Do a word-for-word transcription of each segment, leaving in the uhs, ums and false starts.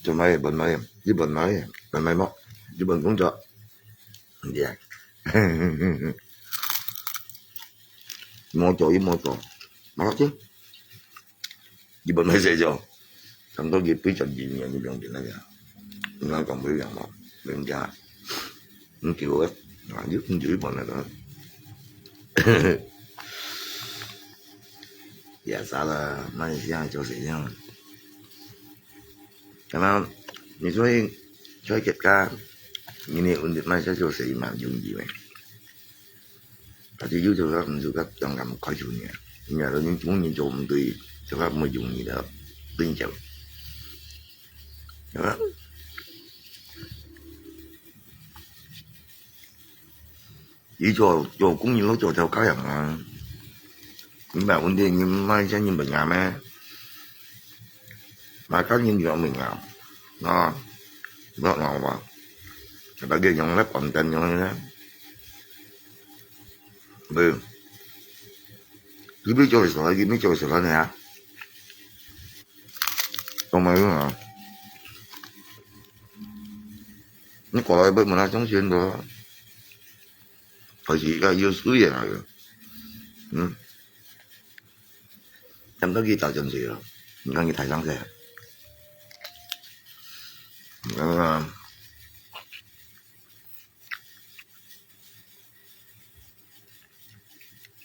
做麼个問麼个？你問麼个？問麼个無？你問工作？毋知啊？無做，伊無做，無要緊。你問麼个做？差不多佢幾十年，你毋用緊那個。你看講不一樣嘛，人家，你叫我，啊，你，你就去問那個。Ya salah，馬來西亞做事情。 Karena你出去，出去國家，你呢，問題嘛，就做生意嘛，容易咩？但是有時候毋做个，當然開除你啊。你啊，你做人做毋對，做个毋容易的，真正。啊？ 你做，做工人都做到這樣啊，你買問題，你買一些人問啊咩？買个人就問啊，啊，毋好鬧吧，大家用來管等用來，對，你沒做事，你沒做事了呢啊，都沒用啊，你過來不問他中間的。 還是个有水个那個。嗯。等到佢打進去了，你看佢抬上去啊。嗯。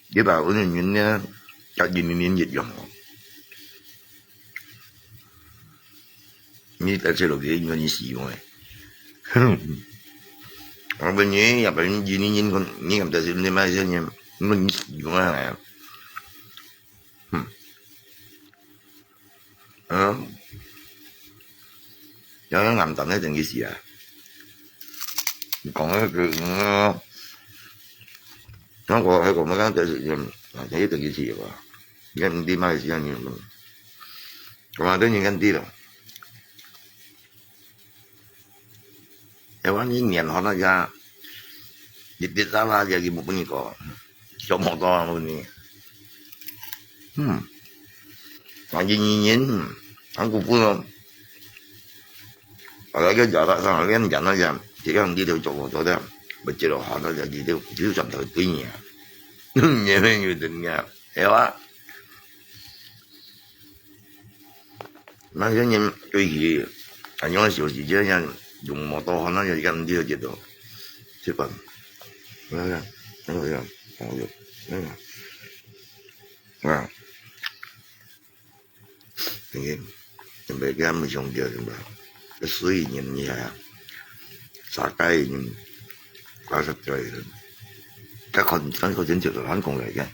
你把我的人呢，甲一年年一樣哦。 你帶出落去，因為你死亡誒。我問你，也不然你，你，你講，你敢帶出你買些人，因為你死亡啊。嗯。嗯。要用暗淡那等於死啊。你講那個，嗯，那我還講，我剛才就是，嗯，啊，這等於死吧。你看你買些人， Kemarin ni kan ti lo. Ewan ni nian hona ya. Di ti sala ya ki mupuni ko. Siya mo to ang ni. Hmm. Ang yin yin yin. Ang kupu lo. Ala ke jara sa lian jana ya. Ti ang di to chok to da. Bechilo hona ya di to. Di to sam to ti ni. Ni ni ni ni. Ewa. Mà cái nhìn tùy gì, anh nói xíu gì chứ nha, dùng mô tô nó như cái đi được chứ đâu. Chứ còn, à, thì, thì bây giờ mình dùng giờ chúng ta, cái suy nhìn như thế, xa cái nhìn, quá sắp trời rồi. Các con, các con chính trực là lắm con lại cái.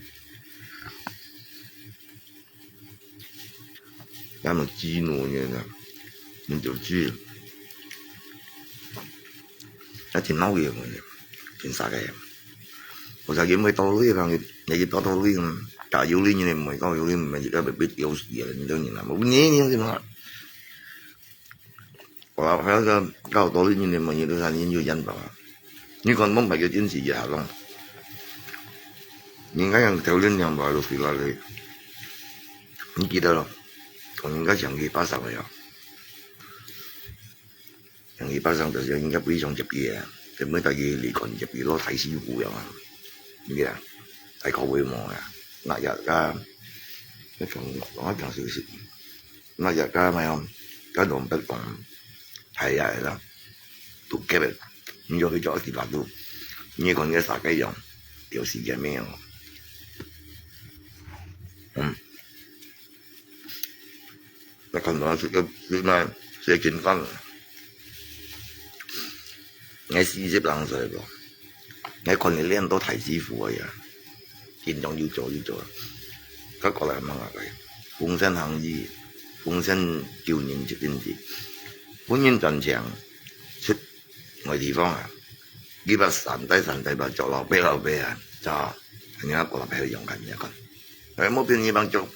也無知呢，你就知，也挺鬧熱个，挺啥个。我在佢每到位方，你去到到位，打有理人，每到有理人，一个被被丢死了，你都人啊，我你你什么？我还要到到位人，每日都三人就见到啊，你看我买个电视也好弄，你看像条件两百多岁了嘞，你记得了？我应该想去巴掌了呀。 像佢巴掌就像應該非常接佢啊，根本大家離開接佢老大師傅樣啊，你啊，大口味無啊，那也加，那種我講是不是？那也加沒有，加龍白龍，係啊啦，都給了，你就去做地方都，你看个啥个樣，有時间没有？嗯。 那看到這个，這个，這情況，𠊎四十零歲了，𠊎看你練到大師傅个呀，緊張又做又做，佢過來問𠊎个，風扇行業，風扇救人一定是，本人賺錢，出外地方啊，幾百三代三代吧，做老伯老伯啊，做，人家過來陪用看，人家看，哎，莫變你幫做。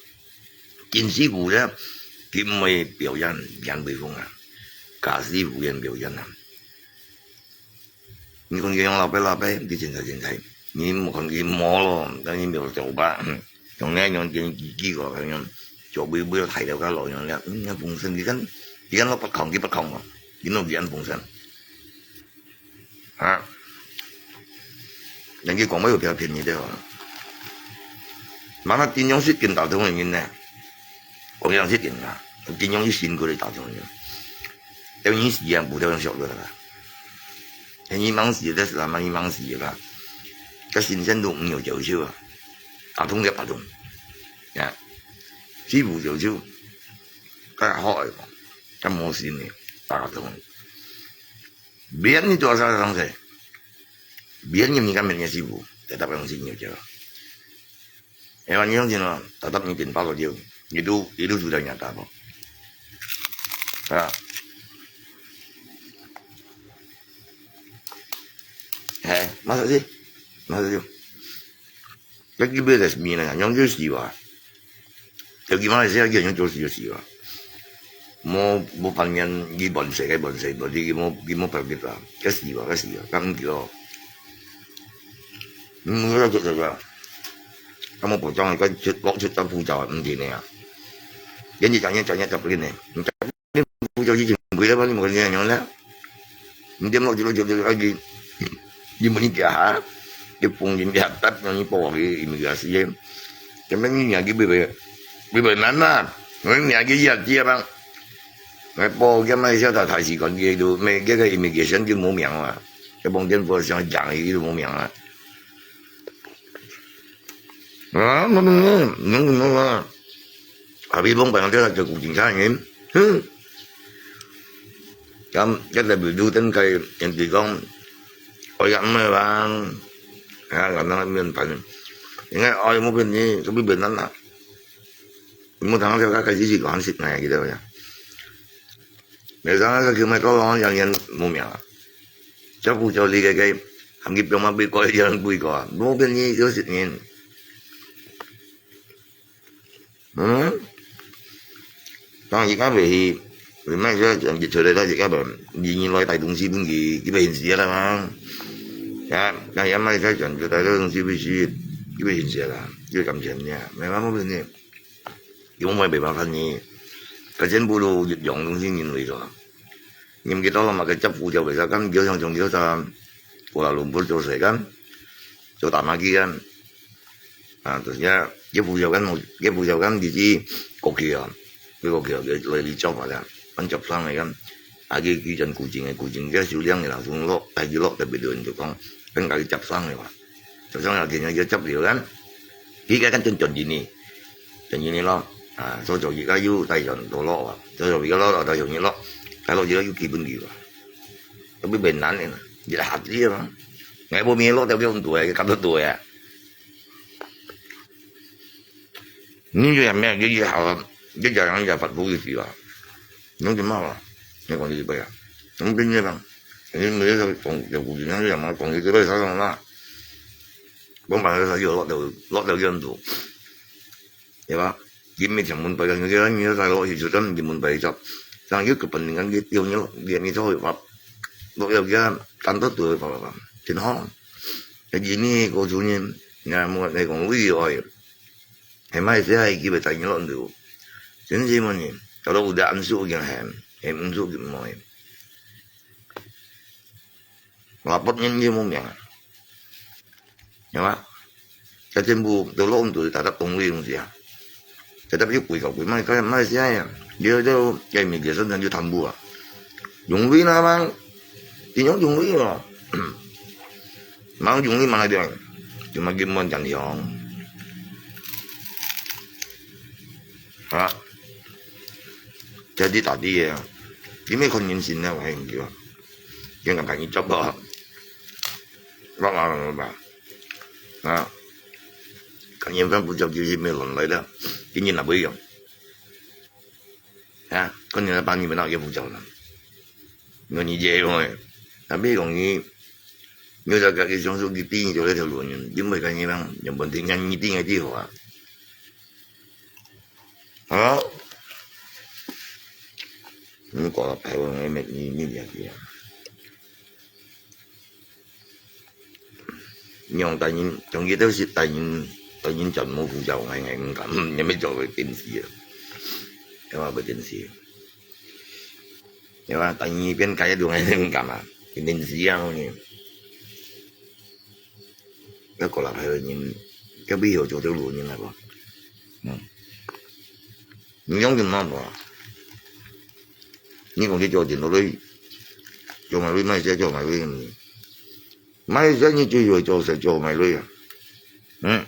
金師傅咧，佢毋會表演，演威風啊，假師傅演表演啊。你看佢用老伯老伯，佢精彩精彩，你莫看佢摸咯，但你無做吧，像你用電機機个，像做微微大了个咯，用了，嗯，風扇，佢敢，佢敢落北控，佢北控哦，佢弄佢安風扇。 啊，人家講話有比較便宜的哦。嘛，那金融失禁打通的人呢？我講失禁啊，金融一新過來打通的人，等於是一樣，不掉用小个啦。你忙死的是什么？你忙死的啦。个新鲜度没有九十啊，打通个打通，呀，几乎九十，个好个，个模型呢，打通。 Biar ni tu asal orang saya. Biar ni meninggal meninggal sibuk. Tetap orang sini aja. Hewan yang sini, tetap ni tin palo dia. Itu, itu sudah nyata apa? Ha. Hei, masa sih? Masa sih? Cái kia bê là mì này, nhóm dưới xì vào. Cái kia mà sẽ cái nhóm chỗ xì vào. Mô, mô phần nhân, cái bọn sẽ, cái bọn sẽ, bọn đi, cái mô, cái mô phần cái là, cái xì vào, cái xì vào, cái không kilo. Mô, cái chỗ, cái, cái mô bộ trong cái chết, bóc chết tao phu chào, không gì nè. Cái gì chẳng nhẽ, chẳng nhẽ chụp lên nè. Chụp lên phu chào gì chừng quỷ đó, bao nhiêu một cái gì nhá. Mdem lo jelo jelo lagi. Di mani dia ha. Di pung di dia tap yang ni po lagi imigrasi ye. Kami ni lagi bebe. Bebe nana. Ni lagi ya dia bang. Ngai po kia mai sia ta thai si kon ye do. Me kia ka immigration ki mo miang la. Ke pung den po siang jang ye do mo miang la. Ah, mana ni? Nung nung la. Abi bong bang dia ke kucing sa ni. Hmm. Kam, cái là bị đu tên cái, em chỉ con, ôi, gặm mơ vàng, ha, gặm nó miên phấn. Những cái ôi, mua bên này, cái bên bên đó là, mua thằng theo các cái gì gì còn xịt này, cái đó vậy. Để sao cái kiểu mày có lo, yang yang mua mèo. Cho bu cho đi cái cái, hàng kịp trong mà bị coi, yang bị coi, mua bên này, cái xịt này. Hm? Tang而家咪，你乜而家人傑出嚟啦，而家咪願意來帶東西分佢，佢咪現時啦嘛。啊，但係乜而家人傑帶東西分佢，佢咪現時啦，佢感情呢，明白冇？你，佢冇辦法呢，佢全部都一樣東西認為咗。你唔記得了嘛？佢執護照為啥？咁佢想從佢嗰隻Kuala Lumpur做事咁，做大馬機咁。 啊，就是啊，佢護照緊，佢護照緊，你知過期啊，佢過期啊，佢來你執法啦，緊執生嚟緊。啊，佢佢陣古井嘅，古井佢收領嘅啦，從落，大佢落特別多人就講，緊佢執生嘅話，執生又見佢執了緊，佢而家緊轉轉印尼，轉印尼咯，啊，所以就而家又帶上到落啊，所以而家落落帶上印尼落，帶落而家又基本佢啊，特別難嘅，你下啲啊嘛，𠊎無面落掉咁多啊，佢咁多多啊。 你就也沒有，就以後一家人也发福个事啊，侬怎么啊？你讲你这个啊？侬跟你讲，你没有讲有古人讲什么讲你这个啥什么啦？我买个啥有落到落到印度，对吧？你没讲门牌，你这你在落去就真你门牌一张，像一个本人你丢你你你做法，落要给他单独对吧吧，挺好。那你那个主人，你看我那个危害。 係馬來西亞佢會帶你落去。真係麼呢？搞到有得安舒已經係，係毋舒服毋會。話不人就無命啊。係嘛？這全部都落去大家公會東西啊。大家又貴搞貴，馬來西亞，馬來西亞啊，你要叫該物件上就貪污啊。用位啦嘛，點樣用位啊？ Mang jung ni mana dia. Cuma gimon kan hiong. Ha. Jadi tadi ya. Ini kon yin sin na wahai ngiwa. Yang kan kan icap ba. Ba ba ba ba. Ha. Kan yin fan bu jap ji me lon lai da. Ini na bu yong. Ha. Kon yin ba ni me na ye bu jap na. Ngo ni je mo. Tapi kong ni 你就家己想出去定做這條路呢，因為个人人原本定人一定个地方啊。好，你講了台灣个咩你你了解啊？你用大人，從佢都是大人，大人全無護照，𠊎𠊎毋敢，你咪做个電視啊，你話个電視。 對吧？第二遍開一種个靈感啊，臨時啊，呢。要過來還有人，要不要做這路人來不？嗯。你用什麼吧？你講去做點落去，做買位賣些做買位，嗯。 買生意就有做事做買鐳啊。嗯。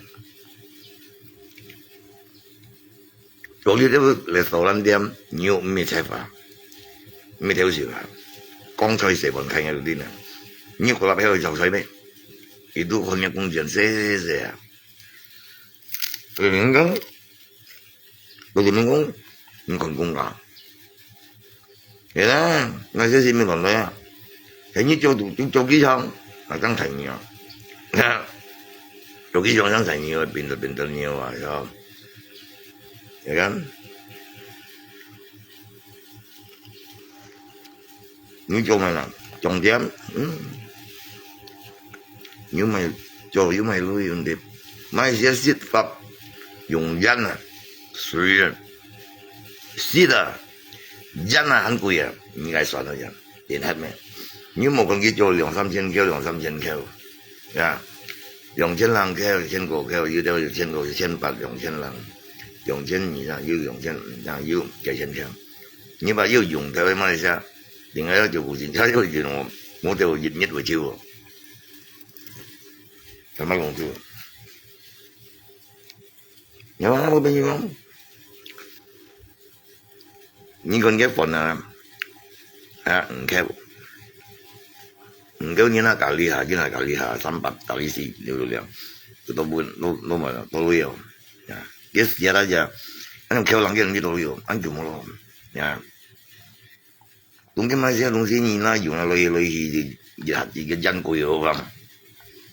做你這個來收咱店，你又毋係菜花，毋係偷笑啊。講菜細碗看个定啊。你過來陪我炒菜咩？一度看个工錢細細啊。所以你講， 我同你講，你看講啊。係啦，那些是沒看到啊。係你做做做機場，啊，剛才你啊。做機場像才你啊，變得變得你啊，是吧？你看。 你做麼啦？重點，嗯。又買，做又買路用的，買些食法，用鹽啊，水啊，食啊，鹽啊，很貴啊，你該算了呀，點黑咩？你莫講去做兩三千塊，兩三千塊，呀，兩千零塊，千過塊，有的有千過，一千八，兩千零，兩千以上，有兩千以上，有幾千塊。 你把又用掉个馬來西亞，另外一个就無錢，他又用哦，我都有一日為救哦。怎麼弄住？你看他那邊有嗎？你跟个本啊，啊，你看，你跟你那咖喱哈，你那咖喱哈，三百咖喱西，六六六，这都不，都都没有，都有。 呀，佢死啊大家，恁樣口人个人都有，恁就無咯，呀。當今嘛，這東西你那用啊，來來去，一下一个煙鬼哦，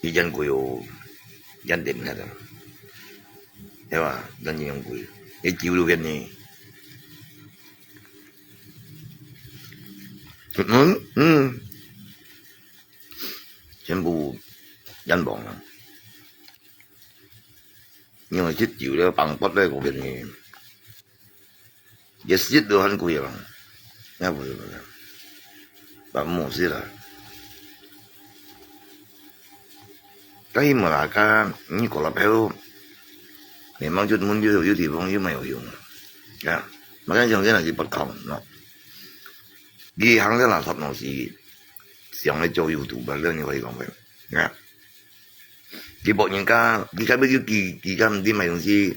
一煙鬼哦，煙點下的，對吧？咱就用鬼，一九六个呢，嗯嗯，全部煙王了。 因為食酒了，放pot了，个便宜。一食都很貴啊，也不是不是，把莫食了。但是嘛，个你過了票，你忙就门就有地方又没有用啊，嘛，看像现在是不考喏，你行在那差不多是，想来做YouTube吧，你可以讲呗，啊。 佢บอก人家，佢該邊就佢佢家毋知買東西，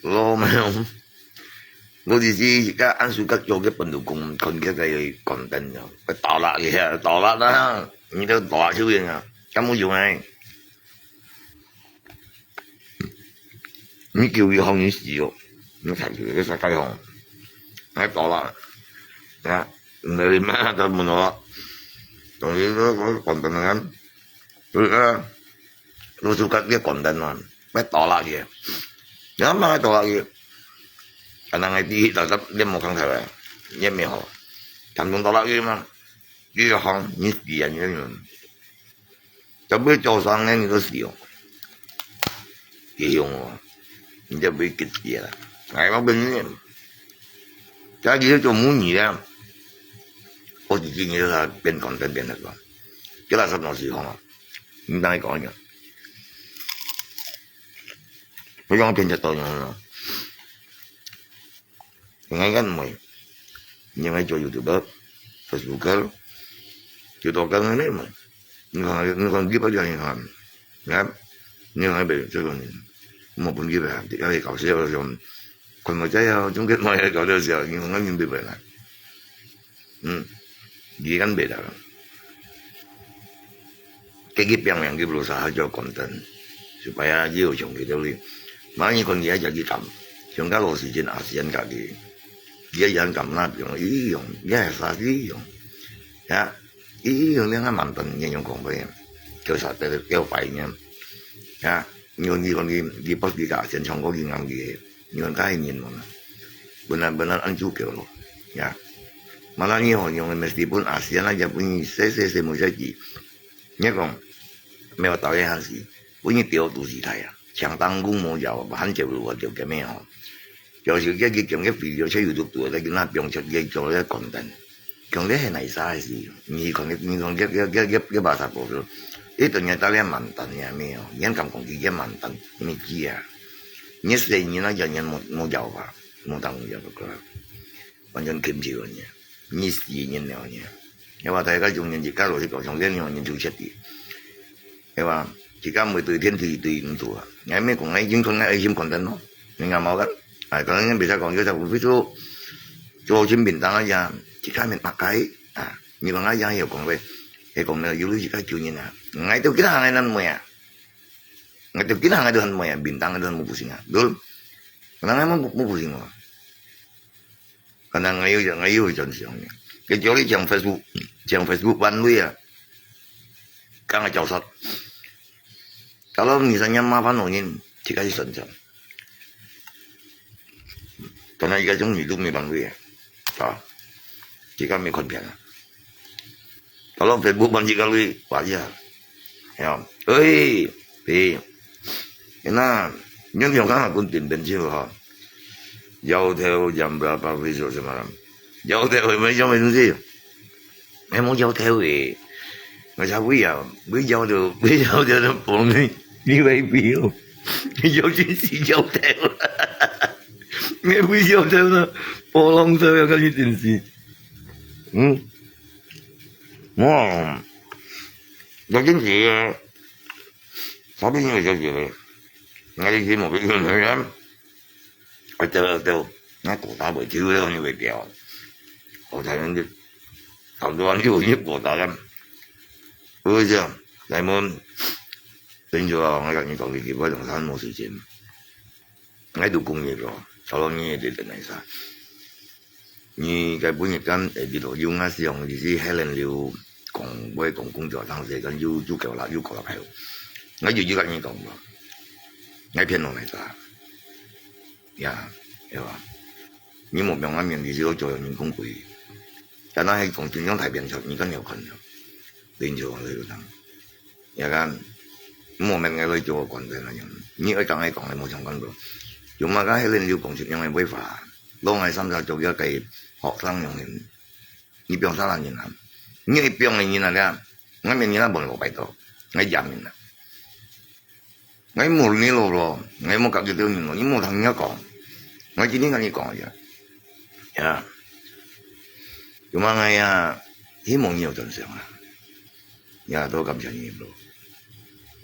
攞買東西。我只是个安舒个做个本土工，看个个content了，个打蜡个，打蜡啦，你都打手人啊，敢有用哎？你叫佢好你死哦。你看这个啥解放，还倒了，啊，那里面他们了，等于说我管等人，所以啊，都是个别管等嘛，别倒了去，你要慢慢倒了去，啊，那个第一，大家面目看开来，也没好，他们倒了去嘛，第一行你点个人。 Tapi做生个你个笑，佢用哦，你就會結結啦。哎，我跟你，再去做母女啊，我自己你就變講變變个講，叫他什麼時候啊？你哪里講个？我講偏差多少了？ 應該應該毋會，因為做YouTuber、Facebook，就多个人咧嘛。你看，你看幾百个人看，啊，你看袂做个人，無本事啊，這个搞笑个種，看無在啊，中間買个搞笑笑，你看我明白袂啦？嗯，你看袂啦。 Kaya kipiyang yang kiberusaha jua konten, supaya iyo chong kita li. Makanya kon dia jadi kam, chong kalau si jin ASEAN kaki, dia yang kam na piong iyo, dia sa si iyo. Ya, iyo dia ngan mantan dia yang kong pai, kau sa te kau pai nya. Ya, nyo ni kon di di pos di ka ASEAN chong ko di ngam di, nyo kai nyin mo na. Benar-benar ancu kau lo. Ya. Malah ni ho, nyo meskipun ASEAN aja pun se se se mo jadi. 你講，無有道理還是，本日掉都是大啊，強當公無有，還接路啊，掉个咩吼？就是這个強个video，在YouTube度，在那邊出个做个content，強个係哪啥个事？你講个，你講个，个个个个巴沙波說，一等人打了mantan个咩哦？你敢講佢个mantan，你知啊？你細人啊，人人無無有吧？無當有个啦。 完全禁止个呢，你死人了呢。係吧？大家中年一家落去搞上這樣人就徹底，係吧？自家每對天對對毋做啊，你還沒講，哎，已經講哎，已經講真咯，你敢冇个？哎，當然別再講，就在我非洲做清便當啊呀，自家沒打開啊，你講啊，樣有講喂，還講呢，有自家救人啊，哎，都幾多行个人妹啊，哎，都幾多行个人妹啊，便當个人妹不行啊，都，人家妹不不行啊。 Kaya ngayon, ngayon, dyan siya niya. Kaya jori siyang Facebook, siyang Facebook one way ah. Kaya nga jawsat. Kalau misalnya mapan onin, jika si sanjang. Karena jika jong hidup mi one way ah. Ta. Jika mi konbian ah. Kalau Facebook banci kali, wajar. Ya. Oi, pi. Ina, nyun yung kang akun tim benci ha. Jauh tahu jam berapa besok semalam. Jauh tahu, macam itu sih. Memang jauh tahu eh. Macam we ya, we jauh tu, we jauh tu tu pun ni, ni baby. Jauh sih jauh tahu. Ni we jauh tahu tu, polong tahu yang kali tim sih. Hmm. Wow. Jadi dia, tapi ni macam dia. Ngai dia mau pergi mana? Ada ada. Nak kota boleh dia ni boleh dia. Kota yang dia, kalau orang dia ni kota kan. Oh ya, Simon. Then you are orang yang kau pergi buat dengan sana mau sih. Ngai tu kong ni ko, kalau ni di tenai sa. Ni kai pun ni kan, eh, di lo yung nga siang di si Helen Liu kong, boy kong kong jua tang se kan yu, yu kau la, yu kau la kai. Ngai yu yu kan ni kong ba. Ngai pian lo nai sa. Ya, ya ba. Ni mo piang ngai mian di si lo jua ni kong kui. Kana hai kong jun yang tai pian chak ni kan yau kan yau. Then you are lo tang. Ya kan? Mo men ngai lo jua kong den na yang. Ni oi kang ai kong ai mo chang kan lo. Yung ma ka Helen Liu kong chun yang ai boi fa. Lo ngai sam sa jua ya kai hok sang yang ni. Ni piang sa la ni na. Ni ai piang ni na ya. Ngai men ni na bon lo pai to. Ngai jam ni na. Ngai mo ni lo lo. Ngai mo ka ki teo ni lo. Ni mo thang ni kong. Ngai ji ni ka ni kong ya. Ya. Yung ma ngai ya. Hi mo ni yo chon siang ah. Ya, to kam siang ni lo.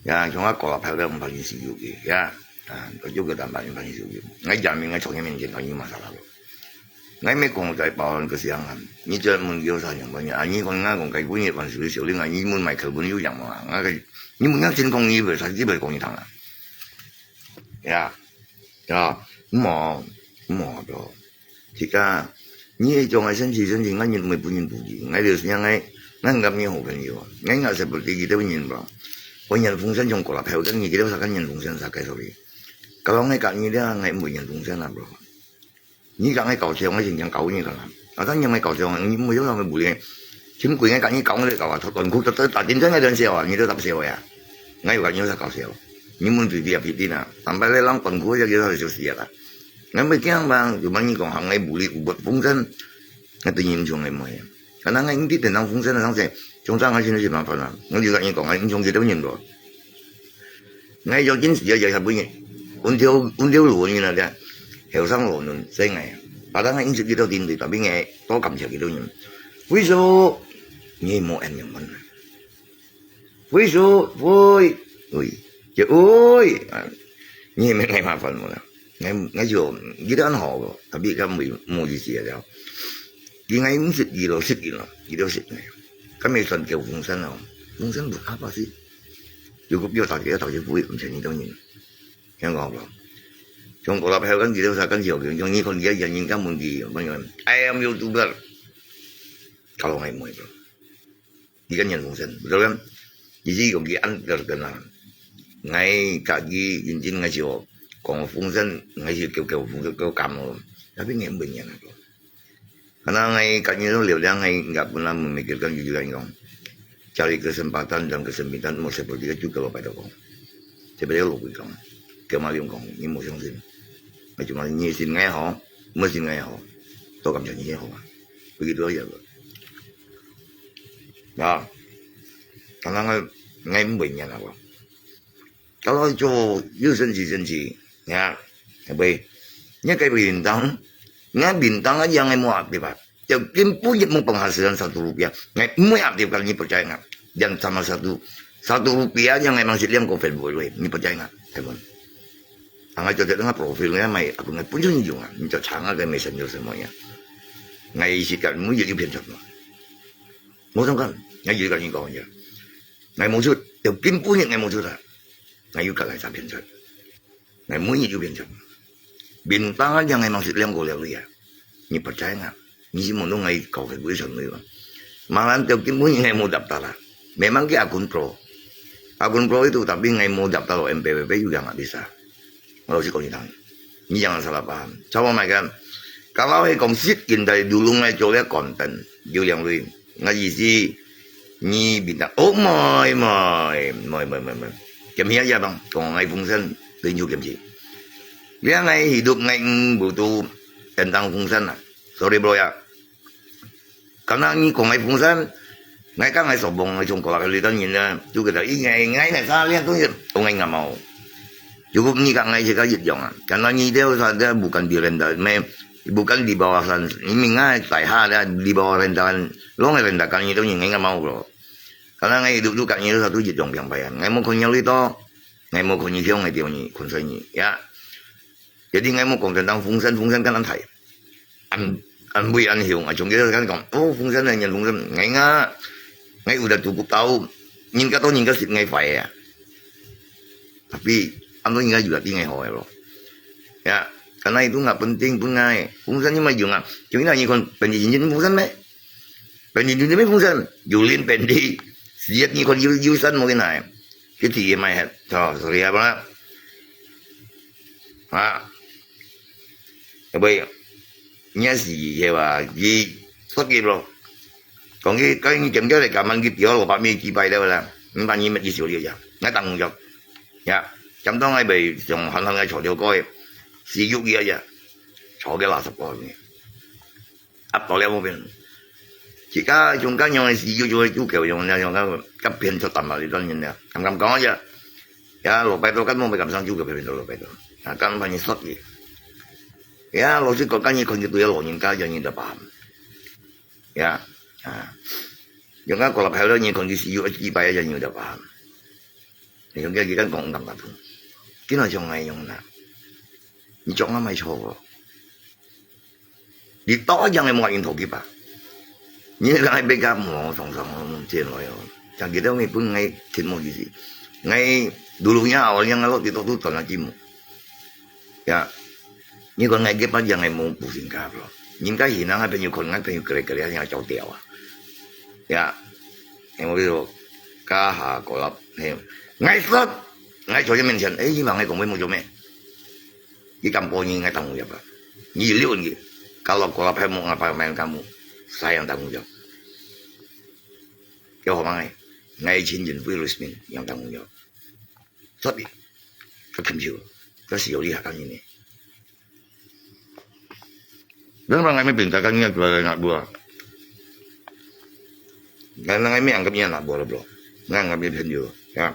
Ya, chong a ko la phai le ong phai ni si yu ki. Ya. Ah, to yu ke dan phai ni phai ni si yu ki. Ngai jam mi ngai chong ni min jin phai ni ma sa la lo. Ngai me kong zai pao lon ke siang han. Ni zhe mun yo sa yang ba ni. Ah, ni kong ngai kong kai bu ni pan su siu li ngai ni mun mai ke bu ni yu yang ma. Ngai kai, ni mun ngai jin kong ni be sa ji be kong ni thang ah. Ya. Ya. Mo. 無咯。自家，你會將𠊎生氣生氣，𠊎人毋會分人顧佢，𠊎就像𠊎，𠊎甲你好朋友啊，𠊎也係不理佢兜人咯。我人風扇像過來拍，跟你佢兜啥个人風扇啥个所以，kalau𠊎甲你了，𠊎毋會人風扇啊，bro。你甲𠊎搞笑，𠊎先講搞你个啦。啊，但你毋係搞笑，你毋會有啥个無理。請鬼，𠊎甲你搞，𠊎就搞啊，斷褲，打，打，打，真正个亂笑啊，你都搭笑呀。𠊎有甲你有啥搞笑？你問對對啊，別人啊，坦白來講，斷褲就叫做笑死啊啦。𠊎毋驚嘛，就問你講，行，𠊎無理，有無風扇，𠊎對你毋像个妹啊。可能𠊎你電當風扇啊，上次，從早𠊎先去麻煩啊，𠊎就甲你講啊，你像幾多人咯？ 𠊎有今時也有下半日，阮條，阮條路人啊，後生路人，細𠊎，把當𠊎認識幾多點對，tapi𠊎多感謝幾多人。為什麼你無恁樣問啊？為什麼？喂，喂，就喂，啊，你也沒來麻煩我了。𠊎，𠊎就，你都很好咯，tapi kan無，無意思了。佢𠊎認識佢咯，識佢咯，佢都識𠊎。Kan沒算叫風扇咯，風扇不apa sih。 如果表達个，大家不會毋請你兜人。聽講無？像我老朋友跟佢兜啥跟住，像你看佢个人家問佢，問佢，I am YouTuber。Kalau𠊎毋會，佢个人風扇，betul kan？意思講佢安个跟啊，𠊎家己認真，𠊎就講風扇，𠊎就叫叫風扇，叫感冒，tapi𠊎毋會念啊。 Karena ngai katnya tu liu liang ngai enggak pernah memikirkan jujur kan kong. Cari kesempatan dan kesempitan mau seperti itu kalau pada kong. Seperti itu kong. Kemarin kong, ni mau 相信. Ngai cuma ni sin ngai ho, mesin ngai ho. To kam jadi ho. Begitu aja bro. Ya. Karena ngai ngai banyak apa. Kalau itu, you sensi sensi, ya, apa? Nya kaya bintang, nya bintang aja ngai mau aktif ah. Ya, kim punya mau penghasilan satu rupiah, ngai mau aktif kalau ni percaya ngai. Dan sama satu, satu rupiah aja ngai masih liang ko Facebook ni percaya ngai, teman. Ang aja tengah profil ngai mai, aku ngai pun jung jung ah, minta changa kaya messenger semuanya. Ngai isi kat mu jadi pian chat mo. Mau sangkan, ngai jadi kan ni kau aja. Ngai mau cut, ya, kim punya ngai mau cut ah. Ngai yuk kalai sa pian cut. Ngai mui ni yuk pian cut. Bintang aja ngai masih liang ko liang ya. Ni percaya nggak? Ni si mau ngai kau ke bui san lui. Malah tiap kim mui ngai mau daftar lah. Memang ke akun pro. Akun pro itu tapi ngai mau daftar lo M P W P juga nggak bisa. Kalau si kau ni tang. Ni jangan salah paham. Coba mai kan. Kalau he kong sit kin dari dulu ngai coba konten. Diu liang lui. Ngai isi ni bintang. Oh, mai, mai, mai, mai, mai, mai. Kami aja bang, kong ngai fungsan, tunjuk kami. Liang ngai hidup ngai butuh tentang fungsan lah. Sorry bro ya. Karena ni kong ngai fungsan, ngai kan ngai sobong ngai chung kolak litan ni lah. Tu kita i ngai ngai ngai sa liang tu, oh ngai nggak mau. Cukup ni kak ngai cakap jit jong ah. Karena ni dia saja bukan di rendah, me, bukan di bawah sana. Ini ngai tai ha dia di bawah rendahan. Long rendahan itu ni ngai nggak mau bro. Karena ngai hidup tu kak ni satu jit jong piang payan. Ngai mau konyol itu, ngai mau konyol ngai dia ni konsai ni. Ya. Jadi ngai mau kong tentang fungsan, fungsan kan antai. An, an bui an hiu, ah, chung kita kan kong, oh fungsan lah, nyan fungsan. Ngai nga, ngai udah cukup tahu. Nyin kata nyin kasih ngai fai ya. Tapi, ano ngai juga tinggal ho ya bro. Ya, karena itu nggak penting pun ngai. Fungsan ni mah juga. Cuma ni kon penting cincin fungsan me. Penting cincin me fungsan. Julin penting. Siat ni kon yu yusan mungkin nai. Kita ye mai het. So, sorry apa? Ha. Apa ya? Nya si ye ba. Di sakit bro. Kong ki kai ni kem kem le kaman ki tio lo pa mi ki pai da la. Ni pa ni me ki sio ya. Ngai tang jok. Ya. Jam tong ai bai jong han han ngai cho tio koi. Si yu ki ya. Cho ke la sa koi ni. Ap to le mo pin. Ki ka jong ka nyong si yu yu yu ke yong ya yong ka ka pin cho tam ma li don yin ya. Kam kam kong ya. Ya lo pai to kan mo bai kam sang yu ke pin to lo pai to. Ya kan pa ni sakit. Ya lo si ko kan ni kon ki tu ya lo yin ka ya yin da pa. Ya. Ha. Yung ako la phai lo ni kon ki si yu a ki pa ya yu da pa. Yung kaya ki kan kong tam ka tu. Kina siya ngai yung na. Ni chok nga mai cho ko. Di to yang mo in to ki pa. Ni la ai be ka mo song song mo mo chien lo yo. Chang ki dong ni pun ngai kin mo ki si. Ngai dulu nya awal yang lo di to tu to na ki mo. Ya. 你看𠊎个把樣，𠊎無不評價咯。人家現在𠊎朋友看，𠊎朋友个咧个咧，像搞笑啊。呀，𠊎無說，家下過了，嘿，𠊎說，𠊎坐佢面前，誒，你話𠊎講話無做咩？你敢過你，𠊎當無入啊。你六你，kalau過了拍目，𠊎拍main kamu，sayang當無入。Kaya hubang eh, ngai chin jin virus min yang tanggung jawab. Tapi, kakemju, kasi oli hakan ini. Dan orang ngai mi pinta kan niya dua anak buah. Dan ngai mi anggap niya anak buah lo, bro. Ngai anggap niya penju, ya.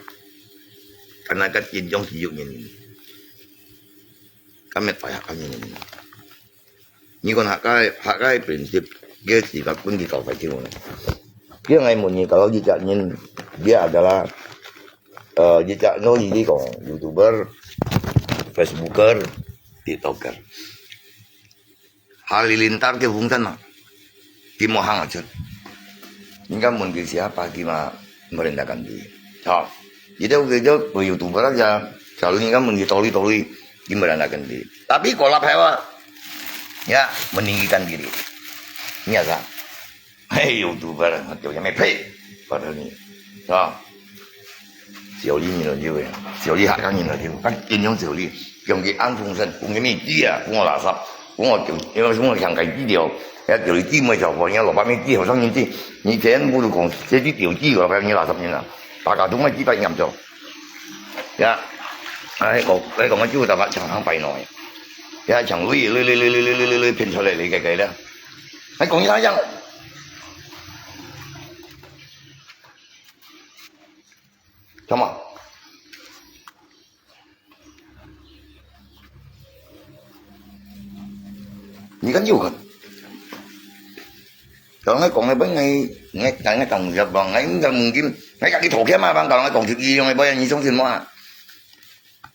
Karena kat jin jong si yuk niya ini. Kami tayak kan ini. Ni kon hak kai, hak kai prinsip, ge si ka kun di kau fai tiru na. Ge ngai mun ni kalau di cak nin, dia adalah, eh, di cak no di di kong YouTuber, Facebooker, TikToker. Halilintar ke hungtan ma. Di mo hang aja. Ni kan mun di siapa di ma merendahkan diri. Ha. Jadi kita YouTuber aja. Selalu ni kan mun di toli-toli di merendahkan diri. Tapi kalau hewa, ya, meninggikan diri. Ini asa. Hei, YouTuber, macam yang mepek. Padahal ni. Ha. 小李你了就呀，小李还讲你了就，他引用小李，用个安风声，讲个咩鸡啊，讲我垃圾，讲我丢，因为讲我想改低调，要丢一地没小伙，人家老板没地好上面地，你全部都讲这地丢地了，不要你垃圾人啊，大家都没地方养着，呀，哎，我，哎，我们就大家抢行摆弄，呀，抢累累累累累累累累累骗出来了，改改了，还讲你那样，什么？ 你敢有看？Kalau ngai kong ngai bang ngai ngai ngai tanggung jawab bang ngai ngai mungkin ngai kaki thokem ah bang kalau ngai kong cuti yang ngai bayar ni song sin mo ah.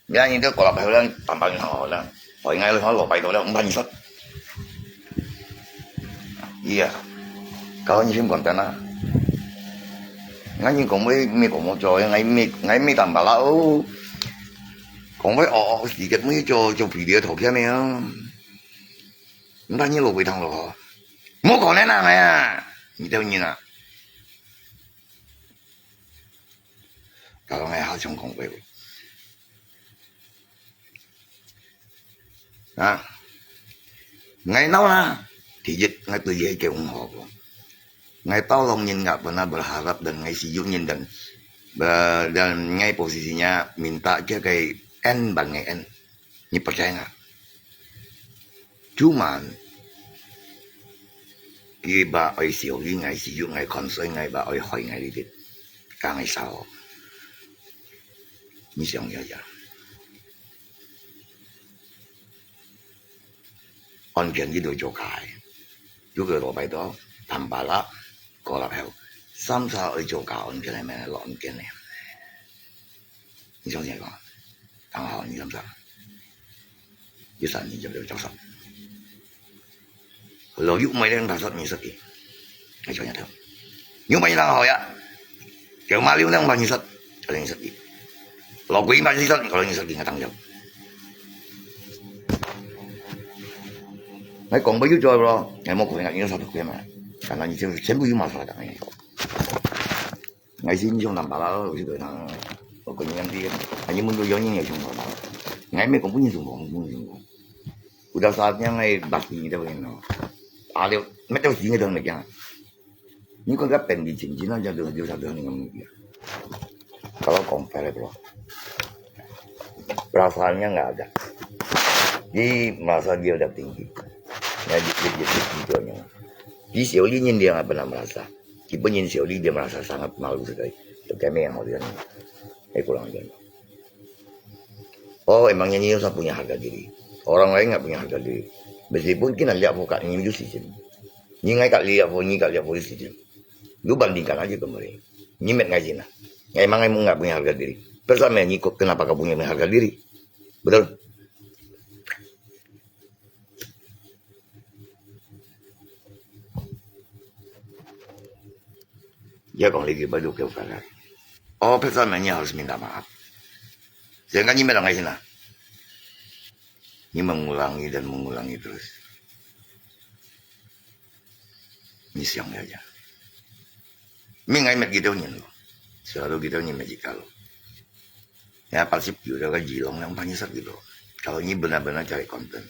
Ya ni tu kalau bayar lang tambah ni hao lang. Oi ngai lo lo bai to lang umpan sat. Iya. Kalau ni sim kontan ah. Ngai ni kong bai mi kong mo cho ngai mi ngai mi tambah lah oh. Kong bai oh oh sikit mo cho cho video thokem ya. Nda ni lo bai thang lo. Mo kong nai nang ya. Ni tau ni na. Kalau ngai ha chong kong bai. Ha. Ngai nau na. Thì dịch ngai tự dễ kêu ủng hộ. Ngai tao lòng nhìn ngai pernah berharap dan ngai siyu nhìn dan dan ngai posisinya minta kia kai en bang ngai en. Ni percaya ngai. Cuman, ki ba oi siu li ngai siu ngai kon soi ngai ba oi hoi ngai li dit. Ka ngai sao. Ni siang ya ya. An kian ki do jo kai. Yu ke lo bai do. Tam ba la. Ko la heo. Sam sa oi jo ka an kian me lo an kian ne. 你相信个？刚好你怎么着？一三年就六九三。老友买两百十二十一，还想要头。有买两好呀，有买六两百二十，二十一。老贵买二十，二十一个当有。来广播又做了，哎，莫可能，因为啥都贵嘛，当然你就是全部有买出来的，哎。 Ngai sin sung nang pala lo si tuan nang. Ko ko nyam ti. Ani mun tu yong ni sung pala. Ngai me kong pun sung kong pun sung kong. Udah saatnya ngai bakti kita begini no. Ada macam sini tu macam. Ni kau dah pendek cincin aja tu tu satu ni kamu dia. Kalau kong pala bro. Perasaannya nggak ada. Dia merasa dia udah tinggi. Ngai dia dia dia dia dia. Di siu li nyin dia nggak pernah merasa. Di penyin siu li dia merasa sangat malu sekali. Kami yang holian. Eh kurang ajar. Oh, emangnya ni usah punya harga diri. Orang lain nggak punya harga diri. Meskipun kita lihat muka ni itu sistem. Ni ngai kat lihat pun ni kat lihat pun sistem. Lu bandingkan aja kemarin. Ni met ngai sini. Emang emang nggak punya harga diri. Pertama ni kok kenapa kau punya harga diri? Betul? Dia kong lagi baru ke ukara. Oh, pertama ni harus minta maaf. Sedangkan ni met ngai sini. 你mengulangi dan mengulangi terus. 你想一下，明明乜幾多人咯，selalu幾多人乜幾多咯。Ya, 八十九 ka Geelong yang panisat gitu. Kalau ini benar-benar cari konten,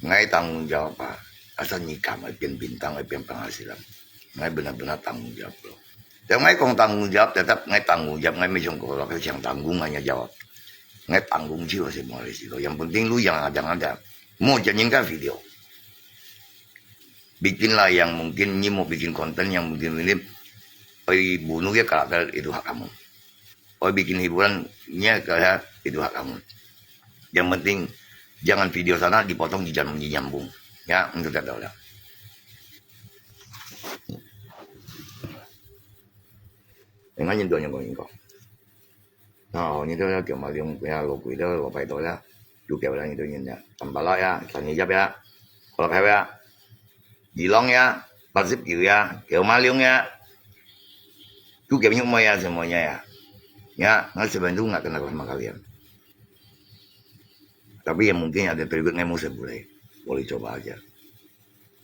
ngai tanggung jawab apa? Asal ni kam, ai pian bintang, ai pian penghasilan. Ngai benar-benar tanggung jawab lo. Tapi ngai kong tanggung jawab, tetap ngai tanggung jawab, ngai mejong ko, ngai siang tanggung hanya jawab. Ngai tanggung jiwa semua risiko. Yang penting lu jangan ada, jangan ada. Mau jangan kan video. Bikinlah yang mungkin, ni mau bikin konten yang mungkin ini, ai bunuh ya karakter, itu hak kamu. Ai bikin hiburan, ni kaya, itu hak kamu. Yang penting jangan video sana dipotong di jam di nyambung. Ya, untuk tak tahu lah. Dengan yang tuan yang kau ingkau. Nah, ni tu ya, kau maling ya, lo kui tu, lo pai tu ya. Tu kau orang itu ni ya. Tambala ya, Sanijap ya. Kalau kau ya, Geelong ya, Pasir Gil ya, kau maling ya. Tu kau nyuk ya, semuanya ya. Ya, nggak sebenarnya nggak kenal sama kalian. Tapi yang mungkin ada berikut nggak mau sebut, boleh coba aja.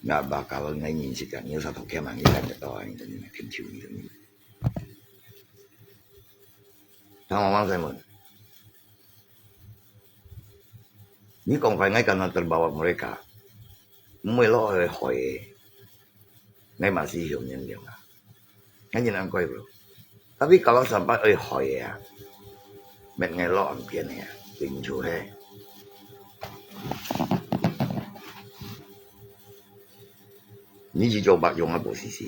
Nggak bakal nggak nyinsikan, nggak satu kemang, nggak ada tahu ini, ini, ini, ini. Tang Wang Simon. Ni kong fai ngai kana terbawa mereka. Mui lo ai hoi. Ngai masih hiu nyen liang ah. Ngai nyen ang koi bro. Tapi kalau sampai ai hoi ya. Met ngai lo ang pian ya. Ting chu he. Ni ji jo bak yong a bo si si.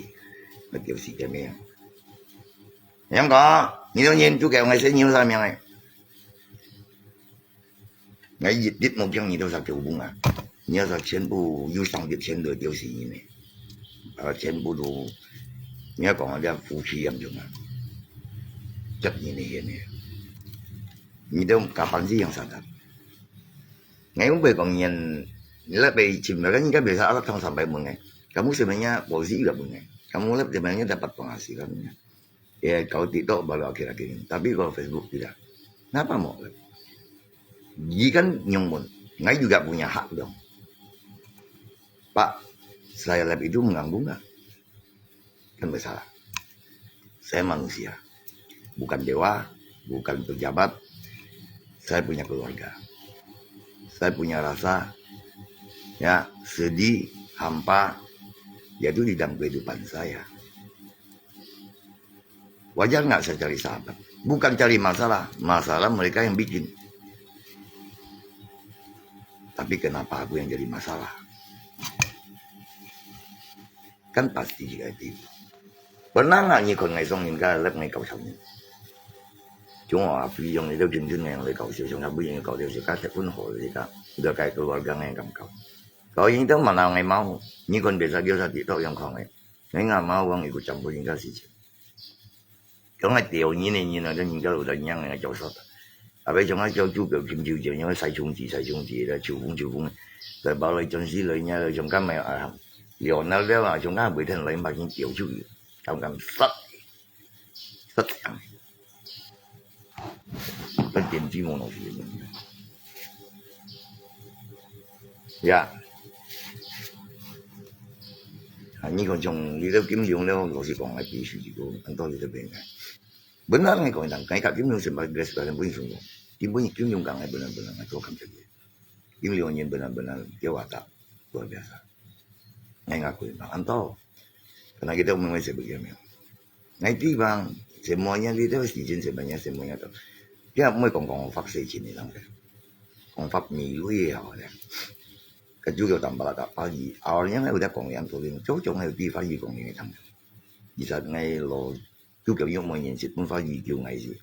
Met kiu si ke me. Yang ka, ni dong nyen tu ke ngai se nyu sa miang ai. Ngai yit yit mo kiang你都是九分啊，你要是全部有上百千都丢死你呢，啊，全部都，你要讲啊，这夫妻一样啊，这你呢现呢，你都甲板子一样上的。Ngai pun boleh kong nyen, ni lah pai chim lah kan, ni kan biasa alat thong sampai mung eh. Kamu sebenarnya posisi juga mung eh. Kamu lah sebenarnya dapat penghasilan. Ya, kalau TikTok baru akhir-akhir ini. Tapi kalau Facebook tidak. Kenapa mau? Ji kan nyong pun. Ngai juga punya hak dong. Pak, saya live itu mengganggu nggak? Kan bersalah. Saya manusia. Bukan dewa, bukan pejabat. Saya punya keluarga. Saya punya rasa, ya, sedih, hampa, yaitu di dalam kehidupan saya. Wajar nggak saya cari sahabat? Bukan cari masalah, masalah mereka yang bikin. Tapi kenapa aku yang jadi masalah? Kan pasti juga itu. Pernah nggak 你看 ngai song 人家 live ngai搞笑呢？Cuma aku yang itu 真正 yang 来搞笑，像他不愿意搞笑，是他结婚好了，他，他该 keluarga ngai 咁搞。Kalau yang itu mana ngai mau, 你看 biasa dia sa TikTok yang kong eh. Ngai nggak mau orang ikut campur 人家事情。 Cuma tiap nyi ni nyi na, nyi kalau udah nyang ya jauh sot. Apa cuma jauh juga kim jiu jiu, nyawa sai chung ji, sai chung ji, dah chiu fung, chiu fung. Dah bawa lai chun si lai nya, lai chung kan mai ah. Liu na liu ah, chung kan bui then lai makin tiap chu. Kam kam sat. Sat yang. Kan tiap ji mo no si. Ya. Ah, 你看像你都金融了，老实讲，还必须一个，很多你都变个。Benar ngai kong tang, ngai ka kim yung sempat gas badan pun sungguh. Kim pun kim yung kang ngai benar-benar ngai kau kam jadi. Kim yung nyen benar-benar dia watak luar biasa. Ngai ngakui bang, anto. Karena kita umum saya begini. Ngai ti bang, semuanya kita mesti izin semuanya, semuanya tu. Dia mau kong kong fak saya cini lang deh. Kong fak mi lui ya deh. Keju yo tambah tak pagi. Awalnya ngai udah kong yang tuling, cocok ngai di pagi kong ini tang. Di saat ngai lo 就叫用乜認識，本法已經危險。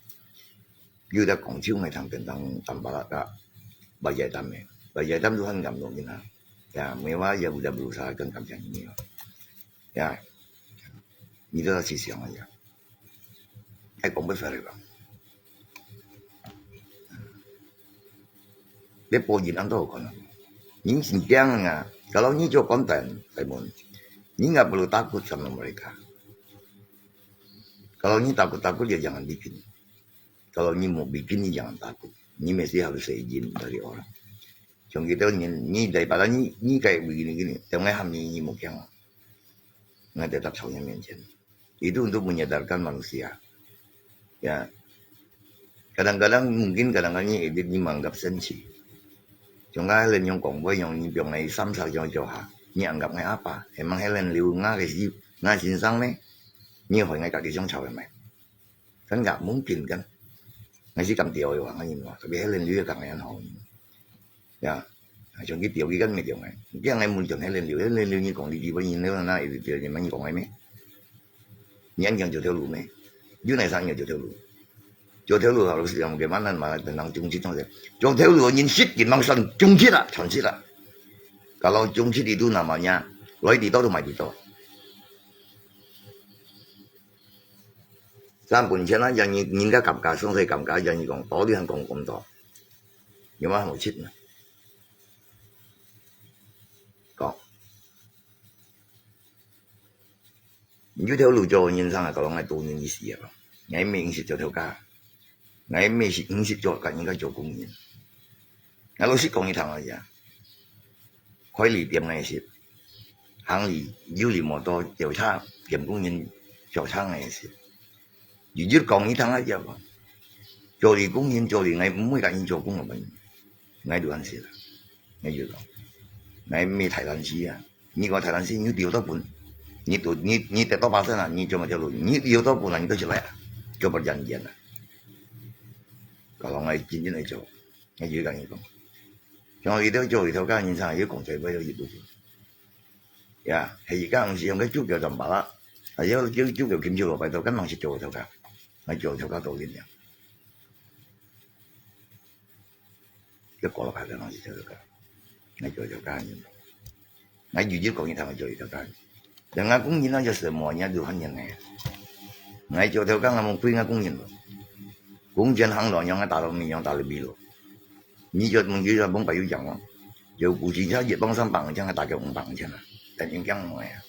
有得講就危險，跟當當巴拉達，巴耶丹咩，巴耶丹都很感動的啦。呀，沒話也不得不殺，更感謝你啊。呀，你都要去想一下，還講不出來吧？你播音安到可能，你緊張啊？Kalau 你做 konten，Simon，你 nggak perlu takut sama mereka. Kalau 你 takut-takut ya jangan bikin. Kalau 你 mau bikin 你 jangan takut. 你 mesti harus izin dari orang. 像佢兜人，你禮拜六你，你个位呢，你，等下喊你，你無驚啊。𠊎在搭草原面前，itu untuk menyadarkan manusia. Ya, kadang-kadang mungkin kadang-kadang你，你，你menganggap sensi. 像𠊎Helen用講話，用你用來三十像做下，你anggap𠊎apa？Emang Helen liu ngah个，ngah先生咩？你害𠊎家己想吵个咩？Kan nggak mungkin kan？𠊎係敢調个話，𠊎認為，tapi Helen liu也講个很好。Ya，像佢調佢kan無調个，佢ang愛問講Helen liu，Helen liu你講你幾分人了，那一調你們講个咩？你安講做頭路咩？有哪三樣做頭路？做頭路好，老實講，佢慢慢慢慢等人終極終極，做頭路人識緊，忙算終極啦，傳奇啦。Kalau終極itu namanya，來地多都買地多。三本錢啊，人人家感覺，上世感覺，人講道理還講咁多，有麼好食呢？講，你有頭路做人生啊，搞到𠊎多年意思啊，𠊎毋係食做頭家，𠊎毋係食，毋係做，跟人家做工人。 𠊎老實講你聽啊，開旅店个事，行旅，有旅摩托，叫車，兼工人叫車个事。日日講你聽啊，做旅工人，做旅，𠊎毋會跟你做工个，𠊎都恁事啦。𠊎就講，𠊎毋係大膽事啊。你講大膽事，你丟到本，你都，你，你得到巴生啊，你做麼條路？你丟到本啊，你都出來啊，做不人言啊。搞到𠊎真正來做。 𠊎就跟你講，像佢兜做佢頭家人生，又講出來有一部分。Ya，係佢講係用个主角就毋罷啦，啊，有，有主角金手羅拜託，根本係做頭家，𠊎做頭家多年了。這過了牌个人係做頭家，𠊎做頭家人。 𠊎日日講佢聽𠊎做佢頭家。等𠊎工人啊，就什麼人都很人呢。𠊎做頭家，𠊎問佢𠊎工人無？工錢行路，讓𠊎打到米，讓打到米咯。你就問佢就問白有講哦，有五十錢，一幫三百塊錢，大概五百塊錢啊，等於講我呀。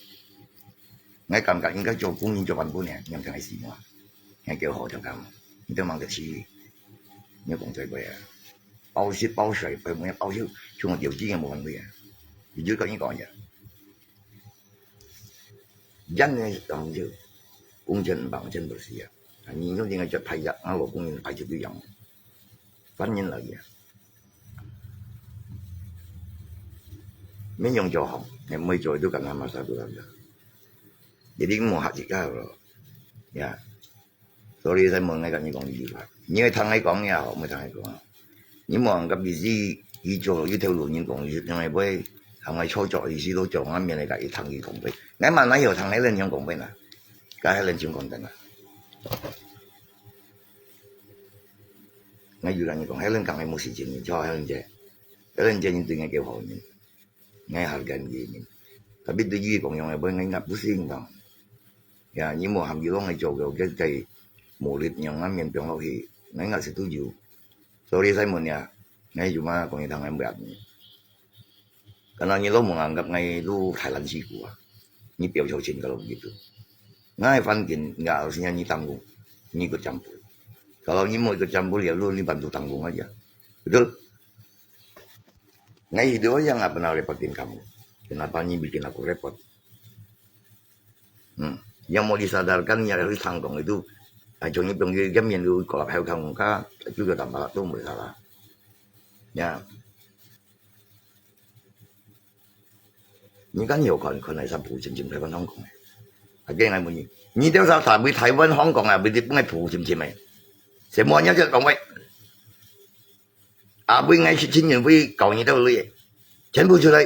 𠊎感覺應該做工人做半半呢，讓佢死嘛。𠊎叫好頭家嘛，你都忙得去，你講最貴啊。 包食包睡，陪我包食，像我條件也無問題啊。你就跟你講呀，人呢當少，工錢五百塊錢都是啊。啊，你用這個叫太陽，啊，我工人排就這樣，反正來呀。沒用就好，你沒做就跟他們差不多了。一定莫客氣个咯，呀。 Sorry，在門外跟你講一句話，你會聽𠊎講也好，毋會聽𠊎講啊。你莫講佢是佢做一條路人講，佢因為會行來操作，佢是都做下面來甲佢聽佢講話。𠊎嘛哪有聽迄人樣講話啦？甲迄人像講真啊。𠊎有跟你講，迄人講个無事情，你叫迄人姐，迄人姐你對𠊎幾好呢？ 𠊎還跟佢呢。Tapi對於講樣个，本人家不是應當。Ya，你無含佢攏來做个，該該無力樣啊，面放落去，𠊎也是都有。Sorry，Simon呀，𠊎有嘛講一趟，𠊎毋要你。Karena你老母anggap𠊎都太難欺負啊，你表小心个咯，gitu。𠊎反正，ya，harusnya你tanggung，你ikut campur。Kalau你mau ikut campur，ya lu，你bantu tanggung aja. Betul？ Ngai hidup aja nggak pernah repotin kamu. Kenapa ni bikin aku repot? Hmm. Yang mau disadarkan yang harus tanggung itu, ah, 從你朋友个面都過來還有看我看，就叫他們都沒啥啦。Ya。你敢有看，看來上普京京台灣香港个？啊，今日問你，你都上台灣香港啊，不是不愛普京京个？什麼人家講喂？ 阿妹，𠊎係青年會搞你兜鐳，全部出來。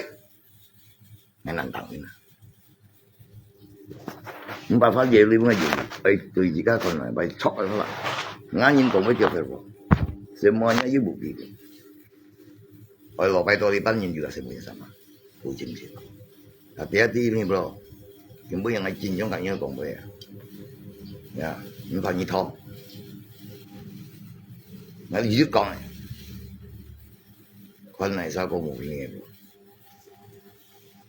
𠊎難當啊！五百塊錢你分𠊎用，哎，對自家看來，買錯了啦。𠊎人講會叫佢無？什麼人又無比的？哎，老拜託你半年就係什麼意思嘛？ 好正常。啊，第一點呢，bro，根本人係真正咁樣講話啊。Ya，毋怕你討。𠊎一直講誒，看哪儕講無聽誒。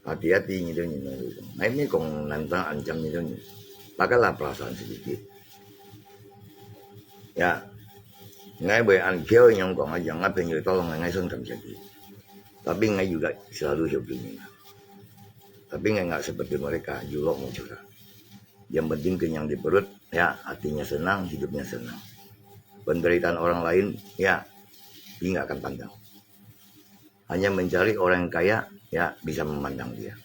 啊，第一點呢，就人來講，𠊎毋係講人當安靜呢，就人，大家啦，perasaan sedikit。Ya，𠊎會恁巧樣講啊，像𠊎朋友到攏𠊎，𠊎算感謝佢。Tapi ngai juga selalu hidup dunia. Tapi ngai nggak seperti mereka, julok mau juga. Yang penting kenyang di perut, ya, hatinya senang, hidupnya senang. Penderitaan orang lain, ya, dia nggak akan pandang. Hanya mencari orang yang kaya, ya, bisa memandang dia.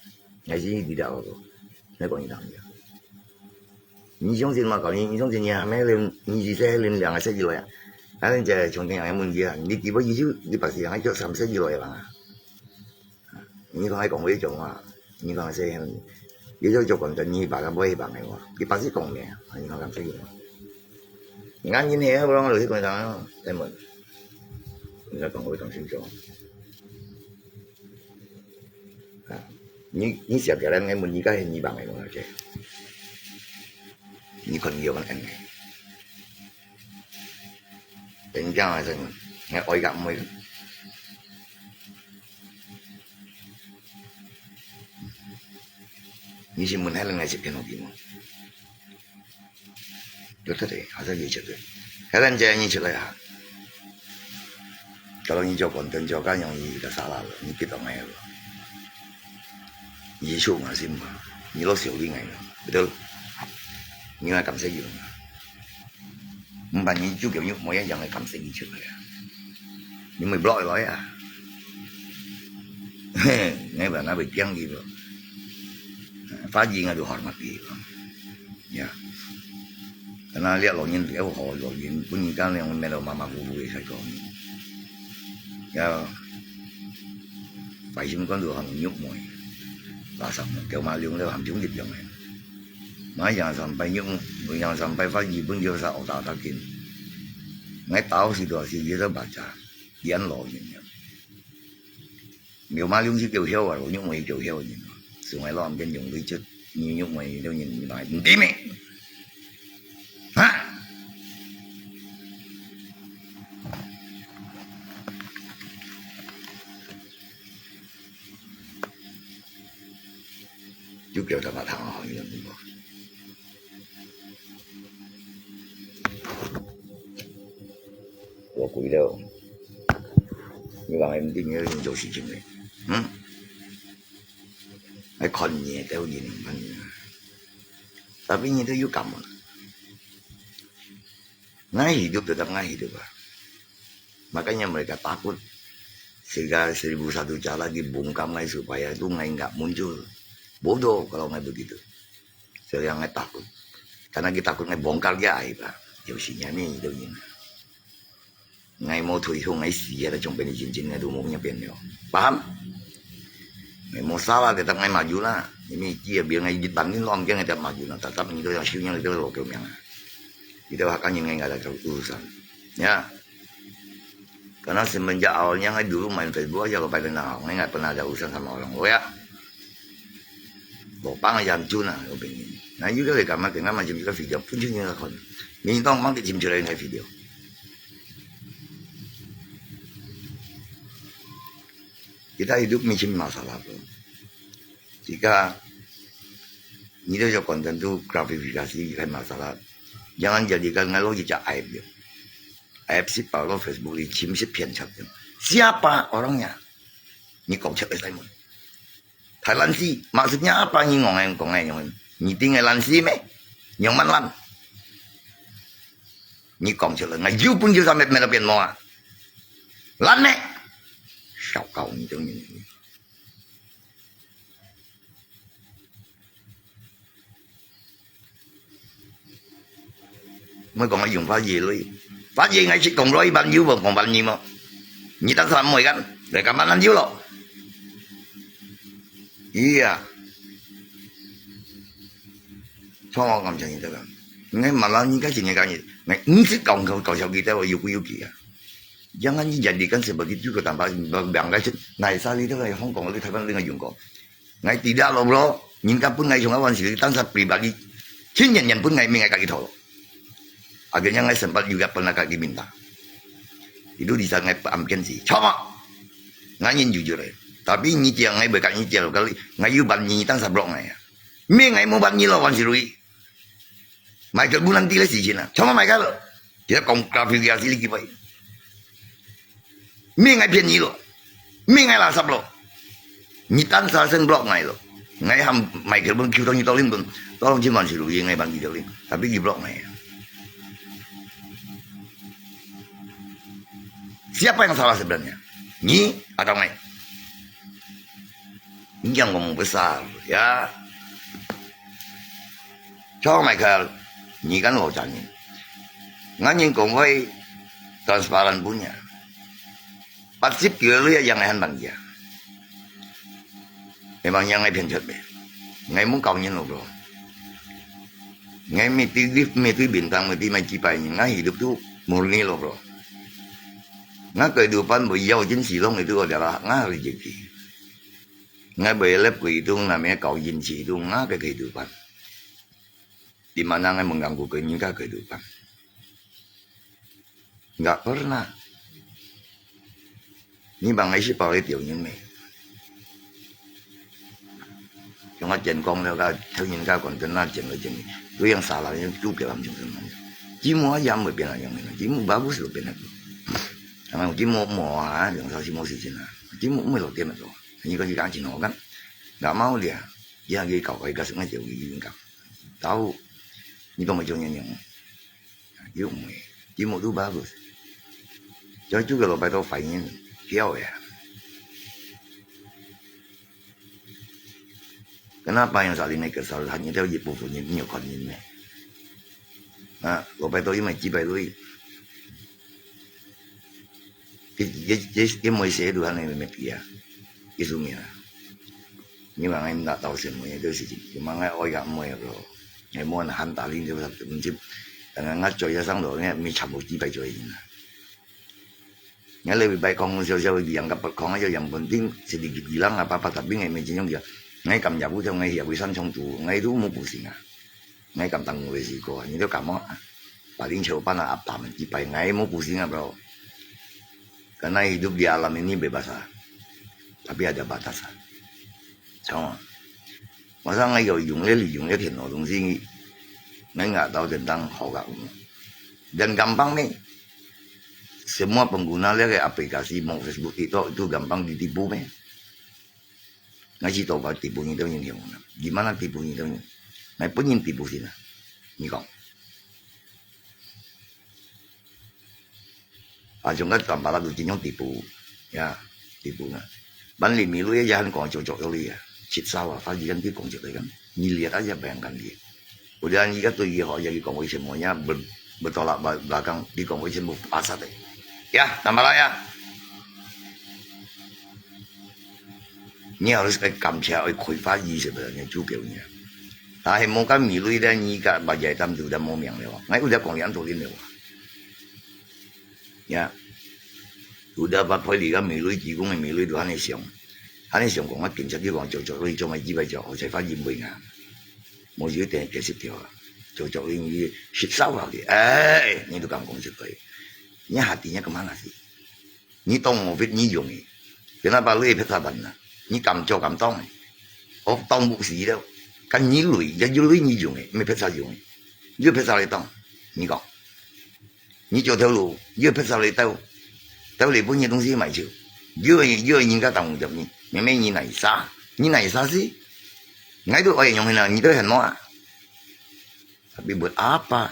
Ngai sini tidak apa-apa. Ngai kong idang dia. 你相信嘛？講你，你相信你還沒練，你二十歲練兩個世紀來啊？啊，人家從天上問你啊，你幾多歲就，你把時間就三十歲來了啊？你講還講這種話，你講這樣，你就做講真，你把他不會幫的話，你把是講咩啊？你講三十歲來。你看今天不讓我去講啥，哎么，你在講我講清楚。 啊，你，你想起來，我問你个係二百个問題，你看你有問恁个，人家還係問，你愛个毋會？你是問還係愛食片好啲無？ 有得的，還係有食的。還係這你出來啊？Kalau你做content做个容易个啥啦，你激動个了。你手嘛是嘛，你落手个个了，betul？你愛感謝佢嘛？毋然你就叫你莫樣樣个感謝佢出來啊？你咪 block 來啊？嘿，你話那會驚佢咯？法醫我就 hormat 佢咯。 Ya. Karena lihat lawan nyen lihat ho lawan nyen pun ikan yang melo mama hu hu sai ko. Ya. Pai sim kan tu hang nyuk moi. Lasam kêu ma liung leo ham chung dit yang. Mai yang sampai nyuk, yang sampai pagi pun dia sa otak takin. Ngai tahu situasi dia tu baca. Yan lawan nyen. Miu ma liung si kêu hiau à, nyuk moi kêu hiau nyen. Sungai lo am ken yung lui chut, ni nyuk moi liu nyen ni mai. Nti me. Ha? Yu kêu ta ma thang ho, ni mo. 我鬼了。你讲MD你要做事情嘞，嗯？还看你，都有人看你。Tapi你都有感嘛？Ngai hidup tetap ngai hidup ah. Makanya mereka takut. Sehingga seribu satu cara dibungkam ngai supaya itu ngai nggak muncul. Bodoh kalau ngai begitu. Sehingga ngai takut. Karena kita takut ngai bongkar dia aib ah. Jauh sinya ni itu ni. Ngai mau 退休 ngai sia dah cuma bini cincin ngai tu mau punya pian yo. Paham? Ngai mau salah tetap ngai maju lah. Ini dia biar ngai di banding lo mungkin ngai tetap maju lah. Tetap ni tu yang siu yang itu lo kau yang. Itu hak ngai ngai nggak ada urusan. Ya. Karena semenjak awalnya ngai dulu main Facebook aja lo paling nah, ngai nggak pernah ada urusan sama orang. Oh ya. Lo pang yang tu nah, lo pengen. Nah juga le kamar tengah macam juga video pun juga kon. Minta mang ke cim cerai ngai video. Kita hidup micin masalah tu. Jika ni tu yo konten tu gratifikasi bukan masalah. Jangan jadikan ngai lo jejak aib yo. Aib si pau lo Facebook li cim si pian cap yo. Siapa orangnya? Ni kau cek sai mo. Thailand si, maksudnya apa ni ngong ngai ngong ngai ngong? Ni ting ngai lan si me? Nyong man lan? Ni kong cek ngai yu pun yu sampai mena pian mo ah. Lan me? Siau kau ni tu ni. Moi講愛用法語咯，法語𠊎識講咯，一般有無講法語無？你當時毋會kan，來講慢慢有咯。Iya，錯我講真个，你慢慢你該時你講，你毋識講搞搞笑佢，但係有佢有佢啊。Jangan dijadikan sebagai juga tambah bangga naik sali tu Hong Kong tu Taiwan tu ngai yung ko. Ngai tidak lo bro, nyingkap pun ngai sungai wan sili tangsa pribadi. Chin nyan nyan pun ngai mi ngai kaki tholo. Akhirnya ngai sempat juga pernah kaki minta. Itu di saat ngai amken si. Cuma ngai nyin jujur eh. Tapi nyi tiang ngai berkat nyi tiang kali ngai yu ban nyi tangsa blok ngai. Mi ngai mau ban nyi lo wan sili. Michael bulan tila si Cina. Cuma Michael. Kita kong gratifikasi lagi baik. Mi ngai pian nyi lo. Ming ai垃圾咯。你單殺先 block 𠊎咯。𠊎喊Michael pun Q到你到零pun，到零今晚是錄音，𠊎幫佢到零，tapi佢 block𠊎。Siapa yang salah sebenarnya? 你 atau 𠊎？你 yang ngomong besar, ya. Cho Michael, 你 kan 老實人。𠊎人公會 transparent punya。八十九个鐳一樣个還還佢啊。你望樣个騙出咩？𠊎無教人咯，bro。𠊎面對你，面對面當，面對乜幾百人，𠊎hidup都murni咯，bro。𠊎kehidupan會要緊是當佢都我了啦，𠊎會自己。 Ngai boleh lep kehidupan, namanya kau yin kehidupan, ngai ke kehidupan. Di mana ngai mengganggu ke ngai ke kehidupan? Nggak pernah. Ni bang ngai si pau le tiau nyin me. Yung a jen kong le ka, thau nyin ka kon ten na jen le jen. Tu yang salah yang tu ke lam jung sen. Jimu a yam me pena yang me. Jimu bagus lo pena tu. Ang jimu mo a, yang sa jimu si jin a. Jimu mo lo ke me lo. Ni ko ji kan jin ho kan. Nggak mau dia. Dia lagi kau kai ka sengaja wi wi ka. Tahu. Ni ko mo jung yang yang. Yung me. Jimu tu bagus. Jadi juga lo pai to fai nyin. Hiau ya. Kenapa yang saat ini kesalahannya itu ibu punya punya kan ini? Nah, lo pai to ini mai jibai lui. Ye ye ye ye mo se Tuhan ni me pia. Yesu mi na. Ni bang ngai ndak tau se mo ye tu si. Cuma ngai oi gak mo ye bro. Ngai mo na han ta lin tu sa tu. Tengah ngai coy ya sang lo ngai mi chamu jibai coy ni na. Ngai le bai kong siau siau yang ka kong aja yang penting sedikit hilang apa-apa tapi ngai macam yang dia. Ngai kam jabu tu ngai ya wisan chong tu ngai tu mu pusing ah. Ngai kam tang ngai si ko ni tu kam mo. Paling chau pan apa men kipai ngai mu pusing ah bro. Karena hidup di alam ini bebas ah. Tapi ada batas ah. Sama. Masa ngai yo yung le li yung le thian lo dong si ngai nggak tau tentang hau gak. Dan gampang ni. Semua pengguna le ke aplikasi mau Facebook TikTok itu gampang ditipu me. Ngai si tau ba tipu ni tau ni hiong na. Di mana tipu ni tau ni? Ngai pun ni tipu si na. Ni kong. Aja nggak tambah lagi jenis tipu. Ya, tipu na. Ban li milu ya jangan kong cocok oli ya. Cit sawa, fagi kan ti kong cocok kan. Ni lihat aja bayangkan dia. Udah ni kata dia ho jadi kong wei semuanya bertolak belakang di kong wei semua pasat eh. Ya, tambah lah ya. Ni harus ke kamcha oi koi fagi sebenarnya juga ni. Tapi mau kan milu dia ni kat bajai tam tu dah mau miang lewat. Ngai udah kong yang tu lin lewat. Ya. Udah ba phoi li ka mi lui ki kung mi lui tu han ne siang. Han ne siang kong a kiểm tra đi wang chok chok lui chok mai ji bai chok ho chai fa yin bui nga. Mo yu te ke sip tio. Chok chok lui ni sip sao ha ki. Eh, ni tu kam kong sip toi. Ni hati ni kemana sih? Ni tong mo fit ni yung eh. Kenapa lui pet saban na? Ni kam chok kam tong eh. Of tong bu si lo. Kan ni lui, ya yu lui ni yung eh. Me pet sa yung eh. Yu pet sa lui tong. Ni kong. Ni cho thâu lu, yua phet sa lê tâu. Tâu lê pun ni tông si mai chiu. Yua, yua yin ka tông jam ni. Mẹ mẹ ni nai sa. Ni nai sa si. Ngai tu oi yong hin na, ni tâu hen no a. Tapi buat apa?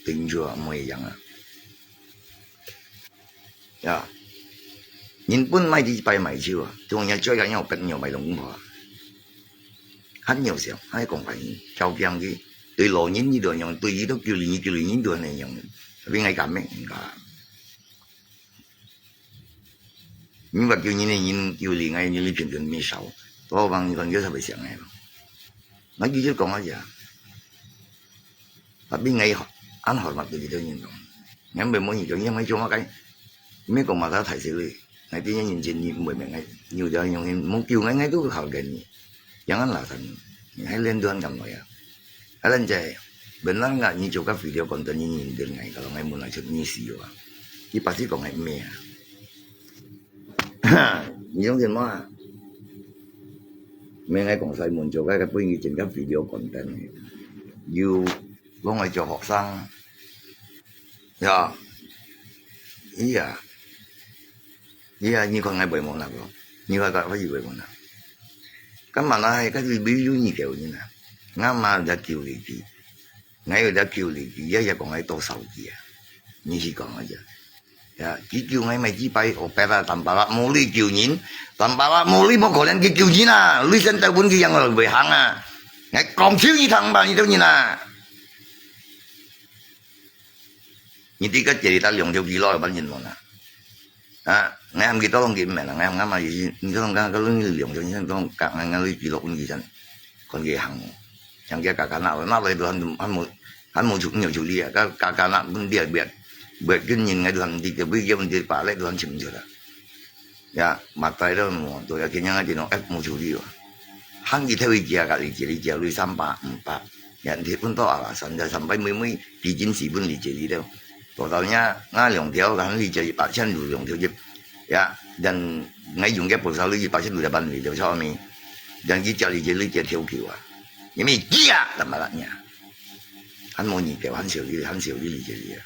Tinjua mo yang a. Ya. Yin pun mai di pai mai chiu a. Tung yang choi ka nyau pet nyau mai long kung pho. Hăn nhiều siang, hai kong pai ni, chau kiang ki. Tui lo nyin ni do nyong, tui yi to kiu li nyi kiu li nyin do ne nyong. Tapi ngai kam me, ngai. Ni ba kiu nyin ne nyin kiu li ngai ni li pian pian mi sao. To bang ni kon kiu sa bai siang ngai. Ngai kiu kiu kong aja. Tapi ngai an hormat tu kiu nyin kong. Ngai bai mo nyi kiu nyin ngai cuma kai. Me kong mata thai se lui. Ngai ti nyin nyin chen nyi bai me ngai. Nyu dia nyong hin mo kiu ngai ngai tu hal gan ni. Jangan lah san. Hai len tuan kam lo ya. Alan jai. Benar nggak ni cuka video konten ni nyindir ngai kalau ngai mun ngai cek ni si yo. Ni pasti kong ngai me ya. Ni yong chen mo a. Me ngai kong sai mun cuka ka pun ni chen ka video konten. You kong ngai cek hok sang. Ya. Iya. Iya, ni kong ngai bai mo na ko. 你話該會有个無啦？該嘛那係該是沒有你个人啊，𠊎嘛有得救你去，𠊎有得救你去，也也講愛多少句啊，你去講啊呀。Ya，佢救𠊎買幾擺，我白啦，坦白啦，無你救人，坦白啦，無你無可能去救人啊，你先到本佢樣會行啊，𠊎講笑你聽吧，你兜人啊。 你知个這裡搭兩條幾落个班人無啦？啊，𠊎喊佢多弄幾萬啦，𠊎喊𠊎嘛意思，你多弄个，个你兩條，你多弄个，𠊎你幾落分佢先，看佢行無。像佢家家那，那來都還還無還無處，無處理啊，家家家那分別別別跟人，𠊎都還毋知，佢會叫問題，把來都還尋毋出啦。 Ya，嘛在了無，都要跟人家講，哎，無處理哦。喊佢退回家，家己這裡家裡三百、五百，ya，你分到啊，三百、三百，每每基金是分你這裡了。多少人，𠊎兩條，喊你這一百千有兩條一，ya，dan𠊎用个不少，你一百千有兩百，你了，sao咪？Dan佢家裡這裡家條狗啊，因為佢啊，怎麼了呀？還無你給，還少你，還少你這裡啊。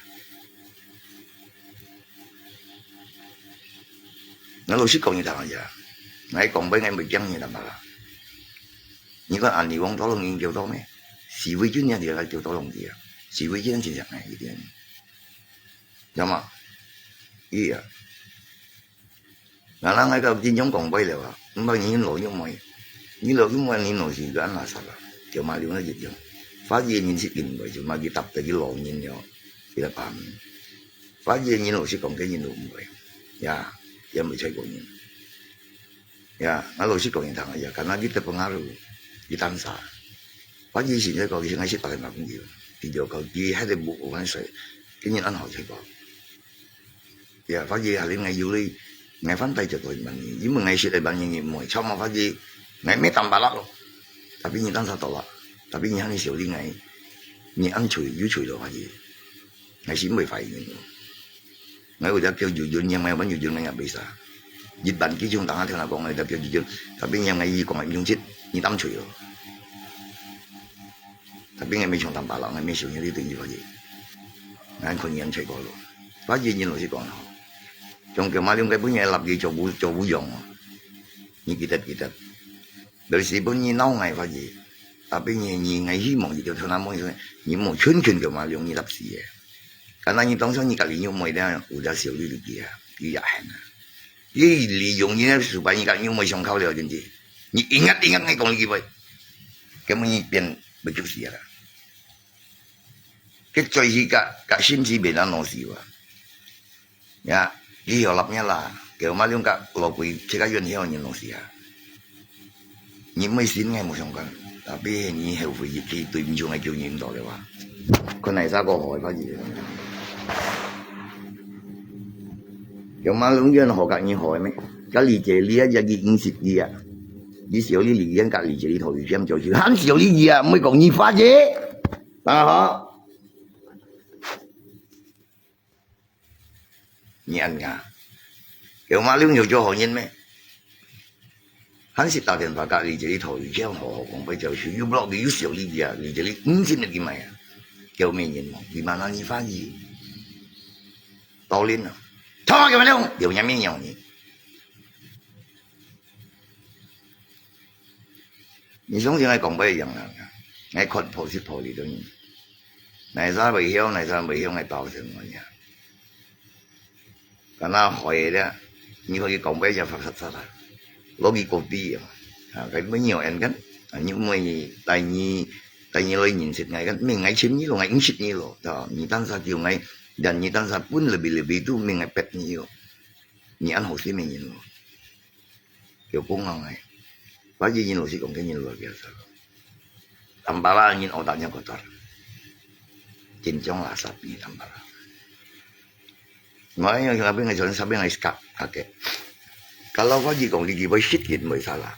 𠊎老實講你聽啊，𠊎講話𠊎毋會驚你啦嘛啦。你看安利王到了你救到咩？徐偉俊也係救到攏佢啊，徐偉俊真正係一點，知道嗎？佢啊，那那𠊎个經常講話了啊，毋怕你老肉妹，你老肉妹你老是个安那啥啦，就嘛就那一種，發現人是認為就嘛佢搭得佢老人了，佢來把你。 發現人老實講，个人都毋會，ya，也毋會吹過人。Ya，𠊎老實講，人聽，ya，敢若佢得分下路，佢單啥。發現現在講，佢現在識打電話朋友，佢就講，佢還得無關事，个人安好吹過。Ya，發現下裡𠊎有哩，𠊎反對就對問你，因為𠊎識得問人，你毋會，像我發現，𠊎沒坦白啦咯，tapi你單啥到啦，tapi你還你小弟𠊎，你安吹有吹咯，發現。 𠊎係毋會懷疑人。𠊎有隻叫有人，yang𠊎有問有人，𠊎也袂啥。一般佢像當下聽人講，𠊎有隻叫有人，tapi yang𠊎意講，毋用切，你當吹咯。Tapi𠊎無像當巴佬，𠊎無想你等於發言。𠊎看人吹過咯。發言人老實講咯，像佢嘛，兩個本人立佢做烏做烏樣哦。你記得記得。 Dari si pun你鬧𠊎發言，tapi你你𠊎希望你就聽他們說，你莫全權就嘛用你立事个。Karena你當初你家己又妹了，有隻小弟弟啊，佢也恨啊。佢利用你个手把你家己又妹上銬了，真係。你ingat-ingat𠊎講你句話，根本你變不就是啊啦。佢最是个个心思變到老死啊。 Ya，你曉得咩啦？佢嘛用个老鬼，自家怨曉人老死啊。你毋會信𠊎無相干，tapi你後悔一去，對毋住𠊎救你毋到了哇。看哪儕个好个發言。佢嘛永遠好个人好个咩？个理解你啊，也去認識你啊。你小你理解个理解你頭一天就去，還小你啊，毋會講你發言。大家好。 你恁樣，有馬龍有做好人咩？還係打電話甲你這裡頭，你這樣好好講，不就係有落你有小利益啊？你這裡五千个幾買啊？有咩人無？你嘛拿你發意，道理啊！他媽个馬龍，有人面有你。 你相信𠊎講話一樣啊，𠊎看破係破你个人。哪儕會曉，哪儕會曉，𠊎包成我呀。敢若害个，你可以講話一樣發發發啊，落去高低啊，啊，該沒有人跟，啊，你毋會帶你帶你來認識𠊎，該沒𠊎尋你咯，𠊎毋識你咯，對吧？你單儕叫𠊎，但你單儕分lebih-lebih都沒𠊎逼你咯，你恁好心个人咯。 有講啊，𠊎，我一人老實講，跟人老實講，tambah lah人otaknya kotor，緊張垃圾你tambah lah。我yang sampai ngai jalan sampai ngai sekak kakek。Kalau我一講你幾百十斤會salah，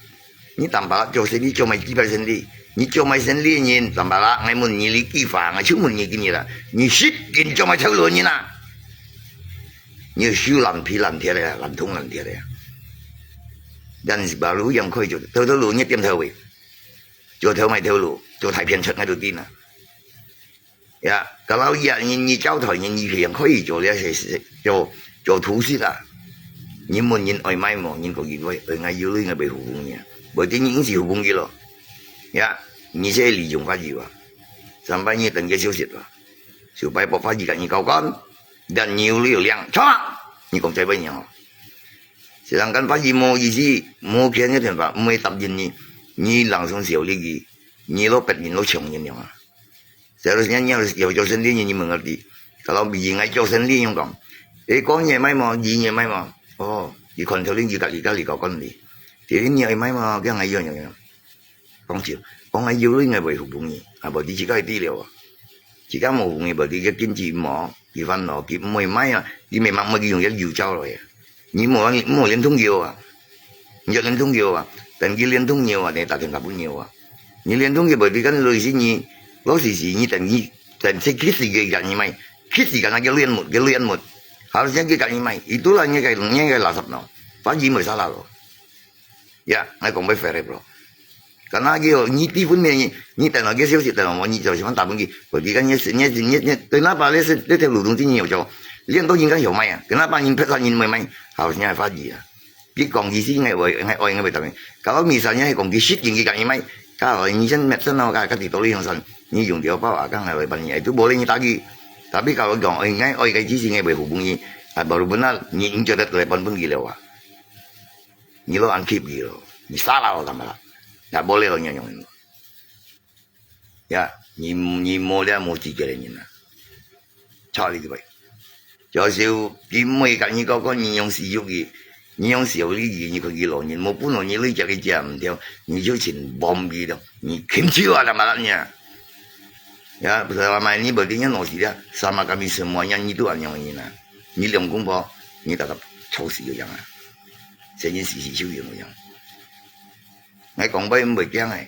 你tambah lah做生理做賣幾百生理，你做賣生理人tambah lah，𠊎問你你幾番，𠊎就問你今日啦，你十斤做賣頭路人啊？你手爛皮爛鐵个，爛銅爛鐵个。 Dan baru yang kau itu, tahu dulu nyet tiap tahu. Jual tahu mai tahu lu, jual thai pian chat ngai tu tina. Ya, kalau ya ni ni jauh tahu ni ni yang kau itu dia se se jual jual tu sih lah. 你問人愛買無，人講佢會，愛𠊎有鐳𠊎會互捧你啊。無定你硬係互捧佢咯。呀，你係利用法律啊。三擺你等佢消息啊。就擺駁法律甲你交關，但你有鐳有領，衝啊！你講再會你哦。Sedangkan法律無意思，無權个電話，毋會答應你，你人生少利益，你老逼人老窮人樣啊。Seharusnya你有做生理，你問佢，kalau biji ngai做生理，你講，誒，講你買無，你買無？哦，你看頭先佢隔離隔離搞管理，第二你愛買無，佢還有樣樣。講笑，講還有你應該會互捧你，啊，無你自家去治療啊。自家無互捧你，無你个經濟無，佢煩惱，佢毋會買啊，你明明毋會用个油照落去啊。你無無聯通佢啊。 你就聯通佢啊，等佢聯通你啊，你打電話分佢啊。你聯通佢，無你跟類似你，老實是你等你等這幾時間甲你買，幾時間那个聯盟，个聯盟，好像佢甲你買，itu lah你个你个垃圾咯，反正無啥啦咯。呀，𠊎講會fair咯。Karena佢哦，你地方面，你等到佢消息，等到我，你就喜歡打分佢，無你跟你你你你，對那把你是你條路中間你有做，你很多人敢有買啊，跟那把人拍上人没买，好像还发你啊。 佢講佢是𠊎愛，𠊎愛，𠊎會答應。Kalau misalnya佢講佢實情佢甲你買，kalau你先medicine咯，甲，甲佢道理樣算，你用條包啊，甲𠊎會幫你，itu boleh你打佢。Tapi kalau講，哎，𠊎愛个只是𠊎會互捧你，啊，baru benar，你，你就得來幫分佢了啊。你老安keep佢咯，你salah咯，怎麼啦？也boleh咯，你用。 呀，你，你無了無資格个人啊。操你个肺！就係佢毋會甲你講講，你用私欲佢，你用小利益，你看佢老人，無本來你累積个食毋掉，你就盡bomb佢咯，你禽獸啊，他媽的你啊！Ya, selama ini berarti你老實了，sama kami semuanya你都恁樣人啊。你兩公婆，你大家臭死个樣啊，成日死死臭樣个樣。 𠊎講話毋會驚个，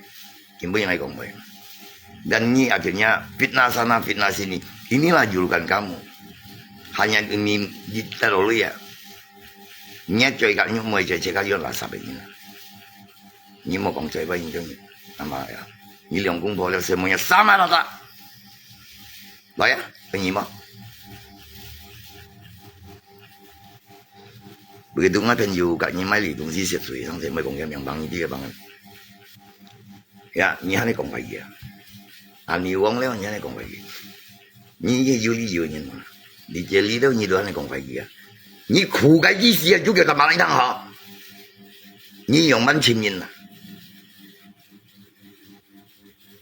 根本𠊎講話。Dan你akhirnya fitnah sana fitnah sini，inilah julukan kamu。Hanya demi terlalu ya。你最緊要毋會再自家用垃圾个人。你莫講最壞，你就，nama ya，你兩公婆了，semuanya sama rata。來呀，跟你嘛。 Begitu𠊎朋友甲你買哩東西食水，上次莫講个名，幫你知个幫。Ya，你還係講華語啊？啊，你忘了你還係講華語？你也有理有人嘛？你這理了你都還係講華語啊？你苦个意思啊，就叫他媽一趟好。你用蠻親人啦。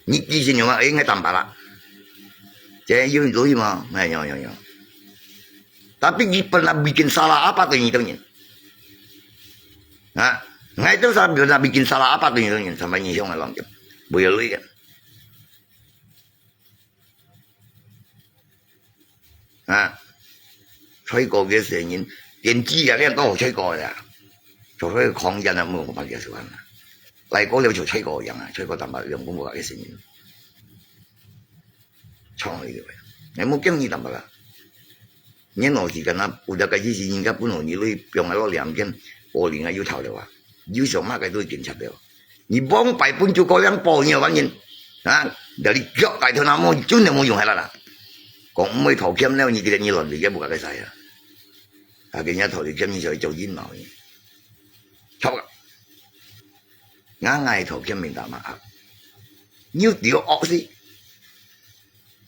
你之前有嘛，哎，應該坦白啦。這有，有嘛？哎，有，有，有。Tapi你pernah bikin salah apa tu你等人？啊，你都是pernah bikin salah apa tu你等人？Sampai你凶啊，亂叫，不要累啊。 啊，吹過个聲音，電子啊，你都有吹過个啊。就係講真啊，無辦法个事啊。來過了就吹過樣啊，吹過淡薄兩公婆个聲音。唱你个，你無驚你淡薄啦。你老是跟他，有得个意思，人家本來你你放个落兩間，我另外又偷了啊，又想麼个都警察了。 你往擺本就過兩步，你有反應？啊，dari腳帶頭那麼，真的無用下來啦。講毋會偷欠了，你記得你亂來个無个使啊。啊，今日偷你欠，你就去做陰謀呢。錯啊！𠊎，𠊎偷欠面打嘛啊，又丟惡死，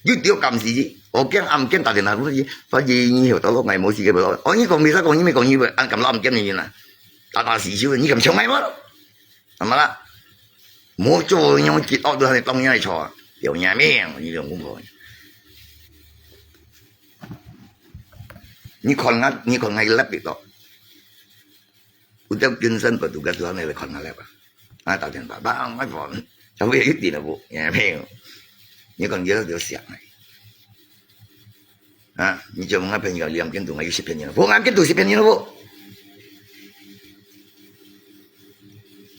又丟感死，我驚暗驚打電話過去，反正你曉得咯，𠊎無事个無咯。哦，你講為啥講你沒講你會，俺敢落暗驚你呢？打打死就，你敢搶𠊎無？ Sama啦，無做樣結惡都還當樣錯啊，有影命，你兩公婆。你看𠊎，你看𠊎个laptop，有條金山不都个都還來看𠊎laptop啊？啊，打電話，bang，my phone，全部一定了不？有影命，你看你都想哎。 啊，你就問𠊎朋友兩間都，𠊎有十片人，我兩間都十片人了不？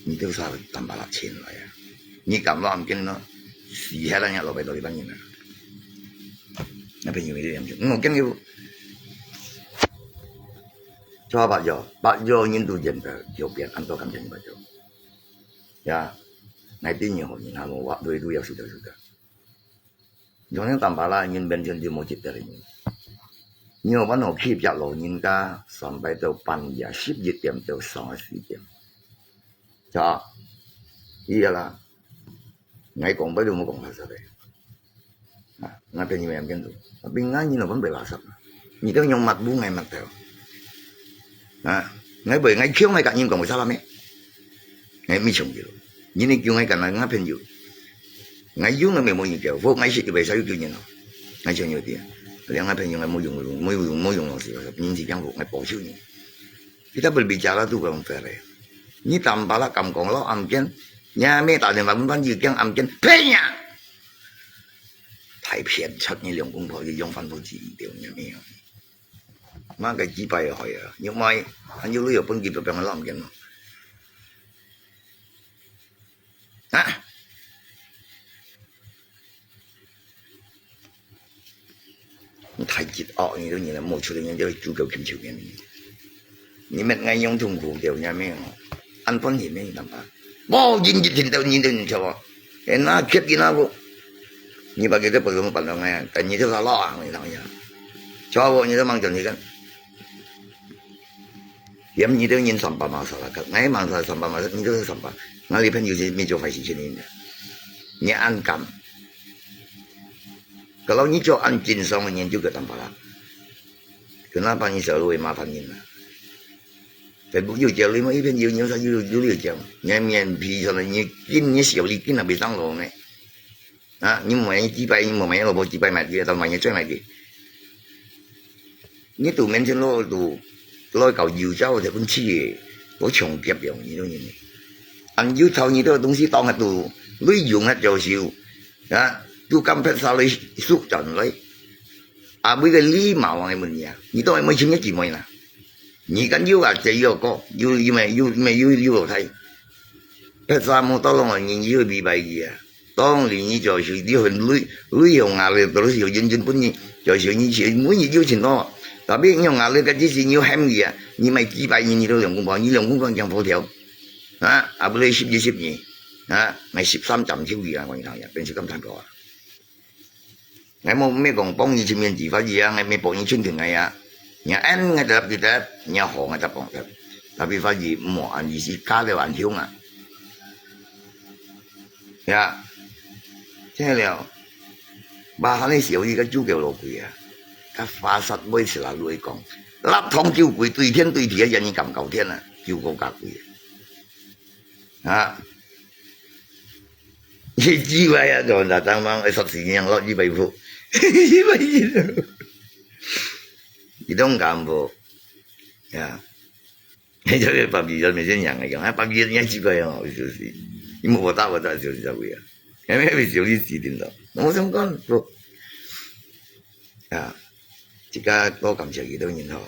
你都啥淡薄啦錢來啊？你敢話毋見咯？死下來，你老板到底幫你呢？那朋友没两间，嗯，我跟你说，做八九，八九人都认得，右边安到感情八九。Ya，那对你好，你看我话对都要输掉输掉。 Yang yang tambah lah, ingin bensin di mojit dari ini. 你有辦法去接老人家，上擺到半夜十一點到三四點。是吧？係啊啦，𠊎講白都無講白說个。啊，𠊎朋友也變做，tapi𠊎人老板被垃圾，你都用抹布𠊎抹頭。啊，𠊎會，𠊎叫𠊎个人講，為啥啦咩？ 𠊎毋想佢，因為叫𠊎个𠊎朋友，𠊎有𠊎乜無人叫，或𠊎識佢為啥又叫人咯？𠊎想有啲，兩个朋友𠊎無用無用無用無用咯，係人之間𠊎保守你。Kita berbicara tu belum fair。你坦白啦，敢講咯，案件，你還沒打電話問朋友講案件，騙呀！太騙，出你兩公婆就用反复自己掉，你没有。 麼个幾百个害啊，又買，還有旅遊本機票，別人浪見咯。啊！你太激哦，你都你来冒出来，人家主角请求你。你们爱用痛苦掉，你没有？按本你没办法。无人一天到你都你叫我，哎，那给你那个，你把给这不怎么办到哎，但你就他老啊，你讨厌。叫我你都忙着你个。 Yam nyi tu nyin sampah masyarakat. Ngai mangsa sampah masyarakat, nyi tu sampah. Ngali pen yusi mi jo fai si chini. Nyi an kam. Kalau nyi jo an jin song nyin juga tampala. Kenapa nyi selalu mafan nyin? Facebook yu jauh lima ipen yu nyi sa yu yu yu jauh. Nyi mien pi sana nyi kin nyi siau li kin na bisang lo ne. Ha, nyi mò nyi jibai, nyi mò mè lo bo jibai mai di, tao mai nyi choi mai di. Nyi tu mention lo tu, lo kau yu jauh de pun chi, lo chong kiap yong nyi lo nyi. An yu tao nyi tu dong si tong tu, lui yung hat jauh siu. Ha, tu kam pet sa lui suk chan lui. A bui ke li ma wang e mun ya. Nyi tu mo chim nyi ji mo na. Nyi kan yu a che yu ko, yu yu me yu me yu yu lo thai. Pet sa mo tao long nyi yu bi bai ya. Tong li nyi jiao siu di hun lui, lui yong a le, terus yong jin jin pun nyi, jiao siu nyi siu, mui nyi jiu chin to. Tapi yong a le ka ji si nyi hem ya, nyi mai ji bai nyi nyi to yong kung pao, nyi yong kung pao kiang po tiao. Ha, a bu le sip ji sip nyi. Ha, ngai sip sam jam thiu ya, kong tang ya, pen sip sam tan ko. Ngai mo me kong pong nyi chim yen ji fa ya, ngai me pong nyi chun thun ngai ya. Nya en ngai tep di tep, nya ho ngai tep pong tep. Tapi fa yi mo an yi si ka le an hiu nga. Ya. Thế了. Ba han ni siu yi ka ju kêu lo kui ya. Ka fa sat boi si la lui kong. Lap thong ju kui tui thiên tui địa ya ni kam kau thiên a. Ju ko ka kui. Ha. Yi ji bai ya jo na tang mang e sat si yang lo yi bai fu. Yi bai yi. Yi dong kam fu. Ya. 你就係百二日咪先贏个，啊，百二日你幾個哦，就是，你無打我打就是這位啊，因為就你指定咯，我想講，不，啊，自家多感謝幾多人吼，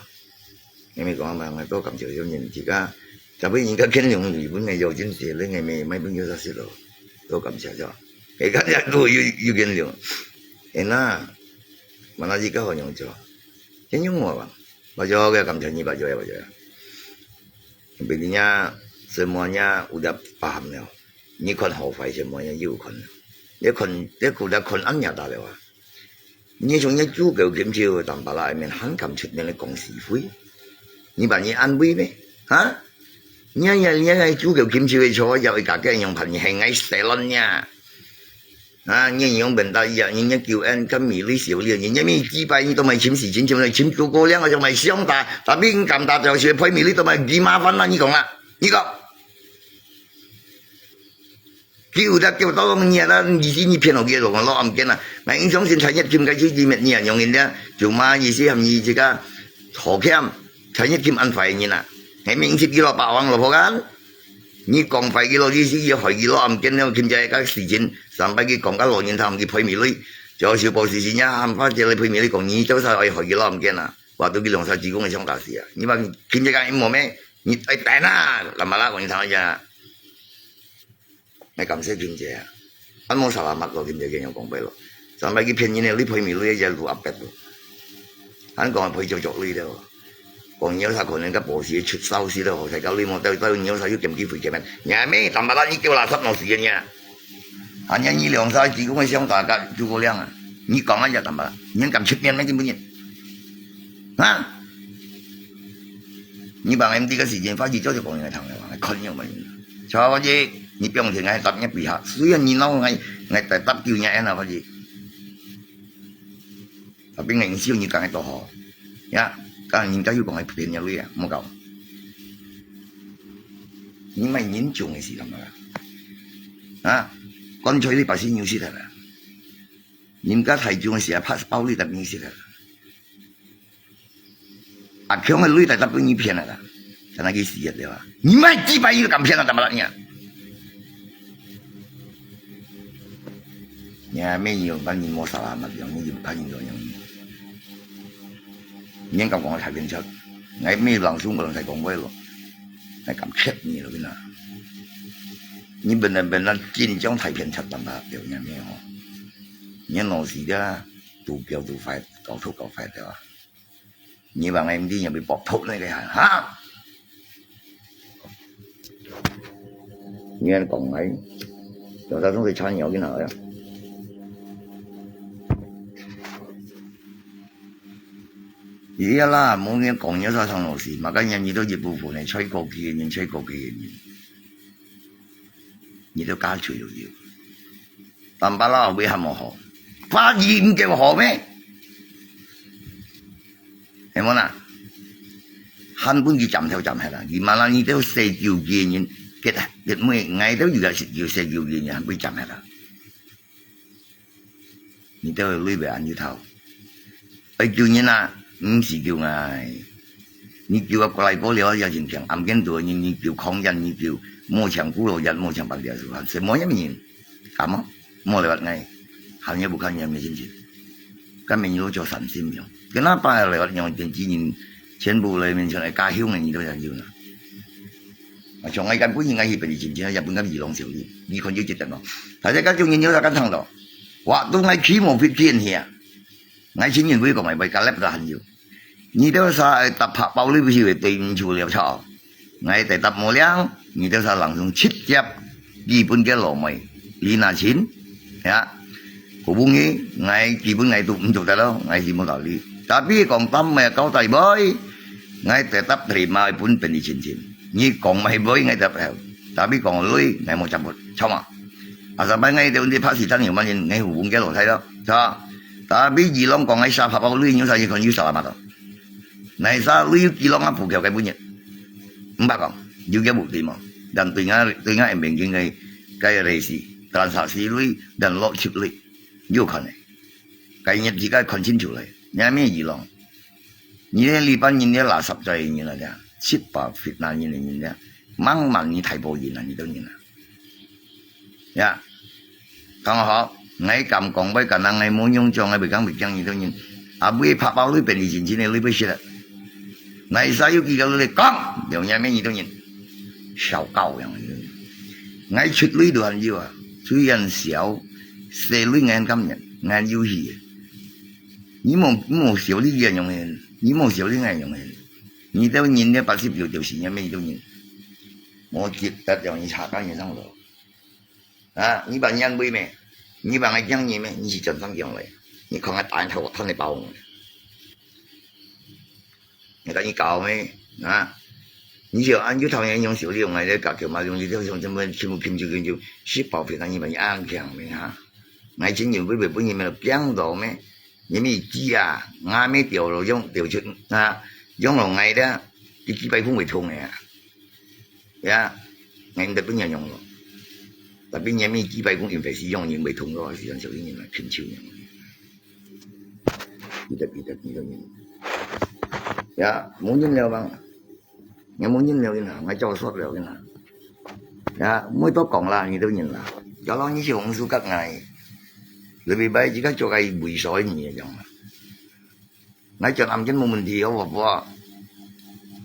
因為講嘛，多感謝幾多人，自家，特別人家肯用日本个有真濟，你个咪買朋友就係咯，多感謝咗，哎，感謝都有有肯用，哎那，mana自家好用咗，肯用我吧。 Baca ke kam chan ni baca ya baca ya. Bini nya semuanya udah paham ya. Ni kon hau fai semuanya you kon. Dia kon dia kuda kon an nya ta lewa. Ni chung nya ju keu kim chiu tam pala ai men han kam chut men le kong si fui. Ni ba ni an bui me. Ha? Nya nya nya ju keu kim chiu cho ya i ka ke nyong phan ni heng ngai selon nya. 啊，你用本大意啊，人家救恩跟米粒小粒，人家没几百，你都没请死，请请来请诸葛亮啊，就没想打，tapi你敢打掉些配米粒都没几麻烦啦，你讲啦，你讲。救他救到你啦，你是你骗我个咯，我老暗见啦。那你相信产业金该去地面你啊，用人家就骂你是他们这个好看，产业金安排你啦，还明知几老霸王老婆干。 你講壞佢咯，你係要害佢咯，毋見了，今朝个事情，上擺佢講个老人家佢賠米類，就係報事情呀，喊花姐來賠米類，講你做啥愛害佢咯，毋見啊？話到佢兩三子公个想打死啊！你話今朝个一毛咩？你愛等啊，幹嘛啦？講你聽一下，愛感謝今朝啊！ An mo salamat lo，今朝佢樣講白咯。上擺佢騙人个，你賠米類只路阿伯咯。An講賠足足類了。講你有啥可能个保險出燒死了，好彩搞你莫到到你有啥有點機會见面。你还没坦白啦，你叫垃圾弄死人呀！啊，你你两三子公个想打个诸葛亮啊，你讲啊也坦白，你敢出面咩？根本人。啊？你幫𠊎毋知个時間，法律早就講你聽了，看你有無？小伙計，你表現𠊎答你比下，雖然你鬧𠊎，𠊎答救你啊，法律。Tapi𠊎笑你講个多好，呀，講人家又講个騙人个啊，莫搞。你買人種个是幹嘛？啊？乾脆你把心牛死了啦。人家太重个時啊，怕包你个面死了啦。阿強个鐳大大分你騙了啦，在那个死了对吧？你买几百亿都敢骗了，怎么了你啊？你还没有把你摸傻了嘛，你就看你怎样。你敢讲我太偏激，我没有朗誦过，才讲过了，还敢骗你了，跟你讲。你本来本来紧张太偏激，怎么了？有没有？你老实的，都标都坏，搞头搞坏的啊！你把俺的也被爆破那个哈，你看讲来，有啥东西穿你要跟哪呀？伊啦，無人講你啥上老師，嘛个人你都一部分的，吹過去的人，吹過去的人，你都加吹有有。但巴拉為什麼好？法律毋夠好咩？係無啦？還分佢斬頭斬下啦，佢嘛啦，你都四九个人，結結尾，𠊎都有个有四九个人，還分佢斬下啦。 你兜个鐳會恁有頭。愛救人啊，毋是救𠊎。你救啊，過來過了也真強，暗間多人，你救抗日，你救無像古老日，無像白條樹，什麼也沒人，敢麼？莫來挖𠊎，行也不看也沒心情。敢沒有做善心了，跟那把來挖用電子人，全部來面前來加凶的，你都想救呢？啊，像𠊎敢不應該去別人親戚，也不敢去弄小你，你看就值得咯。大家摎種人有啥敢聽咯？ Waktu𠊎去無必見去啊，𠊎親人會講𠊎會甲lepta還有。你兜儕會搭拍包你不是會對毋住了操？𠊎會答無了，你兜儕人從直接基本个老妹，你那親，呀，好不容易，𠊎基本𠊎都毋做得咯，𠊎是無道理。Tapi講當咩交代boy，𠊎會答terima分別人親戚。你講麼个boy，𠊎答後，tapi講鐳，𠊎無接受，操嘛？ Asal baik ngai dia undi pasi tanya manin ngai hubung ke lo thai lo. Sa, tapi jilong kong ngai sa papa lui nyu sa kon yu salamat lo. Nai sa lui jilong apu kau kai bunyi. Mbak kong, juga bukti mo. Dan tuinga tuinga embeng king kai kai resi transaksi lui dan lo chip lui. Yu kon eh. Kai nyet jika kon chin chu lai. Nyami jilong. Ni le li pan ni le la sap zai ni la dia. Chip pa fit na ni le ni dia. Mang mang ni thai po yin na ni dong ni na. Ya. Kang hop, ngai kam kong bai ka nang ngai mo nyong chong ngai bai kang bai kiang ni dong nyin. A bui pha pao lui pen li chin chin lui bai shit. Ngai sa yu ki ka lui kang, yong ya me ni dong nyin. Shao kao yang ni dong nyin. Ngai chut lui du han yu a, chui yan xiao, se lui ngai kam nyan, ngai yu hi. Ni mo mo xiao li yan yong hen, ni mo xiao li ngai yong hen. Ni dong nyin ne pa sip yu yu si nya me ni dong nyin. Mo chit tat yong ni cha ka ni sang lo. 啊，你把人安慰咩？你把人讲你咩？你是真正讲嘞？你看看答案头，我看你包我。你跟你搞咩？啊，你就按就讨厌用手里用来的搞球嘛，用你就用什么全部拼就拼就，是包皮那你们安强咩哈？买钱有不不不你们变到咩？你们鸡啊，俺们掉了用掉出啊，用了来的，一几百分会痛的啊。 Ya, ngai ndak pun nyanyong lo. Tapi nyami kipai kung invest yong ning bai thung lo, si yang siu ning la pin chiu nyang. Kita kita kita ning. Ya, mo ning liao bang. Ngai mo ning liao ina, ngai chao sot liao ina. Ya, mo to kong la, ni to ning la. Kalau ni si hong su kak ngai. Lebih baik jika chao kai bui soi ni yang. Ngai chọn âm chính một mình thì có một vua.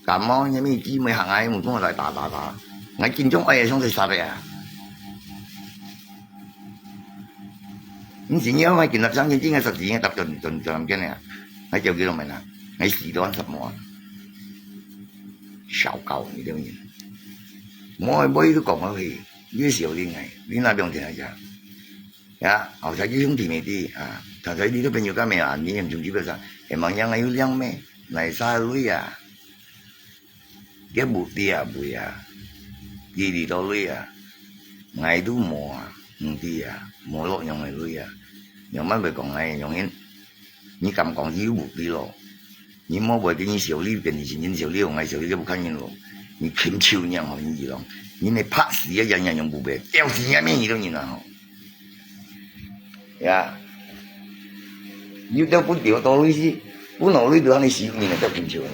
Cả mó nhà mi chỉ mới hàng ai một con lại tà tà tà. Ngai chính trong ai sống thì sao đấy à? Những gì nhớ mai chính là sáng chính chính là sạch gì tập tuần tuần tuần âm chính này à? Ngai chịu kêu mày nè. Ngai xì đoán sập mỏ. Sao cầu như thế nhỉ? Mỗi bối cứ còn ở thì dưới siêu đi ngày, đi na biong thì ngai chả. Ya, au sa ji hung ti me ti, ah, ta sa di tu penyu ka me, ah, ni yang jung ji ba sa, e mang yang ayu liang me, 哪儕个鐳啊？該屋底啊，位啊，佢裡到鐳啊，𠊎都無啊，毋知啊，無落樣个鐳啊。仰般會講𠊎樣人？你敢講佢有屋底咯？你莫會跟你小李變成真小李，𠊎小李就不看人咯。你禽獸樣吼，你講，你那拍死啊，樣樣用不白，吊死啊，面你都人啊吼。 呀，有兜分著到位是，分到位就恁樣死人个，叫禽獸呢。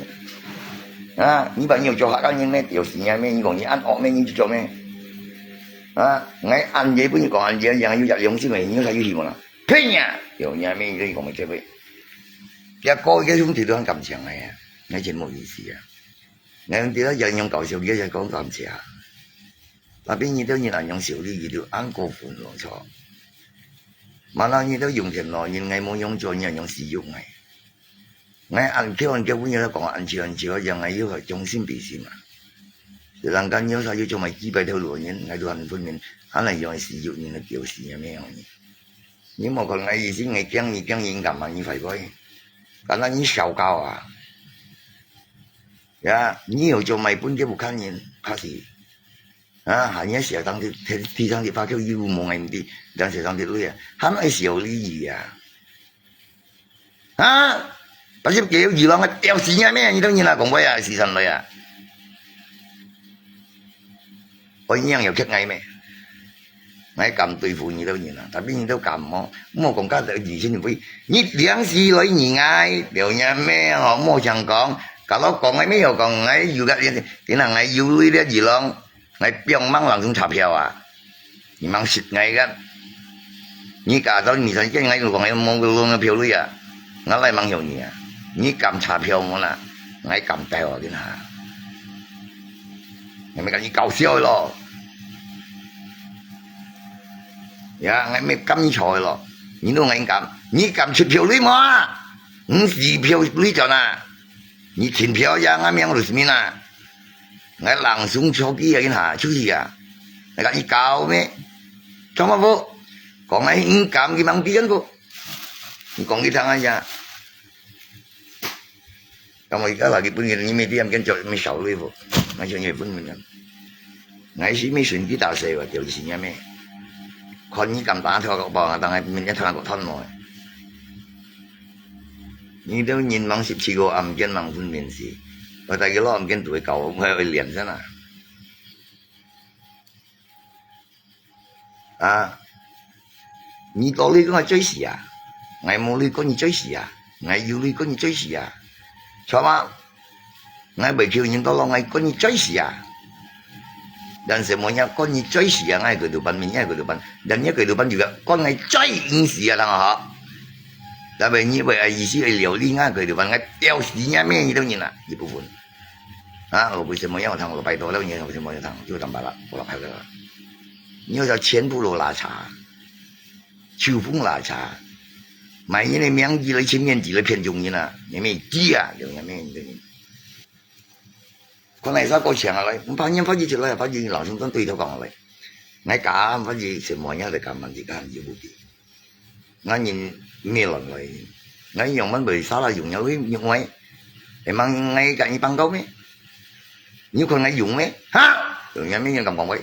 啊，你把你有做客家人咩？有死人咩？你講你恁惡咩？你就做咩？啊，𠊎恁樣分你講恁樣，有隻良心个，你有啥有希望啦？騙人！有人咩？你講个這位，這個一個兄弟都很感情个呀，那真無意思啊。 𠊎等這樣用搞笑，你也講感謝。Tapi你兜人恁樣笑你，你就恁過分咯，著。Mana你兜用電腦，人𠊎無用著，你恁樣使用𠊎。𠊎恁巧，恁巧，分你兜講恁笑恁笑，讓𠊎又會將心比心啊。人家你有啥有做麼幾百條路人，𠊎都很分明，恁樣樣使用人个表示，也沒有你。你莫看𠊎意思，𠊎驚你，驚你敢嘛，你壞壞。敢若你小高啊。 呀，你有做麼分佢屋下人，怕死。啊，還要寫上去，地，地上去發票又無人的，人寫上去累啊，還愛小利益啊。啊，把這個魚郎啊，吊死你咩？你兜人啊，講話啊，死上來啊。 愛仰有客愛咩？𠊎敢對付你兜人啊，tapi你兜敢無？莫講甲得二千倍，你兩時來你愛，了你咩吼？莫想講，kalau講𠊎咩有講，𠊎有个，今日𠊎有鐳了二郎，𠊎放吂人送車票啊！你吂食𠊎个，你假到二三千，𠊎有講𠊎無弄个票鐳啊！ 𠊎來吂曉你啊！你敢車票無啦？𠊎敢帶哦，今下。𠊎乜跟你搞笑个咯。呀，𠊎乜跟你吵个咯。你都𠊎敢，你敢出票鐳無啊？你死票鐳轉啊！你停票呀，𠊎命都死命啊！𠊎langsung出去啊，今下出去啊！𠊎跟你搞咩？做麼不？講𠊎你敢，佢吂比人不？你講佢聽啊呀！ Kamu ika lagi pun ngin ngin media mungkin jauh mi saului bu. Macam ni pun mungkin. Ngai si mi sun kita sewa dia di sini me. Kon ni kam ta thua ko ba ta ngai min ya thua ko thon mo. Ni deu ngin mang sip si ko am ken mang pun min si. Ba ta ki lo am ken tu kau mo lian sana. À, 你多鐳過𠊎最死啊！𠊎無鐳過你最死啊！𠊎有鐳過你最死啊！著嗎？𠊎會求人多咯，𠊎過你最死啊！但是無人過你最死啊！𠊎个老闆，明日个老闆，但日个老闆就講過𠊎最死啊！當好，但係你會意思會了理，𠊎个老闆，𠊎吊死你咩？你都人啊，一部分。 啊，我為什麼要談？我拜託了你，為什麼要談？就談罢了，我拍个了。你要叫全部都拉茶，秋風拉茶，買人的名字來，情面子來騙眾人啊！你們知啊，有人咩？你看那啥夠強啊！來，我把人發起起來，發起老兄跟對頭講來，來搞，發起什麼樣的搞嘛？你看，你不知。 𠊎人毋係亂來，𠊎樣般會沙拉用了會用个，會吂𠊎甲你放狗咩？你有看𠊎用咩？哈！用樣咩人敢講話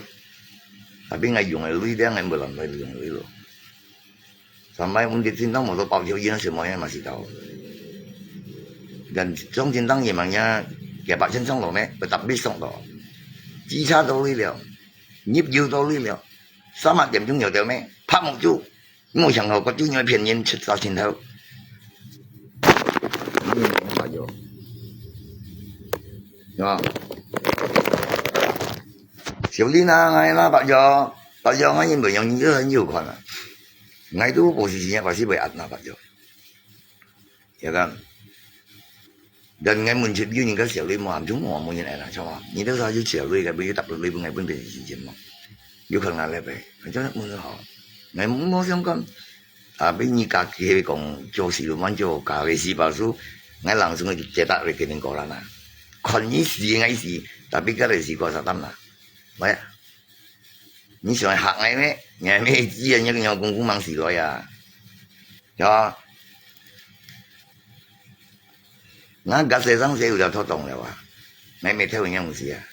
？Tapi𠊎用个鐳咧，𠊎毋會亂來用鐳咯。上擺阮个叮當摩托包條煙什麼樣嘛是到，但裝叮當也吂呀，幾百千上落咩，會特別上到，機車到位了，入油到位了，三百點鐘有到咩？拍目珠。 我想好，我就愛騙人七八千頭。嗯，白肉。是吧？小李啊，𠊎啦，白肉，白肉，𠊎因為用你很有款啊。𠊎都無時間，還是會壓那白肉。 Ya kan? Dan ngai mun cit yu ni ka siap lui mo am chung mo mun yin ai na chama. Ni ta sa yu siap lui ka bi tap lui pun ngai pun pe si jin mo. Yu khang na le pe. Ka chama mun ho. Ngai mun mo siam kan. Tapi ni ka ke kong jo si lu man jo ka ke si pa su. Ngai langsung ke tak re ke ning ko la na. Kon ni si ngai si. Tapi ka re si ko sa tam na. Ba ya. 你想嚇𠊎咩？𠊎咩知啊，你个娘公公忙死來啊！呀，𠊎 𠊎个細生細有條拖動了啊，𠊎乜偷人樣東西啊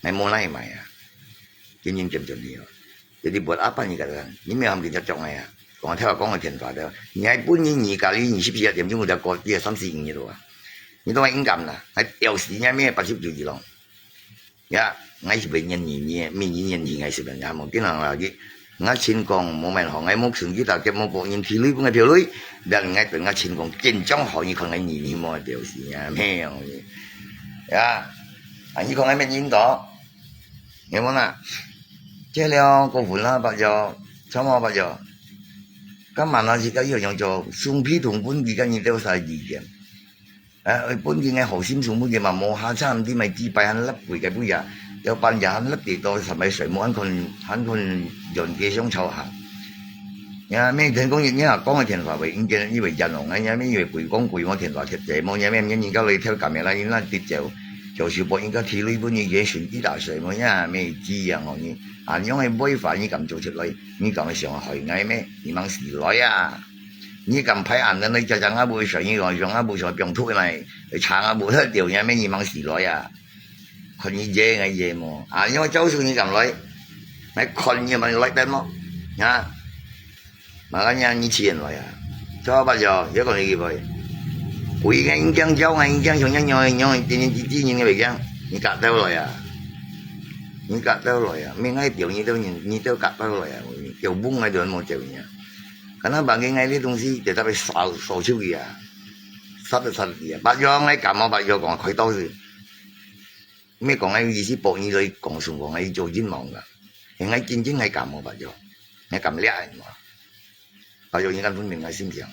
，𠊎無拿去賣啊，緊緊減轉去哦。Jadi buat apa你katakan？你乜喊佢接觸𠊎啊？講偷講个電話的，你還分你二家裡二十四點鐘有條過，你三四五日了啊？你都還應該啦，還吊死你還乜八十九幾咯。 Ya，𠊎係會念你，你，你念你，𠊎係會念，無，今日啊，你，𠊎親講，無問好，𠊎無存幾大，無個人提鐳分𠊎票鐳，但𠊎對𠊎親講，緊張好，你看𠊎念你無表示啊，沒有你。Ya，啊，你看𠊎面應到，有無啦？這了，過分啦，八九，差不多八九。今晚啊，自家要用做送批同分佢个，你都晒意見。 啊，分佢个好心送分佢嘛，無下差毋知買幾擺還甩鬼个不呀，要半夜還甩跌到，上擺睡目還看，還看人家相吵下。呀，每天講你，你啊，講个電話會，應該以為人哦，哎呀，以為鬼講鬼，我電話接接，無，也人家來跳camera，你那跌走，就是不應該提鐳分你，也選一大水，無呀，沒知啊，哦，你，啊，你用个違法，你敢做出來，你敢想害𠊎咩？你忙死來啊！ 你敢派恁樣來接接吾母个事，你講像吾母所放毒來，查吾母忒掉，也免你忙死來啊！看你惹𠊎惹無？啊，用招數你敢來？來看你嘛來得無？啊？Makanya你錢來啊！做八九，也講你去背。鬼个人驚，招个人驚，像樣樣樣，天天之之人个袂驚，你夾到來啊！你夾到來啊！免𠊎掉，你都你都夾到來啊！掉崩𠊎都無掉你啊！ Karena bagi𠊎這東西tetap掃，掃出去啊，殺都殺得去啊。八九𠊎感冒，八九講開刀是，毋係講𠊎意思，幫你來講，送講𠊎做陰謀个。係𠊎真正𠊎感冒，八九，𠊎感冒了嘛。八九應該分明𠊎心情。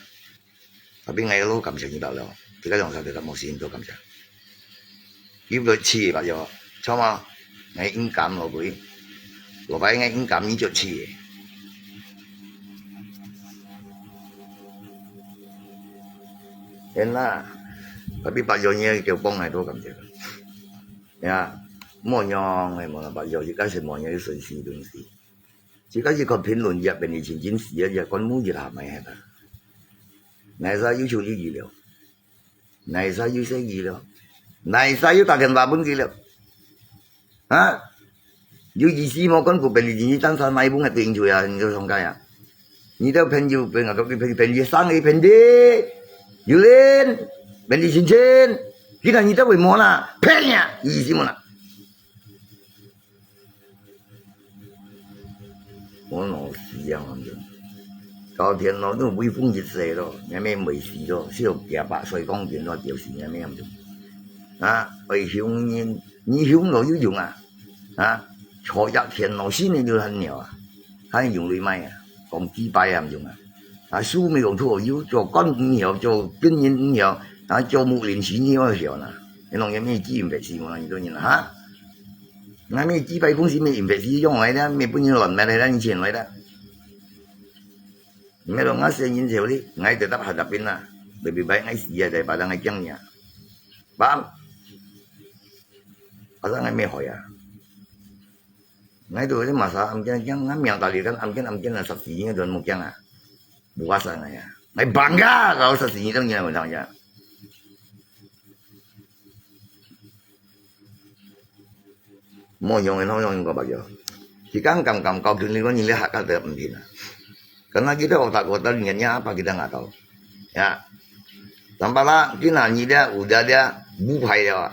Tapi𠊎老感謝你了了，這個兩三個無時間多感謝。 有個七八九，差嘛，𠊎應感落去，落擺𠊎應感你就七。Enak，tapi八九你叫幫𠊎多感謝。Ya，莫用，哎，莫八九，一開始莫用，有順序東西。自家去看評論，也便利親親事啊，也管無一下買忒啊。哪儕有求於佢了？ 哪儕有生意了？哪儕有打電話分佢了？啊？有意思無？講古便利店，單單買本个電影就啊，你就上街啊？你兜朋友，朋友，朋友，朋友，生意便利，有人，便利親親，今日你兜會無啦？騙呀，有意思無啦？ 我老死啊，反正。到天咯，都威風一世咯，也免袂死咯，少幾百歲講緊咯，就是也免咁。啊，愛凶人，你凶咯有用啊？啊，坐一天咯，死人就很了啊，還用來賣啊？講幾擺也毋用啊？啊，書沒有錯，有做官毋曉，做軍人毋曉，啊，做木林時你要曉啦。你弄个咩基因白死我，你做人啊，哈？ 𠊎乜幾擺公司乜invest用來啦，乜分人亂賣來啦，你錢來啦。Melo𠊎先人潮哩，𠊎tetap hadapin啦。Lebih baik𠊎死啊，daripada𠊎驚你啊。Paham？Asal𠊎乜害啊。𠊎都係masa amkin驚，𠊎命大力kan amkin amkin啊，十四年都無驚啊。無asal𠊎啊，𠊎bangga kalau十四年都你來問他呀。 莫用个，莫用个，八九。Sekarang kam kam kau kini kau nyilih hak kata empin. Karena kita otak-otak niatnya apa kita nggak tahu. Ya. Tambah lah, kina ni dia udah dia bupai dia.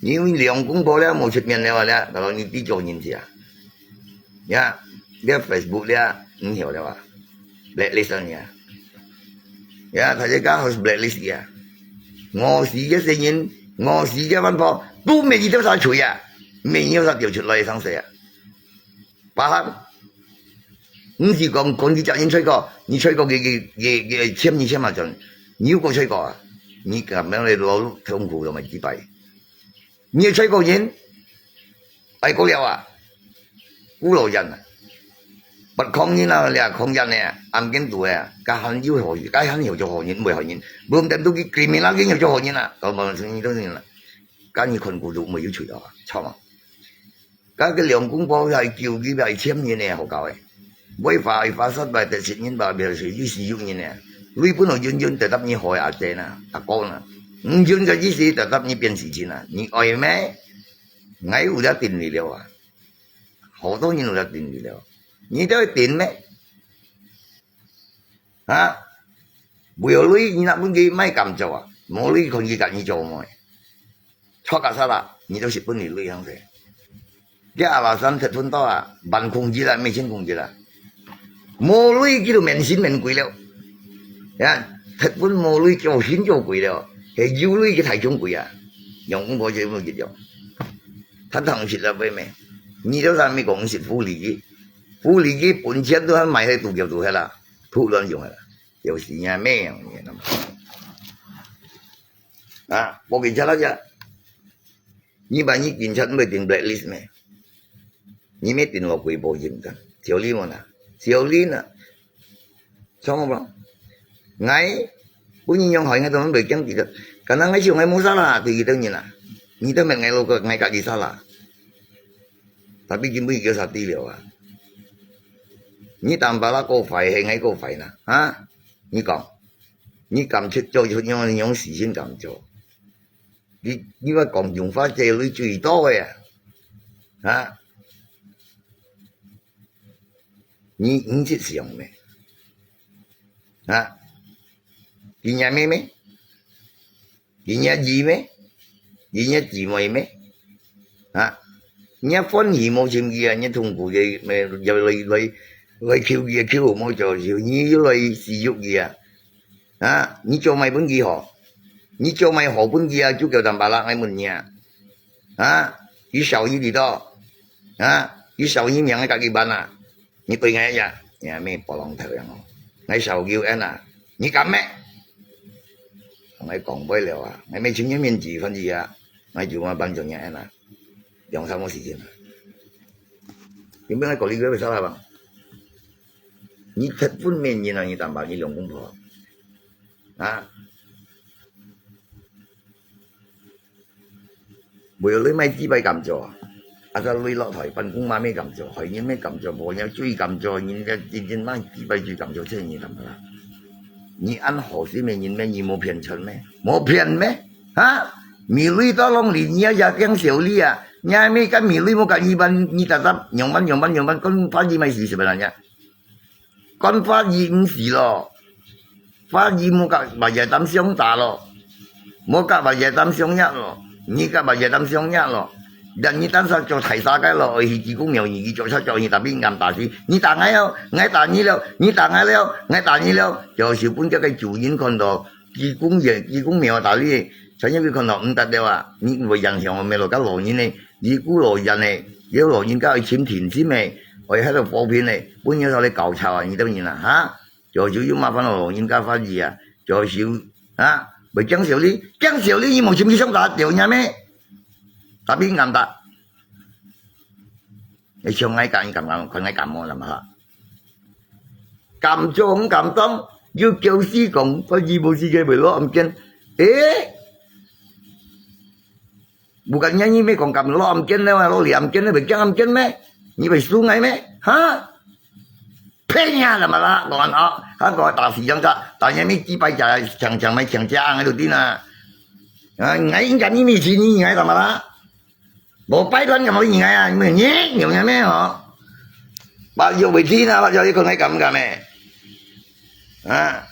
Ni 兩公婆了，無出面了了，kalau你知做人事啊。 呀，你Facebook了，毋曉了啊，blacklist了你啊。呀，大家好是blacklist啊。我是一些人，我是一些văn phòng，都沒有啥吹啊，沒有啥掉出來上市啊。Paham？毋是講講你隻人吹過，你吹過佢佢佢佢簽你簽嘛準，你又過吹過啊？你咁樣來勞碌痛苦了嘛幾擺？ 你个吹過人，愛過了啊，古老人啊，不抗人啊，了抗人呢，暗間肚啊，該還有好人，該還有做好人，毋會好人，無等到佢criminal，佢有做好人啊，到無生意都人啊，該你看孤獨沒有吹到啊，操嘛！該個兩公婆係救佢係簽人呢，好搞誒，違法係法律，係得罪人吧，表示佢是有人呢，你本來遠遠得得你害阿姐呐，阿哥呐。毋準个意思，特特你變事情啊！你愛咩？𠊎有得定你了啊！好多人有得定你了，你都會定咩？啊？無鐳，你拿分佢買甘蔗啊？無鐳，看佢甲你做麼？錯个啥啦？你都係分你鐳樣子。這阿拉山忒分到啊，萬空一啊，毋係千空一啊。無鐳，佢都免新免貴了。 呀，忒分無鐳，叫新叫貴了，係有鐳个大眾貴啊，用毋過就毋一樣。他當時了會咩？你就在美國食福利个，福利个本錢都還買喺肚腳肚去啦，突然用啦，有時也咩樣，你知道嗎？啊，無警察那家，你把你警察毋會定 blacklist 咩？ 你乜定落幾步認真，小李無啦，小李啦，錯無？𠊎，本人用好，應該都毋會驚佢个。敢若𠊎想𠊎無salah，對佢等人啊，你都問𠊎老哥，𠊎家己salah。Tapi今晡日叫啥底了啊？你Tampalak个壞，係𠊎个壞啦，啊？你講，你敢出做，用用時間敢做？ 你你話講用法，這類最多个啊，哈？你你識想咩？哈？佢若妹咩？佢若姨咩？佢若姊妹咩？哈？你歡喜無尋佢啊？你痛苦个咩？來來來來求佢啊？求無就就你又來使用佢啊？ 啊，你做麼个分佢好？你做麼个好分佢啊？就叫Tampalak，𠊎問你啊。啊，佢少一里多，啊，佢少一名个家己辦啊。你對𠊎呀，你還沒波浪頭樣哦。𠊎少U N啊，你敢咩？𠊎講不了啊，𠊎沒情願面子分佢啊，𠊎就嘛辦做你N啊。兩三个時間啊。你不要搞這個為啥啦吧？你忒分面人啊，你Tampalak，你兩公婆。 啊？為了買幾擺甘蔗啊？啊，在雷落台，辦公嘛買甘蔗，害人買甘蔗，無人追甘蔗，人家真正買幾擺追甘蔗，這你Tampalak？你恁好心个人咩？你無騙錢咩？無騙咩？哈？米鐳到弄你，你也也驚小利啊？你還沒跟米鐳，無跟一般，你tetap用辦用辦用辦，跟法律買是什麼人家？ 跟法律毋係咯，法律無甲Raja Tam相打咯，無甲Raja Tam相壓咯，你甲Raja Tam相壓咯。Dan你單身做大沙街咯，愛去濟公廟，你去做出做去，tapi ngam打死，你打𠊎了，𠊎打你了，你打𠊎了，𠊎打你了，就係分這個主人看到濟公爺、濟公廟打你，全部佢看到毋得了啊！你會影響我們老家老人呢，你古老人呢，有老人家愛尋定心呢，愛喺度和平呢，分人在那搞吵啊，你等人啊，哈？ 就係有麻煩咯，人家法律啊，就係啊，會驚小你，驚小你，你無尋佢相打，掉人咩？Tapi ngam打。你想𠊎敢，你敢敢，看𠊎敢無啦嘛哈？敢做毋敢當，又叫死講，法律無時間會落暗間。誒？ Bukannya你乜講敢落暗間呢，落暗間呢，會驚暗間咩？你會輸𠊎咩？哈？騙呀，怎麼啦？講啊，他給我打死這樣子，打人乜幾百隻，強強乜強強，還有定啊！啊，𠊎應該你乜錢，你應該怎麼啦？無拜託你，你應該啊，你乜你，你有咩哦？把肉會聽啊，把肉一個人敢毋敢咩？啊？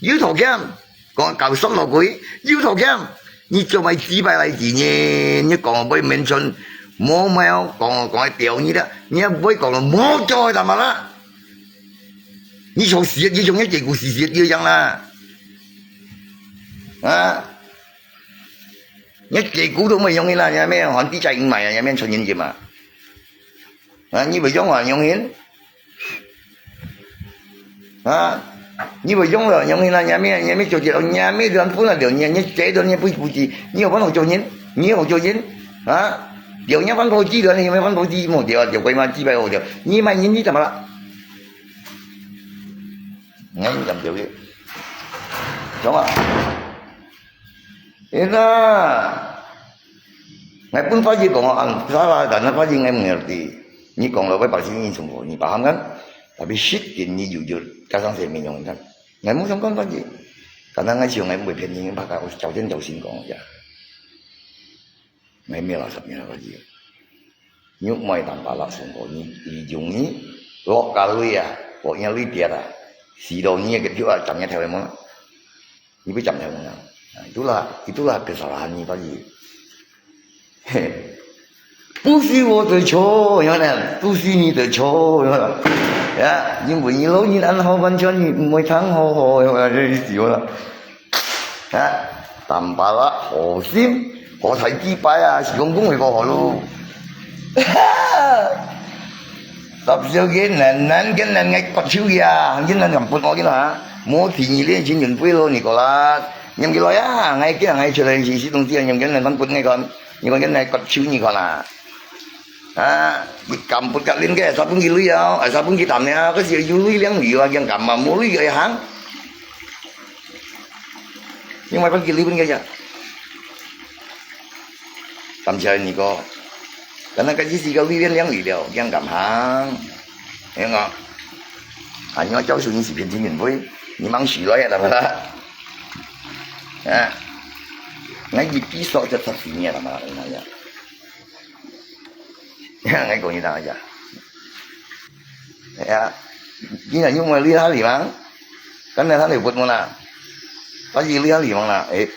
又偷搶，講搞爽了鬼，又偷搶，你做麼个幾擺來幾年，你講會mention，無無講講會掉你的，你也毋會講了，無做的嘛啦。你想死，你想要結果死死就一樣啦。啊？你結果都沒用的啦，你還沒有還地在買啊，你還沒有存錢去嘛？啊，你不用啊，用心。 啊，你會用了，用你那，你還沒，你還沒做起來，你還沒亂分了，你，你這段你不，不知，你有辦法做人，你有做人，啊，有人辦法做人，有沒有辦法做，沒有，有鬼嘛，幾百个，你買人，你怎麼了？你怎麼了？懂啊？ Ina, ngai pun faji kong an sala dan faji ngai mengerti. Ni kong lo bai pasi ni sungko ni paham kan? Tapi shit kin ni jujur kasang saya minyong kan. Ngai mu sungkon faji. 但係𠊎想𠊎毋會騙人，拍个，我朝天朝晨講呀。𠊎咩啦，十年了，你。玉妹淡白啦，上過你，你用你，落个淚啊，落你淚跌啊，死到你个腳啊，站你頭毛，你會站頭毛啊？Itulah, itulah kesalahan你，Pak Haji. 嘿，不是我的错，有没有？不是你的错，有没有？呀，因為你老人恁好，完全你毋會聽好好，有沒有？這意思有沒有？啊，淡白啦，好心，好大幾擺啊，是講講會過好咯。十少个男男跟男愛割手呀，跟男敢分我个啦，莫提你練情人會咯，你過啦，念起來呀，𠊎跟𠊎出來是是東西，念跟男男分我看。 你看現在割手你看啊，啊，你敢不割令个，sabun佢鐳啊，啊，sabun佢淡了，可是有鐳領有啊，yang敢嘛，無鐳个行。因為分佢鐳分个呀，感謝你哥，但那个意思个鐳領領有了，yang敢行，哎呀，啊，你要教授你是变天人会，你忙起来呀，怎么了？啊，那一比说这他几年了嘛，哎呀。 𠊎講你聽一下。哎呀，今日有無鐳下你嗎？今日下你分我啦。Pak Haji鐳下你嗎啦？哎。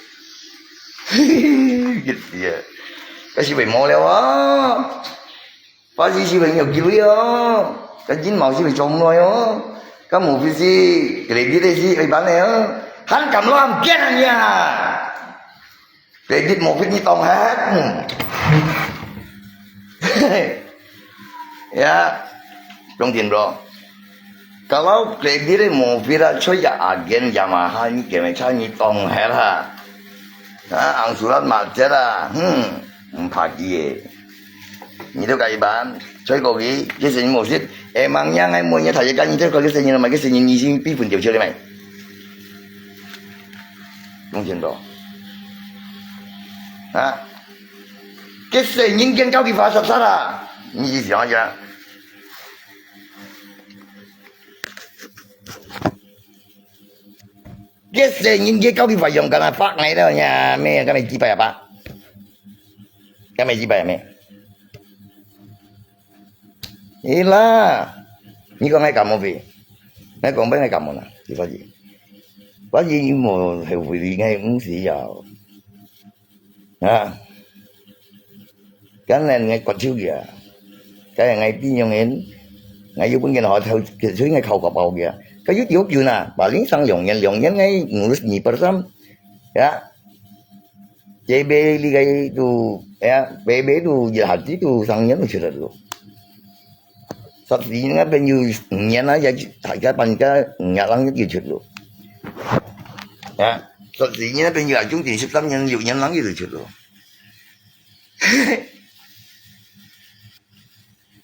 Gitu ya。該是會無了啊。Pak Haji是會有機會哦。該金毛是會中來哦。該無非是，credit个是會辦个哦。還敢亂騙人呀！ Credit無分你當黑。Ya，重點咯。Kalau credit無分啊，所以阿健Yamaha你根本差你當黑啦。啊，angsuran macet啊，哼，毋怕佢个。你都該一般，所以講佢，佢生意模式，emangnya𠊎每日睇一間，你都講佢生意嘛，佢生意你先比分掉出來咩？ 用錢多。啊？該細人間交佢花煞煞啊！你意思係麼个？該細人間交佢花用緊啊，發呆了呀，咩，該咩幾百啊，八？該咩幾百啊，咩？ 係啦，你講𠊎感冒未？𠊎講分𠊎感冒啦，你發現？發現你無後悔你，𠊎毋需要。啊，今年𠊎割手去啊，今年𠊎變樣人，𠊎有本錢好投，所以𠊎靠個包去啊。佢有條件啊，paling上兩年，兩年𠊎ngurus你persen，ya。 J B你个都，哎呀，B B都一下子都三年都出來了。十四年个朋友五年啊，也大家搬家五年人就出了。啊，十四年个朋友啊，中间十三年、六年人就出了。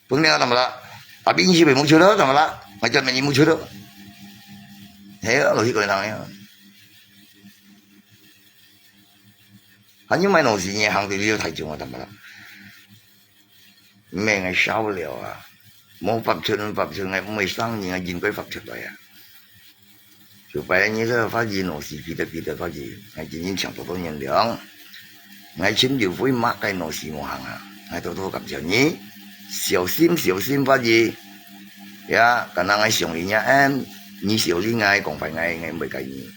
分了怎麼了？啊，平時會無出了，怎麼了？我叫你無出了。嘿，老實講，人呀。 還有買東西，你行到這大眾啊，怎麼了？毋係，𠊎受不了啊！無法出，無法出，𠊎毋會生人，𠊎應該發出來啊！就擺你這發現東西，記得記得發現，𠊎今年搶多多年了，𠊎尋條會買个東西無行啊！𠊎多多感謝你，小心小心發現，呀，敢若𠊎想你呀，嗯，你小心𠊎，講壞𠊎，𠊎毋會怪你。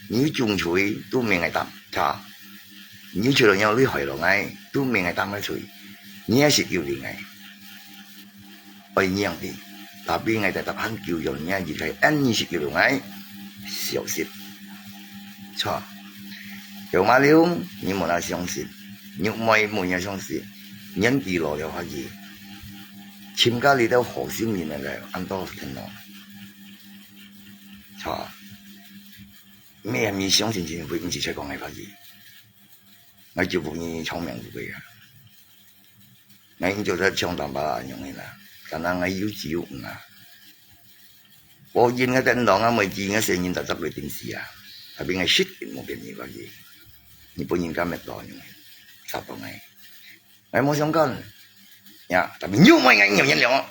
你種菜都毋係𠊎擔， Cha，你除了要你害了𠊎，都毋係𠊎擔个罪，你也係救了𠊎。愛你樣的，tapi𠊎tetap還救了你，因為恩你係救了𠊎，小心。Cha，有馬龍，你莫那相信，玉妹莫也相信，年紀老了下去，尋家裡頭好心人來，恁多天咯。Cha。 咩，你相信真會，毋係在講𠊎話語。𠊎就分你聰明一個啊。𠊎應該在像當巴拉樣个啦，但係𠊎有只有五啊。我應該等到啊，每日𠊎生人在十來點四啊，tapi𠊎識無跟你話語。你本應該滅到樣个，殺到𠊎。𠊎無相干。呀，tapi你莫𠊎有原諒哦。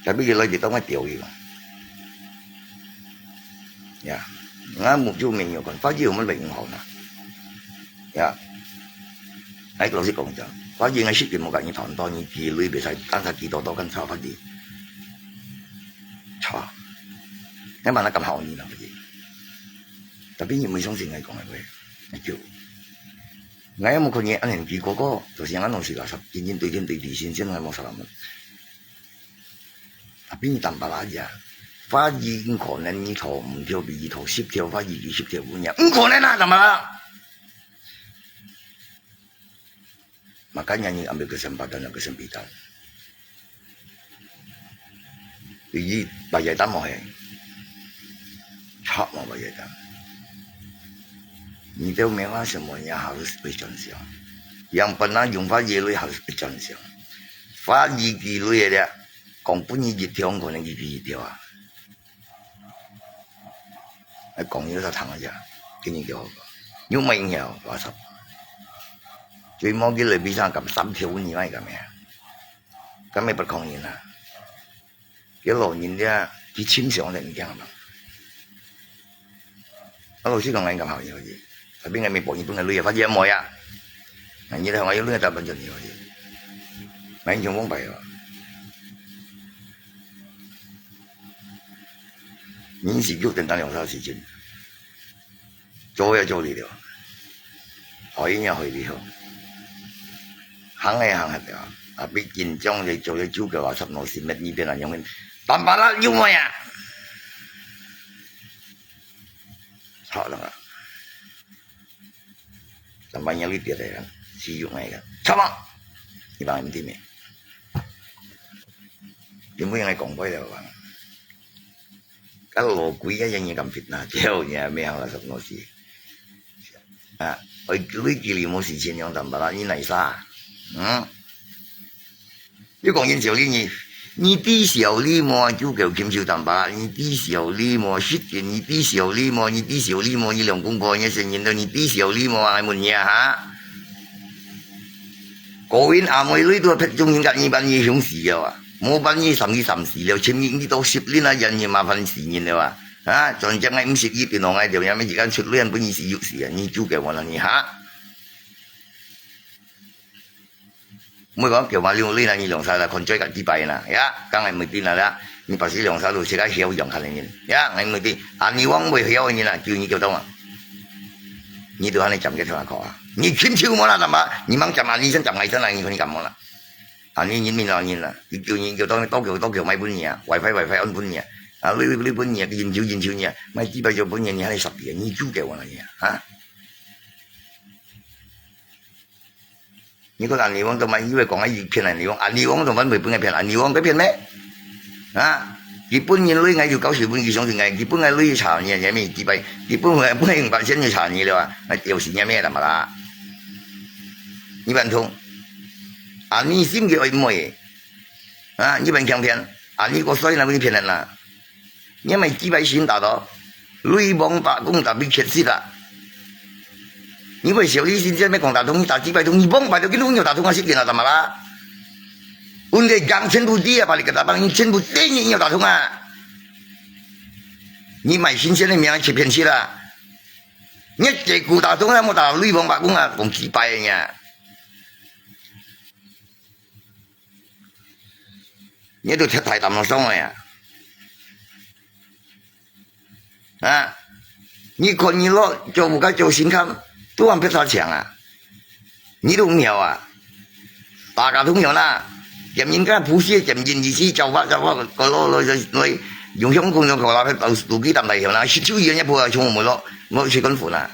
特別佢來得到𠊎釣佢嘛。呀，𠊎目珠明有看，發現有麼个毋好呢？呀，𠊎老實講一下，發現𠊎實在無甲你談到，你寄鐳別使，但係寄到到跟差發現。差，𠊎問佢敢好你呢？發現。Tapi你毋會相信𠊎講个話，𠊎就，𠊎也無看你恁樣寄過過，就是𠊎攏係垃圾，真正對天對地，真正𠊎無salah。Tapi你tambah aja，發現可能你討毋條比佢討十條，發現佢十條分你，毋可能啊，tambah。Makanya你ambil kesempatan dan kesempitan。Jadi bayar utang無係，差無bayar utang。你都沒有什麼，你harus會轉向。Yang pernah用發現鐳harus會轉向。發現寄鐳个咧，講分你一條，可能佢寄一條啊。 哎，講有啥聽啊？今日就好講，又無影響，垃圾。最無佢來比上咁三條你買幹咩？咁也不可能啊！佢老人家，佢清醒个，你聽嘛？啊，老實講，𠊎感覺有个，tapi𠊎無報應，本來鐳也發現無呀。啊，你來，𠊎有鐳，大半就你好个，𠊎已經忘記了。 人生就等到兩三時間，做也做得了，開也開得了，行也行得了，啊，比緊張个做个主角啊，差不多是乜呢邊啊，樣个，tambah啦，有無呀？好了啊。 Tambah nyali tiada kan, siyuk ngai kan. Sama! Ibang inti mi. Dia mungkin ngai kong koi dah bang. Kalau kui ya yang nyikam fitnah, dia punya mehang lah sab nosi. Ah, oi lui kili mo si chin yang tambah lah ni naisa. Hmm. 你講人笑你，你，你知笑你無？就叫禽獸tambah，你知笑你無？失敬，你知笑你無？你知笑你無？你兩公婆，你成人了，你知笑你無？𠊎問你啊，哈？Kawin阿妹鐳都別種人甲你，半夜想死了啊，無半夜三日三死了，尋日你到十年啊，人也麻煩死人了啊，啊，轉將來毋識一定弄來了，也沒時間出鐳，分你死又死啊，你就叫我了你，哈？ 毋好講叫嘛，你，你兩儕啦，看做个幾擺啦，呀，講𠊎毋知啦，你把死兩儕都自家曉用看个人，呀，𠊎毋知，啊，你往會曉个人啊，叫你叫到啊，你都喊你講个聽下看啊，你親手無啦，那麼你忙講嘛，你先講，𠊎先啦，你看你敢無啦？啊，你人民老人啦，你叫你叫到，到叫，到叫買分你啊，WiFi，WiFi安分你啊，啊，你，你分你啊，應酬，應酬你啊，買幾擺就分你，你還得十遍，你就叫我啦你啊，啊？ 你講安利王做麼个，你會講啊，佢騙安利王，安利王做麼个會分佢騙？安利王佢騙咩？啊？佢分人鐳，𠊎就教示分佢相信𠊎，佢分𠊎鐳查你，你咩幾擺？佢分𠊎，分𠊎五百千就查你了啊？那有時你咩啦嘛啦？你辦通？啊，你心佢愛妹，啊，你辦強騙，啊，你個衰那分你騙人啦。 你買幾擺先打到？鐳王伯公tapi缺失啊！你會笑你先生咩講打通，你打幾擺通，你王伯都跟你有打通啊，是電腦幹嘛啦？阮个gang全部知啊，把你个大幫，你全部知你有打通啊！你買新鮮的名去騙去啦！你結果打通啊，莫打鐳王伯公啊，講幾擺呀！ 你都忒大膽了，爽了呀！啊！你看你老做屋下做心肝，都還別啥強啊！你都毋曉啊！大家都曉啦，嫌人家不屑，嫌人意思，叫法叫法，个咯咯咯，用香港用口啦，都都幾膽大曉啦，十九億人家不要穷我们咯，我去跟混啦。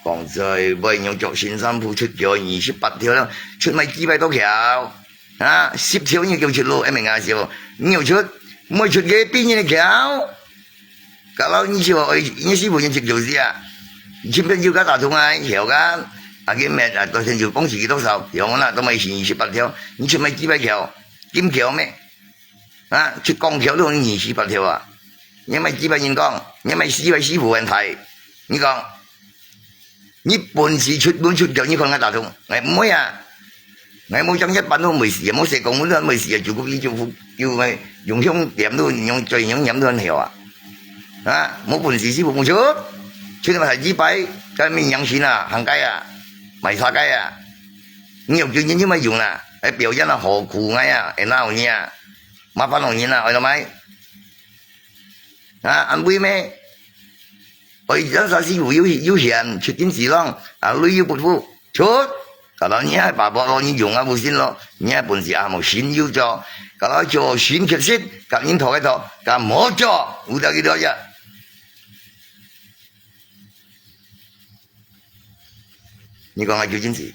講在外用着新衫褲出腳二十八條了，出賣幾百多條。 啊，十條你叫出路，還明啊笑，你有出，毋會出个比你个巧。Kalau你笑，你是無人識做事啊？你前邊有个打通啊，曉个，啊，佢咩啊，到時就講自己多少，曉啦，都賣是二十八條，你出賣幾百條，金條咩？啊，出光條都二十八條啊！你賣幾百人講，你賣四百四五萬台，你講，你本事出本出腳，你看𠊎打通，哎，毋會啊！ 𠊎無講一般都毋會死，無寫公文都毋會死，就故意就就用用點都用嘴用念都很曉啊。啊，無本事師傅無出，出去嘛係一擺，該名揚心啊，行街啊，賣茶街啊，你有經驗就莫用啦，還表演啊，好苦𠊎啊，會鬧你啊，麻煩老人啊，愛到買。啊，安慰咩？愛一張沙師傅有有閒，出金子浪，啊，鐳又不付，出。搞到你還爸爸老人用啊，不信咯，你還本事啊，無心又做，搞到做心缺失，甲人討个討，甲無做，有得幾多呀？ 你講啊，究竟是，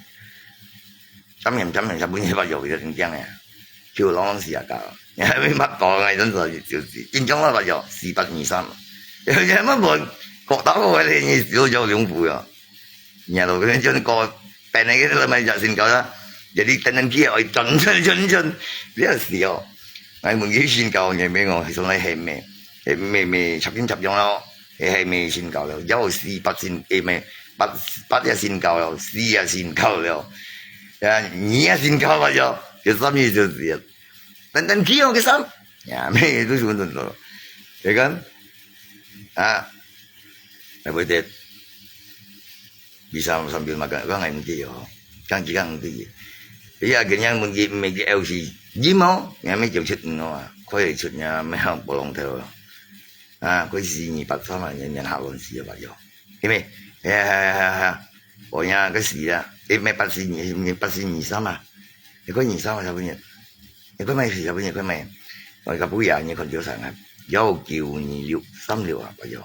三年三年才分你發藥，佢就真驚呀，就老老死啊搞，你還沒法搞，哎，真是就是，緊張了發藥，四八二三，也也没问，搞到我嘞，你就叫两步呀，你都跟真搞，本来个都没叫新高了，jadi等等去，哎，转转转转，不要死哦，哎，问佢新高，你没有，还说来黑咩，黑咩咩，插进插用咯。 係係咩新高了，有四八新，誒咩，八八也新高了，四也新高了，啊，二也新高了，就，就三也就係，等等去哦，个三，呀，咩都是穩穩了，你看，啊，還會得，bisa sambil makan，講還毋知哦，講幾講毋知，哎呀，今日問佢，問佢L C，你冇，也沒叫出哦啊，可以出呀，沒有不弄頭了。 啊，佢四二八三啊，年年下亂死啊，白咗。因為，係啊，係啊，係啊，係啊，我呀，佢死啊，誒，咩八四二，八四二三啊，你看二三啊，小朋友，你看咩事，小朋友，看咩，我个不呀，你看九三啊，有九二六三六啊，白咗。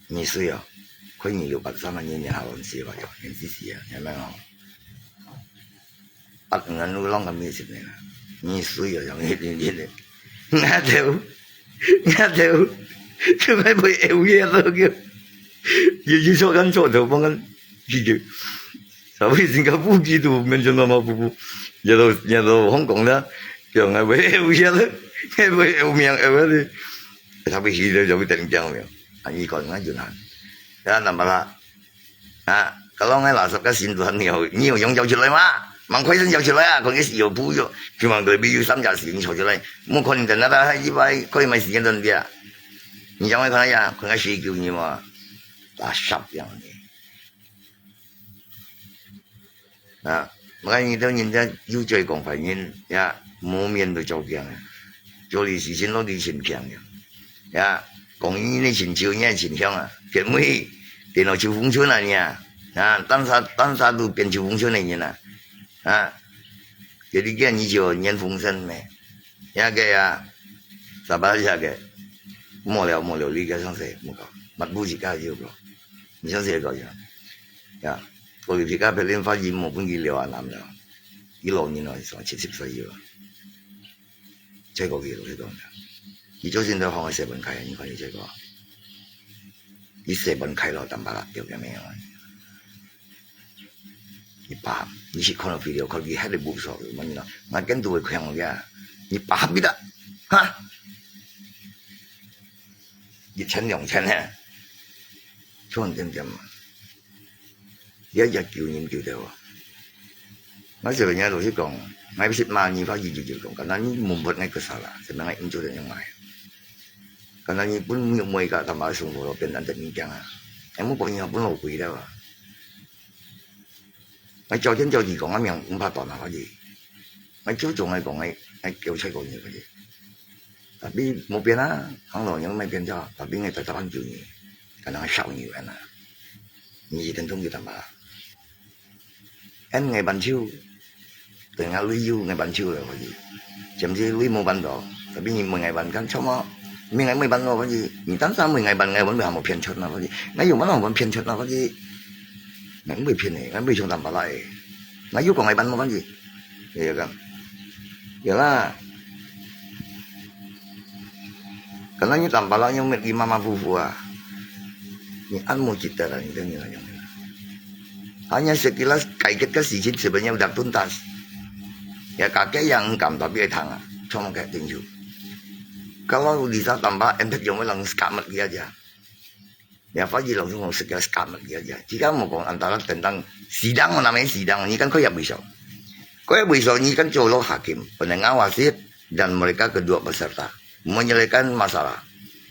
二歲啊，佢二六八三啊，年年下亂死啊，白咗，年紀死啊，你明哦？ 八五年都浪个咩事呢？你水啊，像一点点的。額頭，額頭，就快被枵个了个。有一坐跟坐头，帮跟去去。稍微新加坡几度，面前妈妈布布，也都也都香港了，叫俺被枵个了，也被枵命枵个了。他被洗了，就被等掉了。啊，你讲俺就难。啊，那么啦。 啊，kalau ngai lasap ka sin Tuhan ni, ni yung yung jauh chulai ma. Mang koi sen jauh chulai ah, koi ngis yo pu yo. Cuma koi bi yu sam ja sin jauh chulai. Mu kon ten na ta hai ji bai, koi mai sin ten dia. Ni jauh mai kon ya, koi ngai si kiu ni ma. Lasap yang ni. 啊，𠊎遇到人家又再講壞人，呀，無面都照鏡啊。做你事情落地前強呀，呀，講你的成就，你的成效啊，變為電腦抽風扇啊你啊，啊，單儕單儕都變抽風扇的人啊，啊，這裡見你就連風扇咩？呀个呀，啥巴下个，莫了莫了，你个上誰莫搞，乜不是个就搞，你上誰搞呀？ 呀，過去皮卡別人發音無分佢了啊，男了。佢老人啊，七十歲了。再過去就係講，佢做先頭行个西門開，你看佢這個，佢西門開了，淡薄啦，有个沒有啊？你爸，你去看了video，看佢還得不錯，我跟你講，我跟都會看个，你爸比的，哈？一千兩千呢，賺點點嘛。 也也救人救到啊。那時候人家老師講，𠊎識罵你，話一句就講，karena你membuat ngai kesal lah, sebenarnya itu yang mai. Karena你分每每个他妈生活都變成這樣啊，哎，我講你分我鬼了啊。𠊎朝天朝地講，𠊎命毋怕斷啊，反正。 𠊎朝早𠊎講，𠊎，𠊎叫出過你个。Tapi無變啊，行路人毋變咗，tapi𠊎tetap救你，可能少你人啊。你一定中意淡薄啦。N𠊎bantu，對𠊎鐳有𠊎bantu了，可以。Jam si鐳無辦到，tapi你問𠊎辦，kan sama，你問𠊎問辦咯，可以。你單單問𠊎辦，𠊎問還無騙出啦，可以。𠊎有辦法騙出啦，可以。 𠊎毋會騙你，𠊎毋會像淡薄啦誒。𠊎有講𠊎辦無關係。有講，有啦。Karena你淡薄啦，你乜你馬馬虎虎啊。你恁無值得啦，你等你來用。Hanya sekilas解決个事情，sebenarnya udah tuntas。Ya kakek yang engkam tapi ai thang ah, cuma kayak tinju. Kalau bisa tambah entek yang lang sekamat dia aja. Ya, Fadji langsung sekali sekamat dia aja. Jika mau kong antara tentang sidang, namanya sidang, ini kan kau yang bisa. Kaya besok ni kan colo hakim, pendengar wasit, dan mereka kedua peserta menyelesaikan masalah.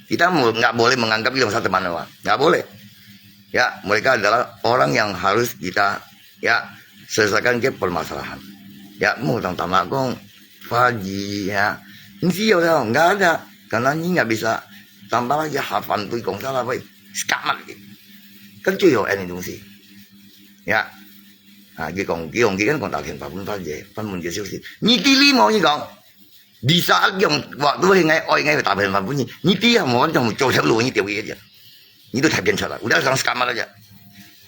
Kita mu-, nggak boleh menganggap Ilong Sat teman apa, nggak boleh. Ya, mereka adalah orang yang harus kita, ya, selesaikan ke permasalahan. Ya, mu tang tama kong Faji, ya, nggak ada, karena ni nggak bisa tambah lagi hafan tu kong salah apa, skamat lagi. Kan 就有 any 东西。 Ya, 啊，佢講，佢講，佢跟講打電話分發姐，分問佢消息。你知你無？你講，你啥用？我都係愛愛愛打電話分你，你知啊？無，你就做條路，你掉佢一隻，你都太變出來，有得上scam了啫。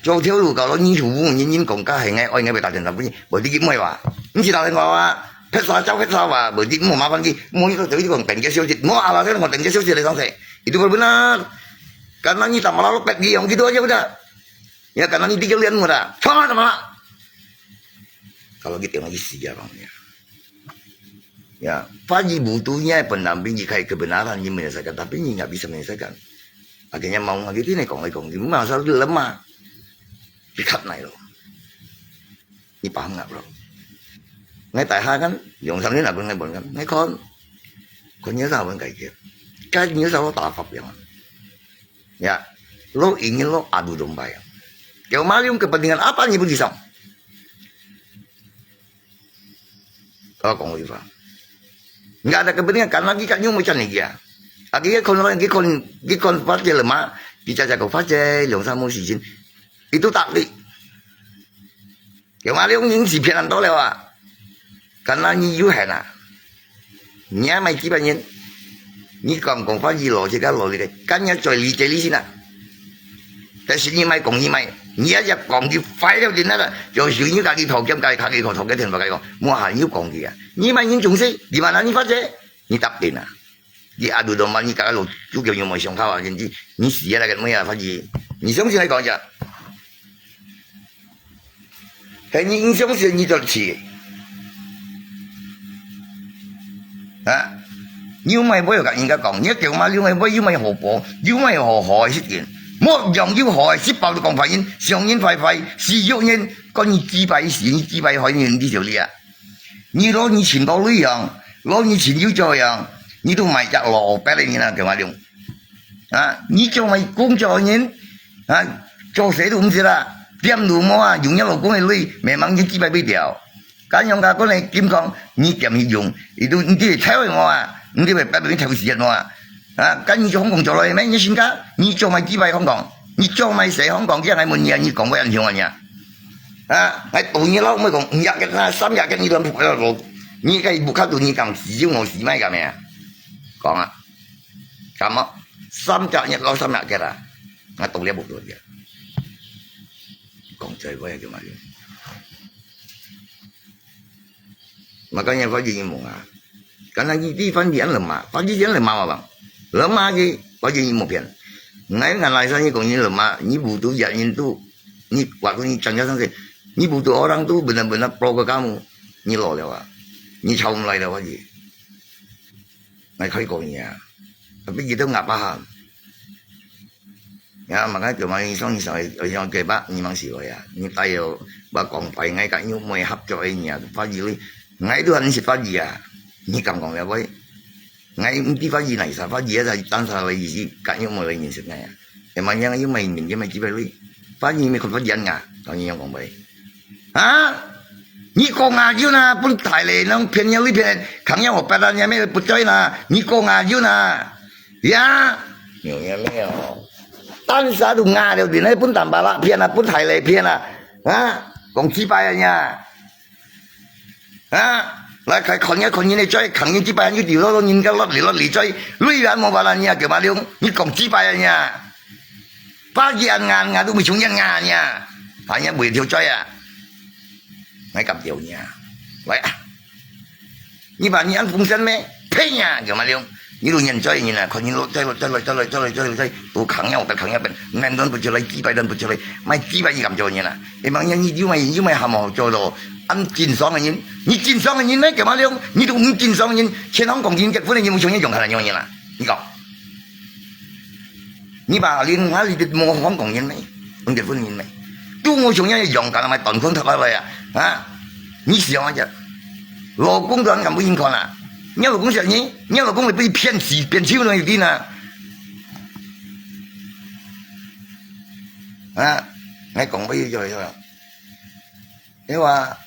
做條路搞到你全部人人講，家係愛愛愛打電話分你，無你去咩話？你是打電話話，拍啥招拍啥話，無你莫麻煩佢，莫你都走去講等佢消息，莫阿拉在講等佢消息來講噻，itu benar。Karena你打馬路，你用幾多就得。 Ya, karena ni tiga bulan muda. Sama sama. Kalau kita orang isi ya, bang, ya. Ya, Faji butuhnya pendamping jika kebenaran ni menyelesaikan, tapi ni nggak bisa menyelesaikan. Akhirnya mau ngaji ini kong kong, masa lemah. Ikat naik lo. Ni paham nggak, bro? Ngai tai ha kan, yang sana nak pun ngai pun kan, ngai kon, kon ni tak pun kaji, kan ni selalu tak apa yang. Ya, lo ingin lo adu domba ya. Kau malu kepentingan apa ni pun bisa. Kalau kong ifa, nggak ada kepentingan karena kita nyu macam ni ya. Aki kon kon kon kon Faji lemah, kita jago Faji, yang sama si Jin. Itu taktik. 佢話你用影視片人到了啊，敢若你有限啊？你也買幾百人，你講講法語邏輯个邏輯个，敢若最理解你先啊。但是你買講你買，你也要講佢快了點那个，就係你家己頭兼家己家己頭頭个電話个講，無閒有講佢啊。你買人總是，你買哪你發姐，你答應啊？你阿杜都買你家个路，就叫你莫想好啊，甚至你死啊那个咩啊，發姐，你相信來講一下。 係你毋相信你就去。啊，你又毋係會同人家講，你叫嘛，你又毋係會，又毋係好報，又毋係好好个事情，莫用又好个食飽就講壞人，傷人壞壞，死肉人，講你幾百死，你幾百害人，你就了啊。你老你尋到鐳樣，老你尋有這樣，你都買隻老白个人啊，叫嘛用。 啊，你做麼个工作个人，啊，做事都毋識啦，點都無啊，用你老公个鐳，慢慢你幾百倍掉。敢用家官个金礦，你點去用，佢都毋知偷个無啊，毋知會擺到你偷死个無啊。啊，敢你做香港做落去咩？你身家，你做麼个幾百香港？你做麼个死香港？這樣還問你啊，你講話恁凶啊你啊？啊，還當你老妹講，五日个啦，三日个你都毋會落，你該屋下都你敢死就我死咩个咩啊？講啊。 敢啊？三隻月老三隻月啊，𠊎當了無多个。講真話叫嘛用？Makanya發言人問啊，敢若你地方你安怎嘛？發言人安怎嘛嘛？Lemah ke，發言人無騙。𠊎原來生意講你lemah，你butuh ya你tu，你waktu你講到上去，你butuh orang tu benar-benar pro ke kamu，你老了啊，你吵毋來了，發言。 𠊎開講你啊，tapi kita nggak paham. Ya, makanya kemarin isong isong isong kebak ni mang si ya. Ni tayo ba kong pai ngai ka nyu mo hap cho ai ni a pa ji lui. Ngai tu han si pa ji a. Ni kam kong ya boy. Ngai ti pa ji nai sa pa ji a sa tan sa lai si ka nyu mo lai ni si ngai a. Emang yang yu mai min ye mai ki bai lui. Pa ji mi kon pa ji an nga. Kong ni yang kong bai. Ha? Ni kong a yu na pun thai le nang pian ya lui pian. Kang yang o pa dan ya me put choi na. Ni kong a yu na. Ya. Ni ya me o. Tan sa du nga liu din ai pun tan ba la pian a pun thai le pian a. Ha? Kong ki bai ya. Ha? Lai khai kon ya kon ni ne choi kang ni ki bai ni di lo lo ni ka lo li lo li choi. Lui ya mo ba la ni ya ke ma liu. Ni kong ki bai ya. Ba yan ngan ngan du mi chung yan ngan ya. Ha ya bui thiu choi ya. Ngai kam thiu ni ya. Lai a. Ni ba ni an fung san me. Pe ya ke ma liu. Ni lu nyan choi ni na. Kon ni lo choi lo choi lo choi lo choi lo choi lo choi. Tu kang ya o pe kang ya pen. Ngan don bu choi lai ki bai don bu choi lai. Mai ki bai ni kam choi ni na. Emang ya ni yu mai yu mai ha mo choi lo. An jin song ni. Ni jin song ni ne ke ma liu. Ni du jin song ni. Chen hong kong jin ke fu ni mu chung ni yong kha na yong ni na. Ni kong. 你把你哪里的模仿讲人呢？你结婚人呢？都我想要用干嘛短裤头发来啊？啊？你想啊，老公都恁敢分人看啊？你老公想你，你老公會分你騙死騙手都有定啊？啊，𠊎講不要就要，對吧？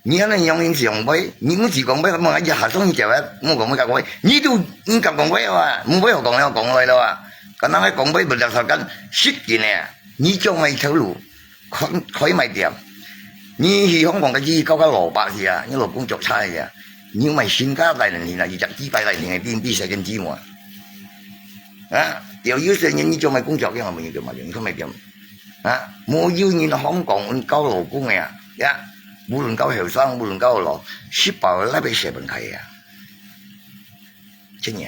你恁樣樣人想袂，你毋是講袂，莫一下送你走啊，莫講袂講袂，你都你敢講袂啊？莫袂好講了，講來了啊！敢若講袂，不得少干，失敬的啊！你叫麼个頭路？ 開，開賣店。你去香港个去搞个蘿蔔去啊，你老公做差去啊，你有賣身家來人啊，一隻雞排來人，比，比世界之母啊。啊，有，有些人你做賣工作，你看賣店，你看賣店。啊，無有人香港搞老公个啊，呀，無論搞後生，無論搞老，食飽了，那邊食飯開啊。真个。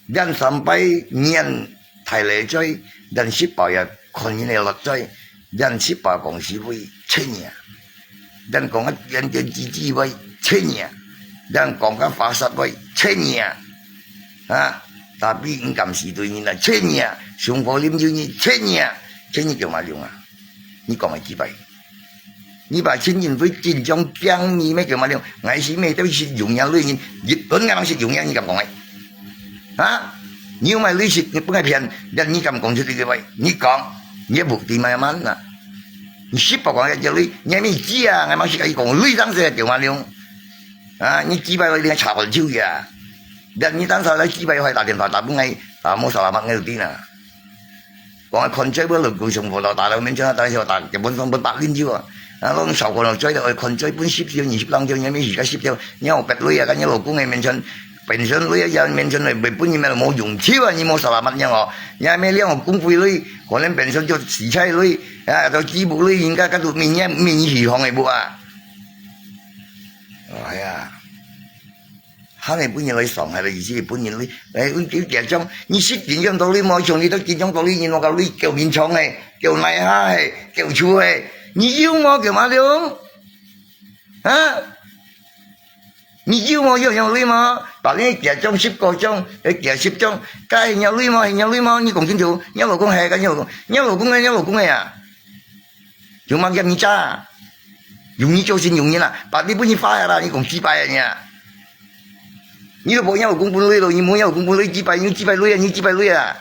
連三拜念大禮嘴，連十拜也看人个落嘴，連十拜講是非，切你啊！連講个點點滴滴話，切你啊！連講个花煞話，切你啊！啊，tapi毋敢死對人啊，切你啊！上課啉酒你，切你啊！切你叫麼用啊？你講个幾擺？ 你把親人會緊張驚你咩叫麼了？𠊎是咩都食用呀，女人，日本个人食用呀，你敢講个？啊？你有賣女食，你不愛騙，連你敢講出這個話？你講，你目的麼樣啊？你食飽講這個女，你還沒知啊？𠊎嘛是跟你講，女當時叫麼了？啊？你幾擺來你還查很久呀？連你當時來幾擺還打電話打不來，打無salamat ngerti啊？ 講看嘴，分老公上課到打到面前，打到打，根本上分百零triệu啊！啊，攏少過了嘴了，看嘴分十條、二十零條，你還沒時間十條，你有別類啊，跟你老公个面前，本身類啊，也面前類，分你們無用處啊，你無salamat樣哦，你還沒兩個公費類，可能本身就洗菜類，啊，都幾百類，應該該都明年明年去放个不啊？哎呀！ 還係分人來傷害了，意思係分人來，哎，阮叫緊張，你識緊張道理無？像你都緊張道理，人我个鐳叫眠床个，叫泥下个，叫厝个，你有無叫麼了？啊？你有無要用鐳無？把你幾張十個張，哎，幾十張，該係你鐳無？係你鐳無？你講清楚，你老公係，該你老公，你老公个，你老公个啊！有無叫你詐？用你做先用人啊，把你分你花下啦，你講幾擺啊你啊？ 你都無有公分類咯，你無有公分類幾擺，你幾擺類啊，你幾擺類啊？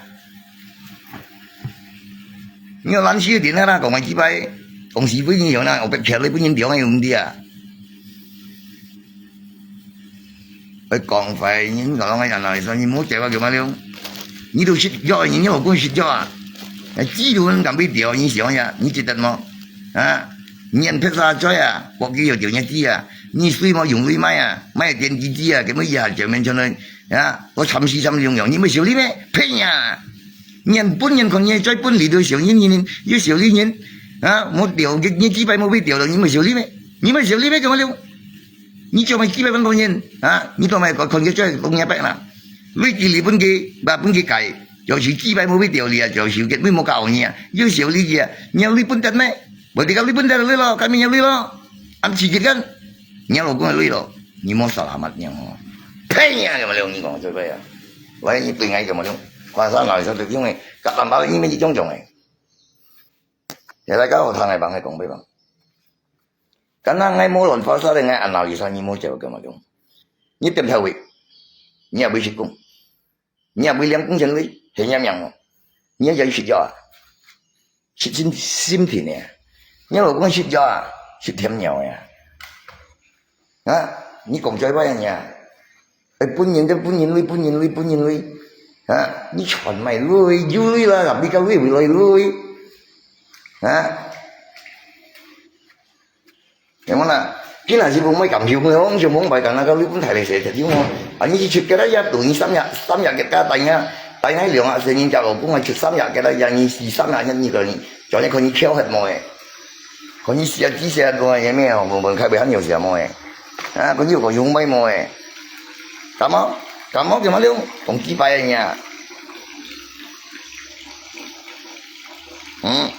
你有懶尸个電話啦，講埋幾擺，講是非你用啦，我別徛你分人聊个用的啊。會講壞，你講个人來說，你莫叫我叫麼了？你都食藥，你老公食藥啊？哎，知道人敢會聊，你想呀，你值得無？啊？你人撇下嘴啊，國際又叫你知啊？ 你水無用水買啊，買電機子啊，根本一下就面出來，啊，我慘死慘用用，你會笑你咩？騙啊！人本人看你再本你都笑你人，又笑你人，啊，無掉，你，你幾擺無被掉了，你會笑你咩？你會笑你咩？怎麼了？你做麼幾百萬個人，啊，你做麼看，看佢再弄一百啦？你幾里分佢，把分佢改，就是幾擺無被掉你啊，就是根本無搞你啊，又笑你啊，你有你本得咩？無你搞你本得了咯，改變有你咯，俺自己กัน。 你老公个鐳咯，你莫耍蛤蟆樣吼。呸呀，有沒有？你講這個呀？喂，你對𠊎有沒有？看啥哪裡說對用的？甲板包你們一種種的。也來搞好聽的，幫佢講，別幫。敢若𠊎無亂發射的，𠊎安哪裡說你莫叫我幹嘛用？你點頭位，你也不去講。 你也會領工錢鐳，係你命哦。你也食藥啊？食心，心病呢？你老公食藥啊？食甜藥呀？啊？你講嘴巴呀你啊？哎，分人就分人鐳，分人鐳，分人鐳。啊？你全賣鐳，有鐳啦，哪裡个鐳會來鐳？啊？ 有無啦？今日是無買感受，我講上網買，敢若个日本大力士特種哦。啊，你去出个啦，也等於三日，三日个價，大家，大家兩个成人家老公啊，出三日个啦，也你是三日，你个，叫你看你翹核無誒？看你死啊，幾時啊，講也咩哦，問問開會還有事無誒？啊，看你有個用買無誒？感冒，感冒怎麼了？講幾擺个呀？ 嗯，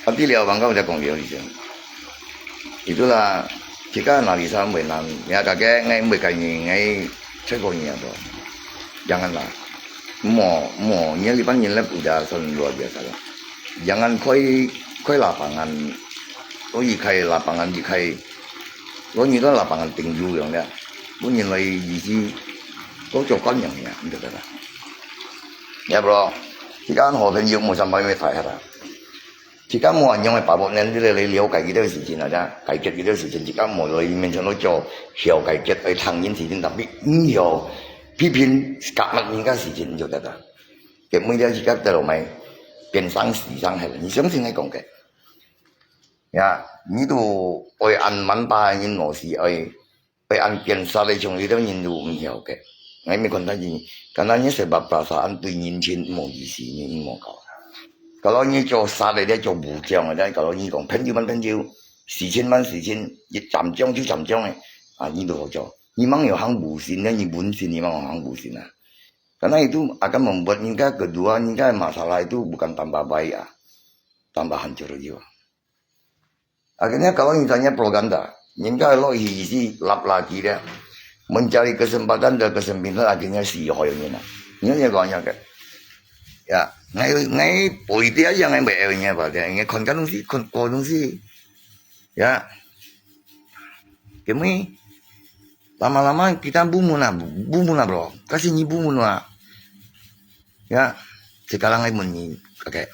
啊，對了，王高才講了一聲。Itulah，自家哪裡啥毋會難，也大家𠊎毋會介意，𠊎出過年啊都，jangan啦。莫，莫，你這班人咧，udah算luar biasa啦。Jangan koi，koi lapangan，所以開lapangan，佢開，所以到lapangan頂住樣了，本人來意思，都做官樣呀，你知道吧？也不咯，這個好朋友無三百米大下啦。自家無恁樣个把握呢，你來了解佢兜事情啊，解決佢兜事情，自家無來面前都做小解決，愛聽人事情，tapi毋曉批評革命人家事情就得了。佢每日自家在路尾，變生死生係，你相信𠊎講个。呀，你都愛恁滿把人老師愛 會恁奸殺个，像有兜人都毋曉个。𠊎乜看到人，看到人sebab perasaan對人情無意思，你毋好搞。Kalau你做殺个咧，做武將个咧，kalau你講朋友還朋友，事情還事情，一站將就站將个，啊，你都好做。你吂有行武信咧，你本性你吂有行武信啊。Karena itu akan membuat人家kedua，人家个masalah itu bukan tambah baik啊，tambah hancur juga。 Akhirnya kalau misalnya propaganda，人家落去意思立落去咧，mencari kesempatan dan kesempatan akhirnya死害人啊。你也講樣个，呀，𠊎𠊎背底一樣个，袂愛人个，背底，人家看个東西，看過東西，呀，因為 Lama-lama kita bumun ah, bumun ah bro. Kasi ni bumun ah. Ya, sekarang ay mun ni, okay.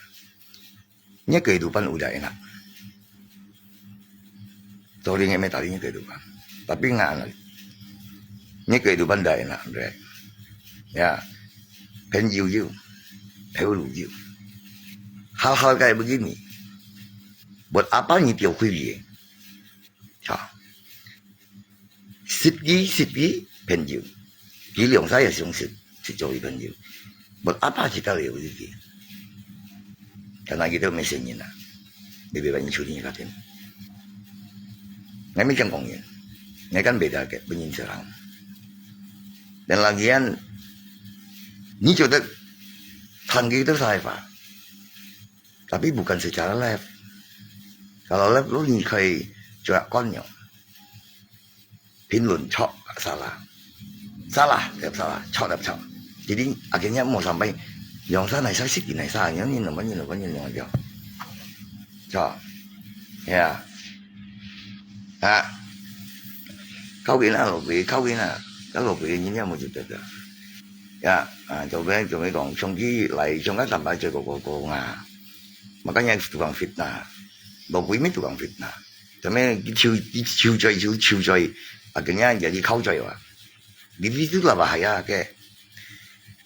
Nya kehidupan udah enak. Sorry, nggak may tali nya kehidupan. Tapi nggak anak. Nya kehidupan dah enak, Andre. Ya, 朋友有，朋友有。Hal-hal kayak begini. Buat apa ni tiap kali? Ha. 識佢，識佢朋友，佢兩儕也相識，識做佢朋友。Buat apa kita留佢？Karena佢兜乜細人啊，你別把人處理佢家庭。𠊎乜正講人，𠊎kan beda个，分人serang。Dan lagian，你做得談佢兜salah，tapi bukan secara live。Kalau live，你可以做官樣。 評論著salah，salah，tiap salah，著tiap著。Jadi akhirnya無sampai，兩儕哪儕識佢哪儕，樣你兩個人兩個人兩個。著，ya，啊，靠近啊，老鬼，靠近啊，該老鬼人家無就得个。Ya，啊，做咩做咩講，上次來，上個禮拜最個個個啊，makanya tukang fitnah，老鬼乜tukang fitnah。 做咩佢抽佢抽罪抽抽罪，啊，今日也去敲罪哇？你你都老婆係啊个，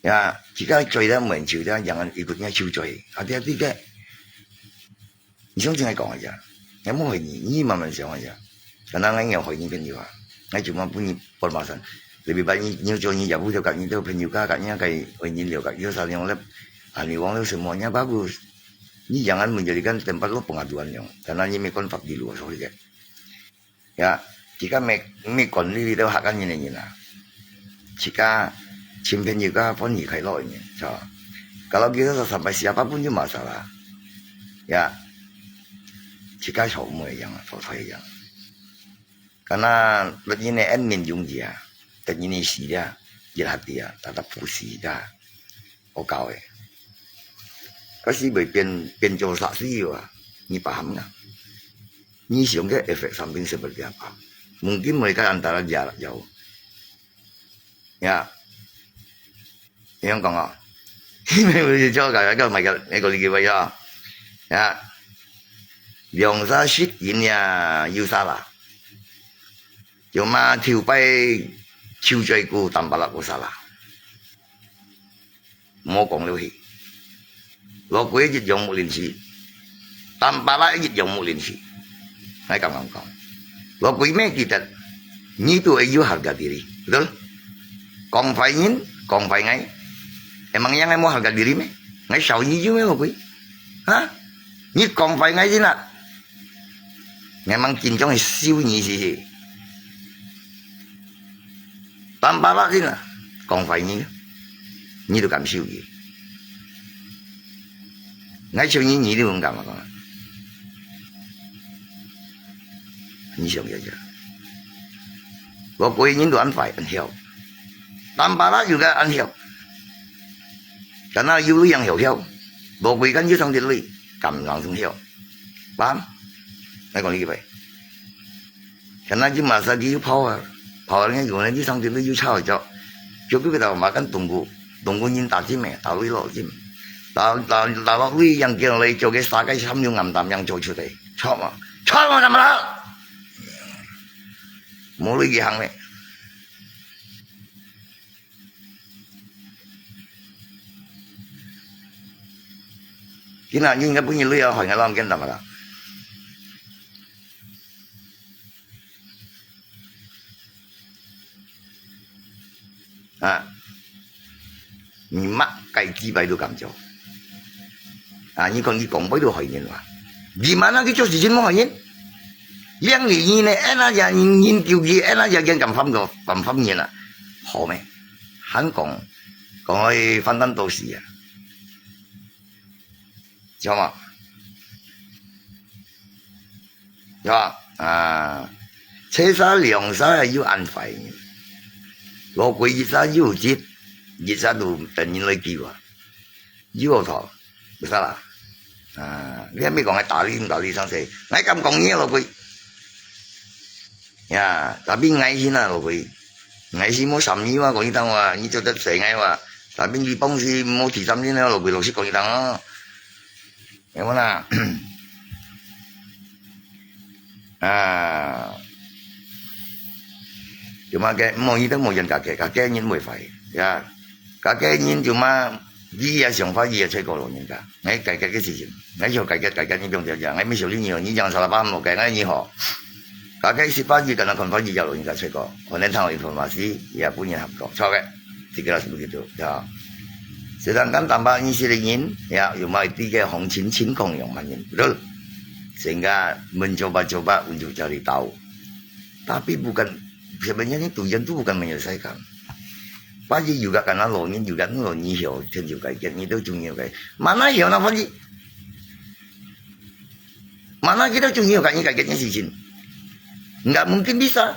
呀，自家罪咧，無人抽咧，人一個人抽罪，啊，這這个，你想真係講个呀？你無害你，你慢慢想个呀。可能𠊎有害你朋友啊，𠊎就嘛分你半馬上，你明白你你做你也不了解，你都朋友家，家人个愛人了解，有啥用咧？啊，你忘了什麼？你爸不 你jangan menjadikan tempat lo pengaduan yang, karena你乜管法律lo，所以个。Ya，自家乜乜管理你兜客家人个人啊，自家親朋友家歡喜快樂个人，係吧？Kalau kita sampai siapa pun就masalah。Ya，自家草木一樣，草草一樣。 Karena lain ni admin jung dia, lain ni si dia, jelas dia, tetap pusi dia. Okau eh. Kasi boleh pian pian jauh saksi juga. Ni paham nggak? Ni siung ke efek samping seperti apa? Mungkin mereka antara jarak jauh. Ya, 你樣講啊？你咪會做个，該買个，你講你幾位啊？啊，兩儕識人呀，有salah。有嘛頭擺抽罪過，tambah lagi salah。莫講落去。老鬼一樣無認識，tambah lagi一樣無認識。𠊎敢敢講，老鬼乜記得，你都會有harga diri，betul？講壞人，講壞𠊎，emang yang無harga diri咩？𠊎笑你有咩老鬼？哈？你講壞𠊎先啦，emang緊張係笑你死死。Tambah lagi先啦，講壞你，你都敢笑佢？ 𠊎笑你，你都毋敢啊講。你想一下，我個人都恁壞恁曉，tambah lagi又个恁曉，karena有樣曉曉，無歸間有上啲類，敢能上曉，paham？來講這個話。Karena佢masa佢有power，power nya有呢，佢上去又吵一吵，就佢个頭嘛跟中國，中國人打針咩，打雷落針，打打打落雷，yang叫來叫个三个三六暗淡yang做出來，吵嘛，吵嘛，怎麼了？無雷佢行咩？今日應該分你雷啊，害𠊎摎你見到嘛啦。啊，你麼个雞排都敢做。啊，你講你講話都害人哇。你嘛那個做事情無害人。兩年呢，哎那家人人救佢，哎那家人敢犯个，敢犯人啊？好咩？還講，講愛反彈到死啊？知道嗎？知道嗎？啊，車儕兩儕又恁壞人，老鬼一儕又急，一儕都等人來救啊。 有哦，毋使啦。啊，你還沒講還打你，打你上車，𠊎敢講你老鬼。呀，tapi𠊎先啊，老鬼。𠊎先無三年啊，講你聽話，你做得死𠊎哇。Tapi你幫時無提三年啊，老鬼，老實講你聽啊。有無啦？啊，就嘛个，無，你都無怨家己，家己人會壞，呀。家己人就嘛，你也想法，你也出過老人家，哎，改革个事情，哎，想改革，改革，你不用這樣，哎，沒小弟你，你講啥了，把我改，哎，你好。家己是法律，跟他看法律，叫老人家出過，可能他有 informasi，也不能合作，錯个，這個老師不給做，呀。Sedangkan tambah你是个人，呀，有嘛，這個行情情況有嘛人，betul。Sehingga mencoba-coba untuk cari tahu. Tapi bukan, sebenarnya tujuan tu bukan menyelesaikan. Pasti juga karena lo ni juga lo ni hio, tentu kai ni tu cuma kai. Mana hio na pasti? Mana kita cuma kai ni kai ni sih cin. Enggak mungkin bisa.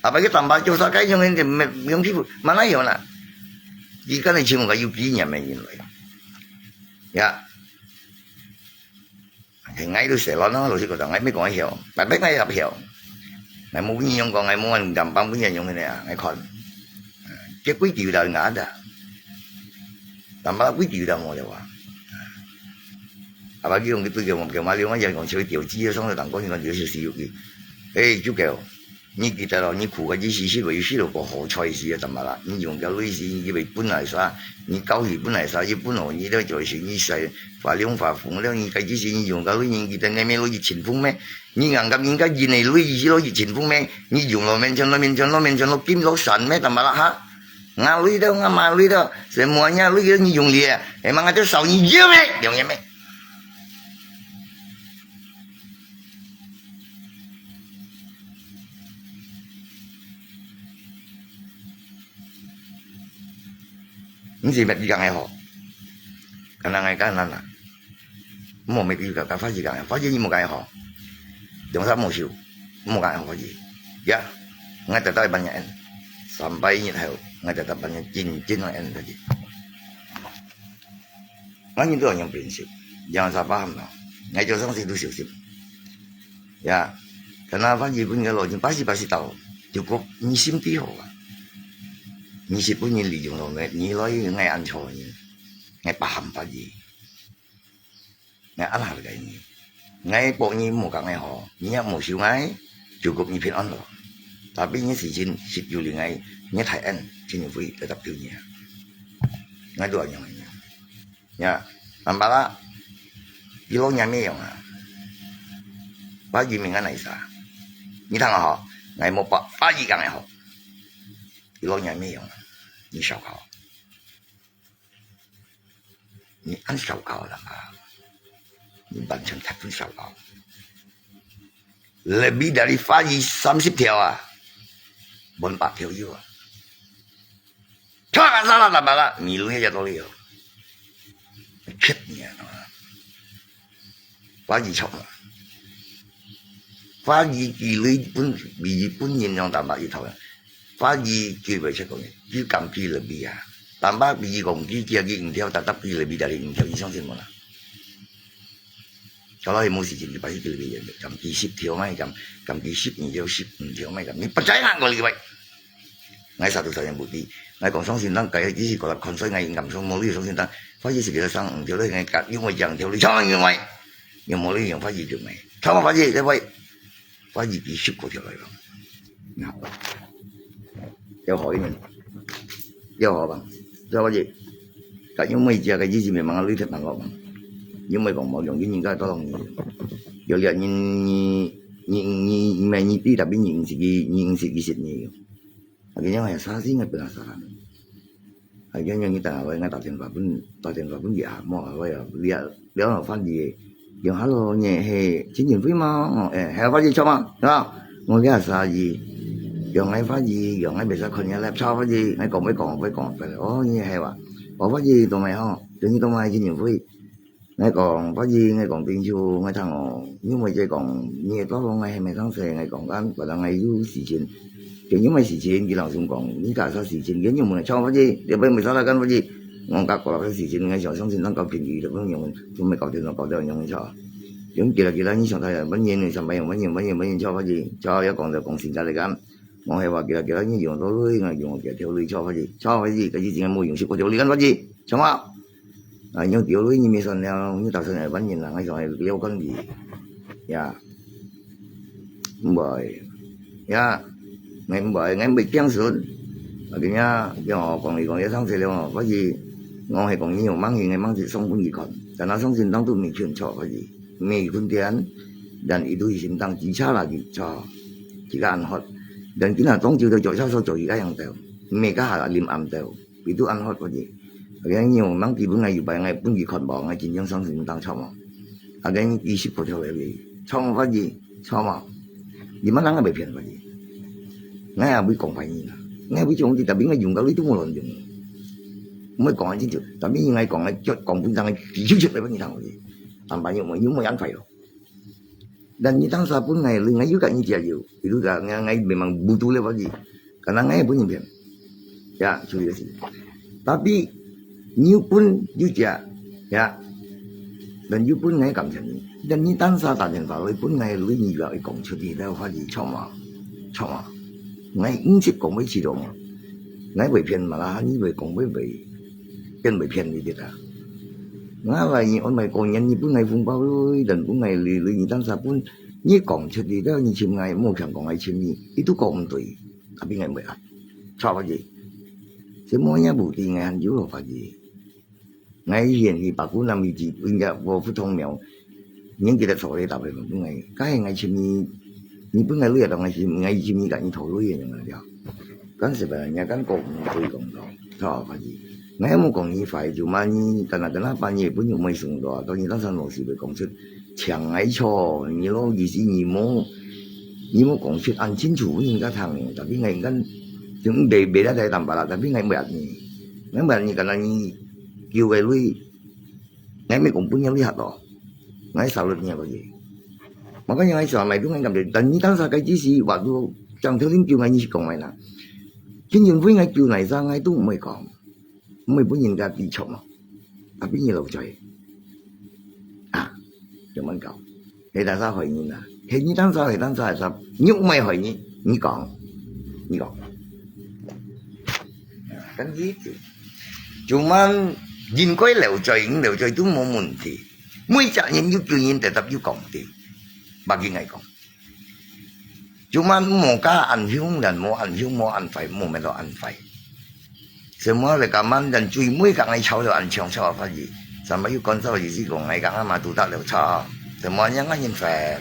Apa kita tambah dosa kai yang ini yang sibuk. Mana hio na? Jika ni cuma kai yuki nya main ini. Ya. 𠊎都死咯，老實講，𠊎毋講曉，白白𠊎也曉。𠊎無你樣講，𠊎無人敢幫你樣个啊，𠊎看。結果就到人家，但把佢就到無了啊。啊，把佢用佢對佢，佢嘛，另外一個講，就係調劑，上次人講，你講有些是有佢，誒，就夠。 你記得咯，你苦个日子，是為是咯，个好彩是啊，怎麼啦？你用个鐳是，你以為本來啥？你搞起本來啥？一本哦，你都就是你晒發亮發紅了，你該日子你用个鐳，你記得你沒落去清風咩？你硬个應該人个鐳是落去清風咩？你用了面前了面前了面前了金了山咩？怎麼啦哈？我鐳的，我買鐳的，什麼人家鐳的你用了，哎媽，我就少你用咩？用咩？ 毋係搣佢講个好，可能𠊎講難啦。莫搣佢講，講法語講个，法語你莫講个好，兩三無收，莫講个好法語。呀，𠊎得到一半人，三百日後，𠊎得到半人真正个人，𠊎人都要用本事，用啥办法？𠊎就上次都小心。 Ya, kenapa日本个老人八十八十到，就講你心地好啊。你是不能利用到我，你來𠊎安坐你，𠊎不喊法你，𠊎安好个你。𠊎บอก你莫講𠊎好，你也莫收𠊎，就講你平安咯。Tapi你時間十九年𠊎，你太恩，真有會得到救你啊。𠊎都安樣个。 Ya, nampak tak? Iloknya meyong ah. Baju mingan na isa. Ni tang ho, ngai mo pa, pagi kang ho. Iloknya meyong. Ni sao kau. Ni an sao kau lah. Ni ban chang tak pun sao kau. Lebih dari pagi samsip tiaw ah. Bon pa tiaw yu ah. Chua ka sala ta bala, mi lui ya to liu. Chit nia. Pagi chok. Pagi ki lui pun, bi pun yin yong ta ba i thau. Pagi ki bai chek kong, ki kam ki le bi ya. Tambah bi kong ki kia ki ing tiaw, tatap ki le bi dari ing tiaw, i song sin mo na. 到了無時間，你把佢叫佢，敢幾十條，買敢，敢幾十二條，十五條，買敢，你不在那個禮拜。𠊎啥都啥人不知。𠊎講相信人家，只是覺得看衰𠊎，敢說無理相信人，發現是給他上五條，那個因為講條理，超因為，有無理用發現就沒，超發現，對不對？發現幾十個條來了。然後，要好一點，要好吧，知道吧？姐？ 佢因為這個意思，memang你聽人講，因為講無用，人家都同你。有个人，你，你，你，你，你，你，tapi你，你，你，你，你，你，啊，佢樣係啥事，你不能啥。啊，佢樣你等下，𠊎打電話分，打電話分佢啊，莫啊，𠊎啊，你啊，你啊，發你，用hello，你係陳俊輝嗎？哦，誒，係啊，發你著嗎？係吧？我給他啥意？用𠊎發你，用𠊎袂使看你laptop發你，𠊎講會講，會講，哦，你係哇？ 哦，發現到無吼，等於到無今年會。𠊎講，發現，𠊎講冰箱，𠊎聽哦，因為這講，你也到了，𠊎還沒上車，𠊎講，恁，別人還有事情，就因為事情，佢老實講，你搞啥事情，佢又問，像發現，你不會沒啥來幹發現，我搞搞那個事情，𠊎想相信，咱搞便宜的，不用用，都沒搞定，搞掉用一下。用幾多幾多，你想他，問人，想問人，問人，問人，問人，像發現，像要講的，講現在來講。 我係話，佢啦，佢啦，你用到鐳，𠊎用佢條鐳，超發子，超發子，佢以前無用，食過條鐳，恁發子，像啊？啊，用條鐳，你咪算了，你打算來半年啦，𠊎想係了關佢。呀，毋會，呀，𠊎毋會，𠊎毋會驚損。啊，今日，叫我講你講，你上車了哦，發子，我係講你用盲人个盲子送分佢看，但係相信當都未全，超發子，未分店，但佢都已經當幾差啦，佢超，佢个暗號。 Dan kina tong chiu tau chok sa so chok i ka yang tau. Me ka ha lim am tau. Pitu an hot ko ji. Agen nyo mang ti bun ngai yu bai ngai pun ki khon bo ngai jin yang sang sin tang chok mo. Agen i sip ko tau le. Chok mo ko ji. Chok mo. Di ma nang ngai bai phian ko ji. Ngai a bui kong bai ni na. Ngai bui chong ti tapi ngai yung ka lui tu mo lon yung. Mo kong a jin chiu. Tapi ngai kong ngai chok kong bun tang ngai ti chiu chiu bai ni tang ko ji. Tam bai yung mo yung mo yang fai lo. Dan ni tang sa pun ngai lui ngai yu ka ni tia yu. Ilu ka ngai ngai memang butuh le ko ji. Kana ngai pun ni phian. Ya, chui si. Tapi, ni pun yu tia. Ya. Dan yu pun ngai kam chan ni. Dan ni tang sa ta jen fa lui pun ngai lui ni yu a i kong chu ti da fa ji chok ma. Chok ma. Ngai ing chip kong bai chi dong. Ngai bai phian ma la ni bai kong bai bai. Phian bai phian ni ti ta. Ngai lai ni on bai kong nyan ni pun ngai phung bao lui dan pun ngai lui lui ni tang sa pun ni kong chu ti da ni chim ngai mo phian kong ngai chim ni. Itu kong tui. Tapi ngai bai a. Chok fa ji. Semuanya bukti ngai han yu lo fa ji. Ngai hian hi pa ku nam hi ji pun ya wo fu thong miao. Nyen kita chok le ta bai pun ngai. Kai ngai chim ni. Ni pun ngai lui ya dong ngai chim ngai chim ni ka ni tho lui ya ngai ya. Kan se ba nya kan kong tui kong dong. Chok fa ji. Ngai mo kong ni fai ju ma ni kana kana pa ni pun yu mai sung do. To ni tang san lo si bai kong chut. Chiang ngai cho ni lo ji si ni mo. Ni mo kong chut an chin chu ni ka thang ni. Tapi ngai kan jung de be da dai tam ba la tapi ngai bai ni. Ngai bai ni kana ni kiu bai lui. Ngai mi kong pun yang lihat to. Ngai salut nia bagi. Makanya ngai sa mai tu ngai kam de. Dan ni tang sa kai ji si waktu chang theu ling kiu ngai ni si kong mai na. Kin yin vui ngai kiu nai sa ngai tu mai kong. Mai pun yin ka ti chok ma. Tapi ni lo choi. Ah, yo man kau. He tang sa hoi ni na. He ni tang sa he tang sa sa. Nyuk mai hoi ni. Ni kong. Ni kong. Kan gitu. Cuman jin koi leo choi, leo choi tu mo mun ti. Mui chak nyin yu kiu nyin tetap yu kong ti. Bagi ngai kong. Cuman mo ka an hiung dan mo an hiung mo an fai mo me lo an fai. Semua rekaman dan chui mui ka ngai chau lo an chong chau fa ji. Sampai yu kon sa ji si kong ngai ka ama tu tak lo chau. Semuanya ngai yin fai.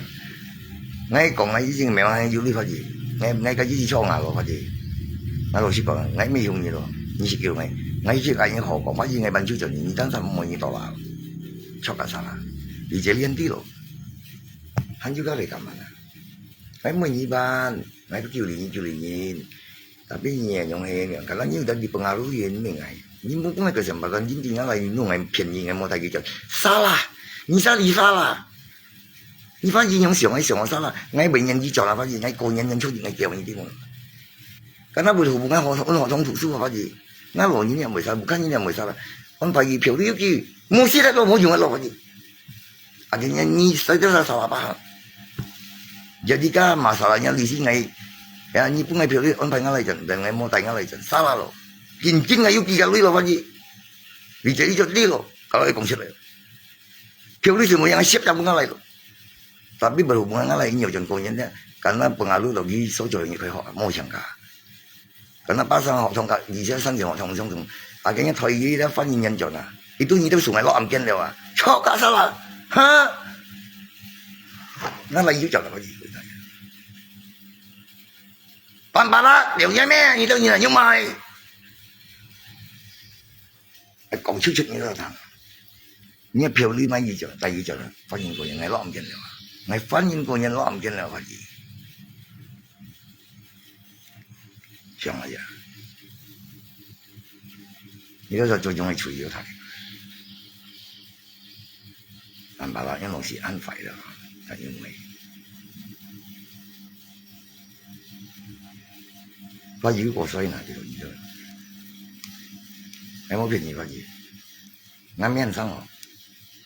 Ngai kong ngai ji sing memang hang yu li fa ji. Ngai ngai ka ji si chong a lo fa ji. Ngai lo si kong ngai mi hiung ni lo. Ni si kiu ngai. Ngai si ka ni ho kong fa ji ngai ban chu chon ni ni tan sa mo ni to la. Chok ka sa la. Di je lian ti lo. Han yu ka le ka ma na. Ngai mo ni ban. Ngai tu kiu li ni kiu li ni. Tapi ni yang he ni. Kalau ni udah dipengaruhi ni ngai. Ni mo kong ngai kesempatan jin ti ngai lai ni ngai phian ni ngai mo tai ki chon. Salah. Ni sa li salah. Ni fa ji yang siang ngai siang salah. Ngai bai nyan ji chau la fa ji ngai ko nyan nyan chu di ngai kiau ni ti mo. Kana bu hu bu ngai ho ho ho thong tu su fa ji. Ngai lo ni ni mo sa bu kan ni ni mo sa la. On fa ji phiau li ki. Mo si la lo mo yung lo fa ji. Akhirnya你saya kira salah paham. Jadi kah masalahnya di sini ngai, ya, ni pun ngai pilih on pai ngalai jan, dan ngai mau tai ngalai jan, salah lo. Kinkin ngai yuki kalui lo Pak Haji. Bijak ijot di lo, kalau ikong sila. Pilih semua yang siap yang ngalai lo. Tapi berhubungan ngalai ini jan kau nya, karena pengaruh lagi sojo yang kau mau siang kah. 跟那巴生學堂甲二十三條學堂相同，啊，今日台語咧發音嚴重啊，佢對你兜送來落暗間了啊，錯甲煞啦，哈！那來有講的話，你回答。板板啦，了解咩？你兜人啊，有賣。講出出你都聽。 你个票你買一張，帶一張，反應過人，𠊎落毋見了啊！𠊎反應過人落毋見了，反應。想啊呀，你个做中个處理有他的，安排了，因为东西安排了，他因为，他有过所以呢，这个一个，还没骗你，反正。 𠊎面上哦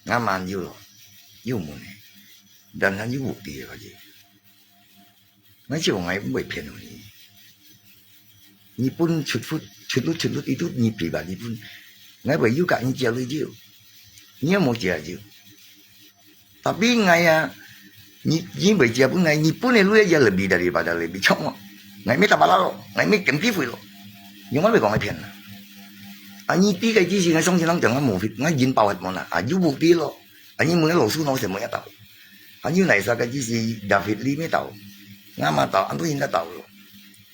，𠊎慢有咯，有門个，但係有目的个，反正。𠊎就講𠊎毋會騙你。日本出出出出出一度你比吧日本，𠊎會有甲你借鐳就，你也無借就。Tapi𠊎啊，你你袂借分𠊎，日本个鐳也lebih daripada lebih chok哦。𠊎乜打巴拉咯，𠊎乜減機會咯。你莫講𠊎騙啦。啊，你知个只是𠊎相信人講𠊎無，𠊎引爆核門啦，啊，有目的咯。啊，你問个老師喏，什麼也到。啊，你哪啥个只是David Lee乜到，𠊎嘛到，安到人家到咯。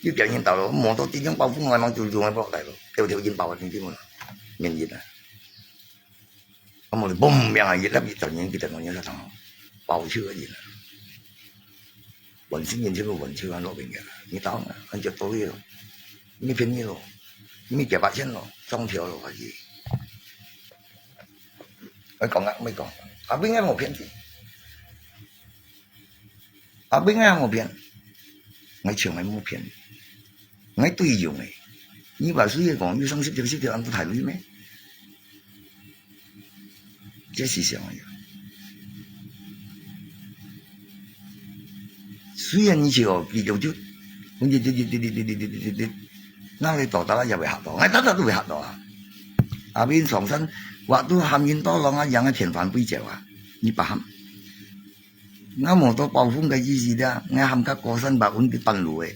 又表演到咯，摩托地上包袱，𠊎忙就就𠊎包帶咯，條條引爆核門，免引啊。 啊，無就嘣，砰啊，一粒一十年，幾多年才當好，包手个人啊。換新人全部換手，安落邊个啦，你到啊，安就到位咯，你便宜咯，你幾百千咯，上條咯，還是。我講啊，我講，阿兵也無騙你。 阿兵啊，無騙，𠊎從來無騙，𠊎對用个。你話誰个講有三十條、四條，安到大鐳咩？這是想个呀。雖然你笑，佢就就，你你你你你你你你你你，那你到達也會嚇到，𠊎當然都會嚇到啊。阿兵上山，waktu喊人到浪啊，yang个天翻飛走啊，你不喊。 𠊎無到暴風个意思啦，𠊎喊較高山吧，阮个半路个，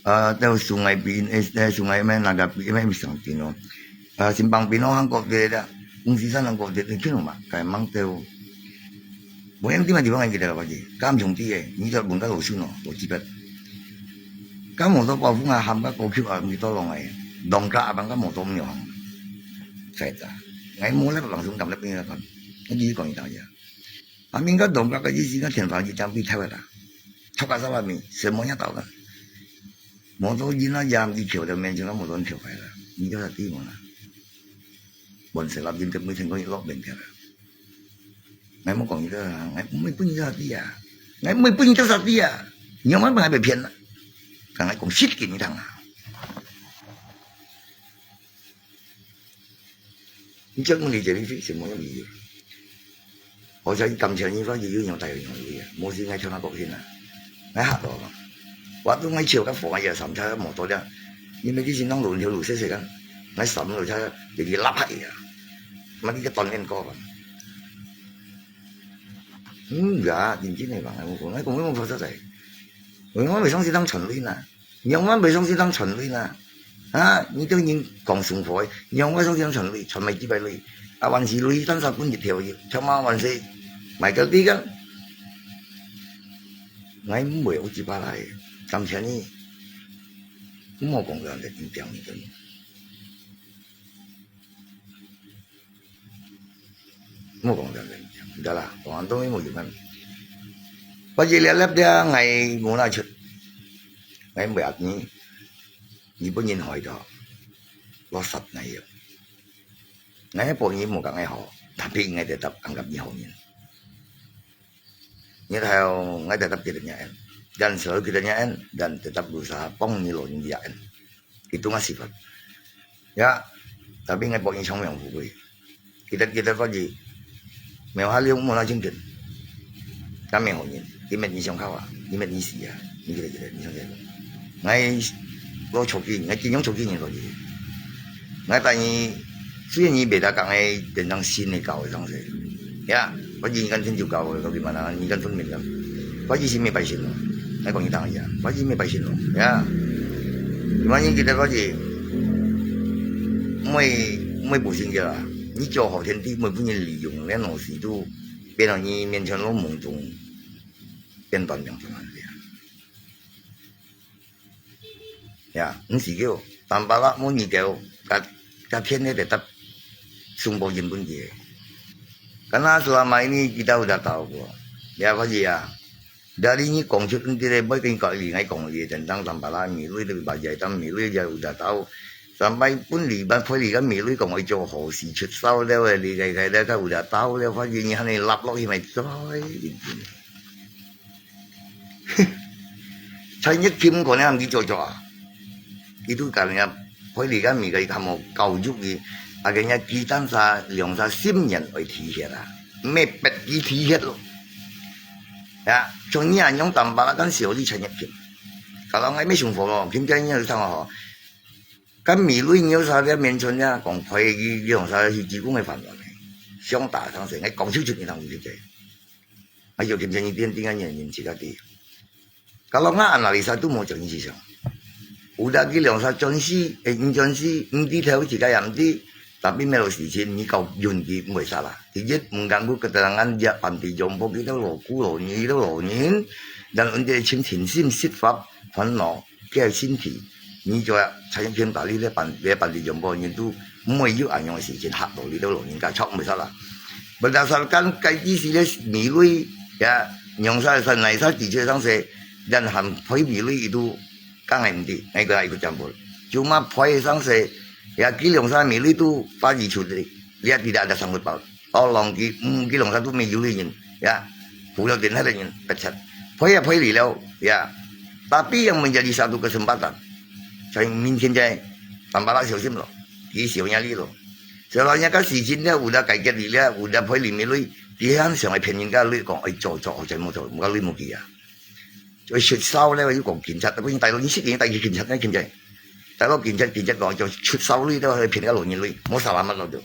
呃，到Sungai Pin，呃，Sungai咩，那个咩上邊咯，呃，新邦邊咯，韓國个啦，公司山韓國个，你聽嘛，該mang到。無樣地方地方个，記得了吧？敢兄弟个，你就問个老師咯，我記得。敢無到暴風啊，喊个高級啊，你到浪个，浪个啊，幫个無到咩行，在咋？𠊎無那个老師敢那边个看，你讲一道呀。 啊，明个東北个意思，个天翻一张被拆了啦，拆个啥物事，什么也倒了。摩托人啊，也毋知跳到面前，个摩托人跳开了，你叫啥地方啦？问谁啦，人都每天可以落面去了。俺没讲一个啊，俺没不你叫啥地啊，俺没不你叫啥地啊，你要么还被骗了，刚才讲实给你听啊。 你叫我理解你是什么样理由？我想感谢你，反正有人带有人理由，我是爱跳那个天啊，爱吓到嘛。我都爱笑个火也上车摩托的，因为这些弄路条路谢谢个，爱上路车就去拉拍呀，那你个锻炼过吧？嗯呀，认真的嘛，我讲，我讲我发生在，我我没相信当传闻呐。 仰般袂相信人傳媒啦？啊，你兜人講生活，仰般相信人傳媒，傳媒幾百類，啊，萬事類，單三分一條，條碼萬事，買个地个。𠊎毋會有幾百來，感謝你，毋好講人个印象，你知無？ 莫講真真，毋得啦，講安到你無用啊。不過這粒粒个，𠊎無拿出，𠊎毋會壓你，日本人害到，落實哪樣？𠊎一般人無講𠊎好，tapi𠊎tetap anggap你好人。 你睇，𠊎tetap kita nya en. Dan selalu kita nya en, dan tetap berusaha pong ni lo ni dia en. Itu nga sifat. Ya, tapi ngai pok ni chong yang bukui. Kita kita pagi. Mewah liu mo na jingkin. 該乜好人，佢乜你想靠啊，佢乜你死啊，你記得記得，你想記得。𠊎老著急，𠊎盡量著急人个。𠊎但你，雖然你袂得講个變成新个教个上勢，呀，或者你敢聽就教个，到底嘛，你敢分辨个？或者是乜百姓咯，𠊎講你當呀，或者乜百姓咯，呀。你嘛你記得或者，每每不信个啦，你叫好天地，每不人利用，連老师都变到你面前老懵懂。 變短命就恁樣。呀，毋係叫，Tampalak無你叫，甲甲天那个搭送報紙分佢。Karena selama ini kita udah tahu kok. Ya，發現啊，dari你講出問題來，毋跟你講，你愛講你个，tentang Tampalak米類，對吧？Jaitang米類，也udah tahu。Sampai分你班配你个米類講愛做好事出手了，你个个个个udah tahu了，發現你還你落落去咪再。 陳奕迅可能佢做做啊，佢都講人家，佢而家每個佢看無教育佢，啊，人家雞蛋沙兩沙心眼愛提血啊，毋係逼佢提血咯。啊，像你啊，用Tampalak kan小弟陳奕迅，kalau ngai乜幸福咯，今天你有上哦，跟米類你有啥个面前呀，講可以用啥去提供个飯碗呢，想打上谁，ngai講清楚你當時就。 啊，有今天一點點个原因自家知。Kalau ngai analisa都無正經思想。有得佢兩三轉世，誒，五轉世，毋知頭自家也毋知，tapi melok事情，你搞運氣毋會煞啦。第一，毋敢去keterangan dia panti jompo，佢兜老姑老娘，佢兜老人，dan untuk清清心設法煩惱。 个身體，你就要常常打理咧辦，咧辦理全部，你都毋會有恁樣个事情嚇到你兜老人家，著毋會煞啦。Berdasarkan該意思咧，米類呀，用啥啥哪啥地區上勢，人含配米類都講係毋對，那個一個講法。Cuma配上勢，呀，佢用啥米類都發展出來，你也tidak ada sanggup paut。 Tolong佢，嗯，佢弄satu minggu ini, ya. Pulau Denai ini pecah. Payah payah lilau, ya. Tapi yang menjadi satu kesempatan, saya mungkin saya tambah lah 小心咯，佢小壓力咯。Selalunya kan si Jin dia udah kaget dia, udah payah lima lui, dia kan 想愛騙人家lui講，哎，做做，好像無做，無lui無去啊。 就出手咧，又講警察，不過大陸你識警，大陸警察，警察，大陸警察，警察講就出手咧，都係騙个老人類，無salamat咯就。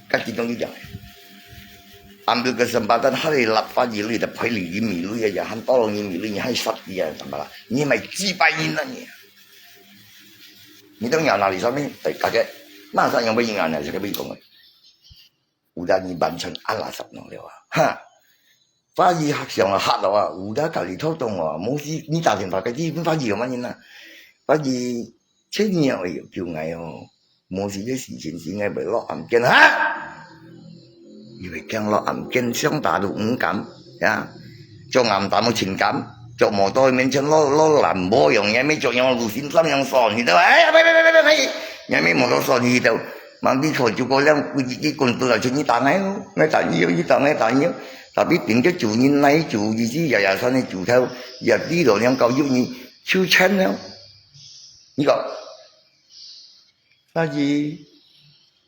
該其中一樣，ambil kesempatan，還係立法議會的賠禮，一米類啊，還多了一米類，你還殺佢啊，怎麼啦？你買幾百人啊你？你都要哪裡上面？哎，大家馬上要被贏啊，你這個被講的。 Udah你完全alasap no了啊！哈！法醫學上啊，嚇到啊，udah kali totong啊，無事，你打電話給佢，法醫有麼人啊？法醫，這你愛救𠊎哦，無事，這事情是應該會落案件哈！你會驚落案件，想打都毋敢呀！ 著暗淡个情感，著摩托面前老老藍波樣，也沒著樣路線衫樣爽，你知道？哎呀，別別別別別，也沒摩托爽，你知道？Mang đi khỏi chú cô lem，佢佢滾出來，就你打𠊎咯，𠊎打你，你打𠊎，打你。Tapi頂个主人，那主意思，也也算係主頭，也知道兩高有你，就錢了。你講，阿姨，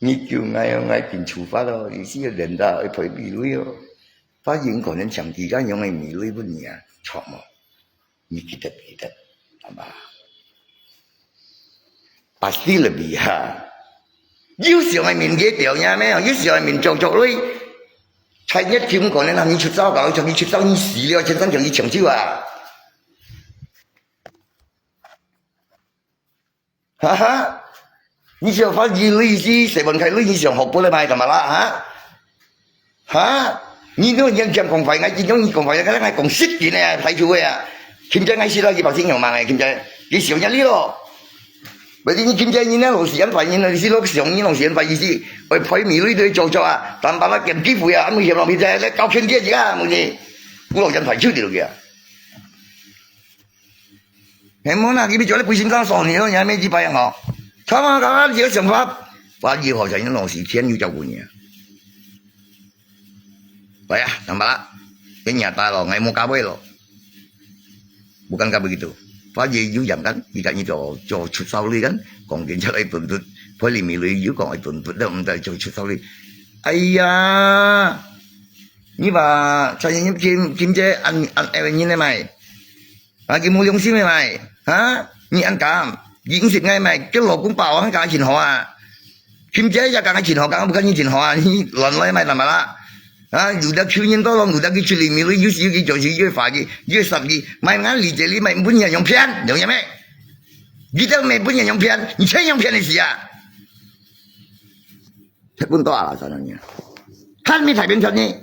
你救𠊎哦，𠊎變處罰咯，意思要連帶愛賠米類哦。 法院可能像佢恁樣个米類分你啊，著無？你記得記得，好吧？Pasti lebih哈。有時候面个表演咩？有時候面做做類，才一天可能讓你出招，搞到像你出招，你死了，全身像你搶救啊！ 哈哈，你想法醫類似，西門開類，你想學過來買幹嘛啦？哈？哈？你都人講講壞，𠊎今朝你講壞，𠊎講實情个，排除个啊。今朝𠊎死了，佢百姓用忙个，今朝佢想一下咯。Berarti你今朝你那老實人壞人，你是老想你老實人壞意思，會賠米類都做做啊，但把他減機會啊，毋嫌浪費，來搞偏見一下，問你，古老人壞手的落去啊。 係無啦，佢咪做你背心肝爽你咯，你還沒幾百樣哦。他媽剛剛這個想法，法醫好像有東西，天有照顧你啊。喂啊，怎麼啦？你也打咯，𠊎無加位咯。Bukan ka begitu。法醫有嚴格，你看你做做出手率kan，講緊出來頓頓，police米類有講愛頓頓，都毋得做出手率。哎呀！你話蔡英文金，金姐恁，恁，恁，恁，恁，恁，恁，啊，佢無良心个嘛，哈？你恁敢？佢毋識𠊎嘛，佢老公包還敢盡好啊？今朝也敢盡好，敢毋敢盡好啊？你亂來嘛，幹嘛啦？啊，有的求人到咯，有的佢出力，咪有時佢就是越發佢，越殺佢，買俺理解你嘛，本人用騙，了解沒？你都沒本人用騙，你全用騙的事啊！ 忒本多啊，三十年。還沒太平權呢。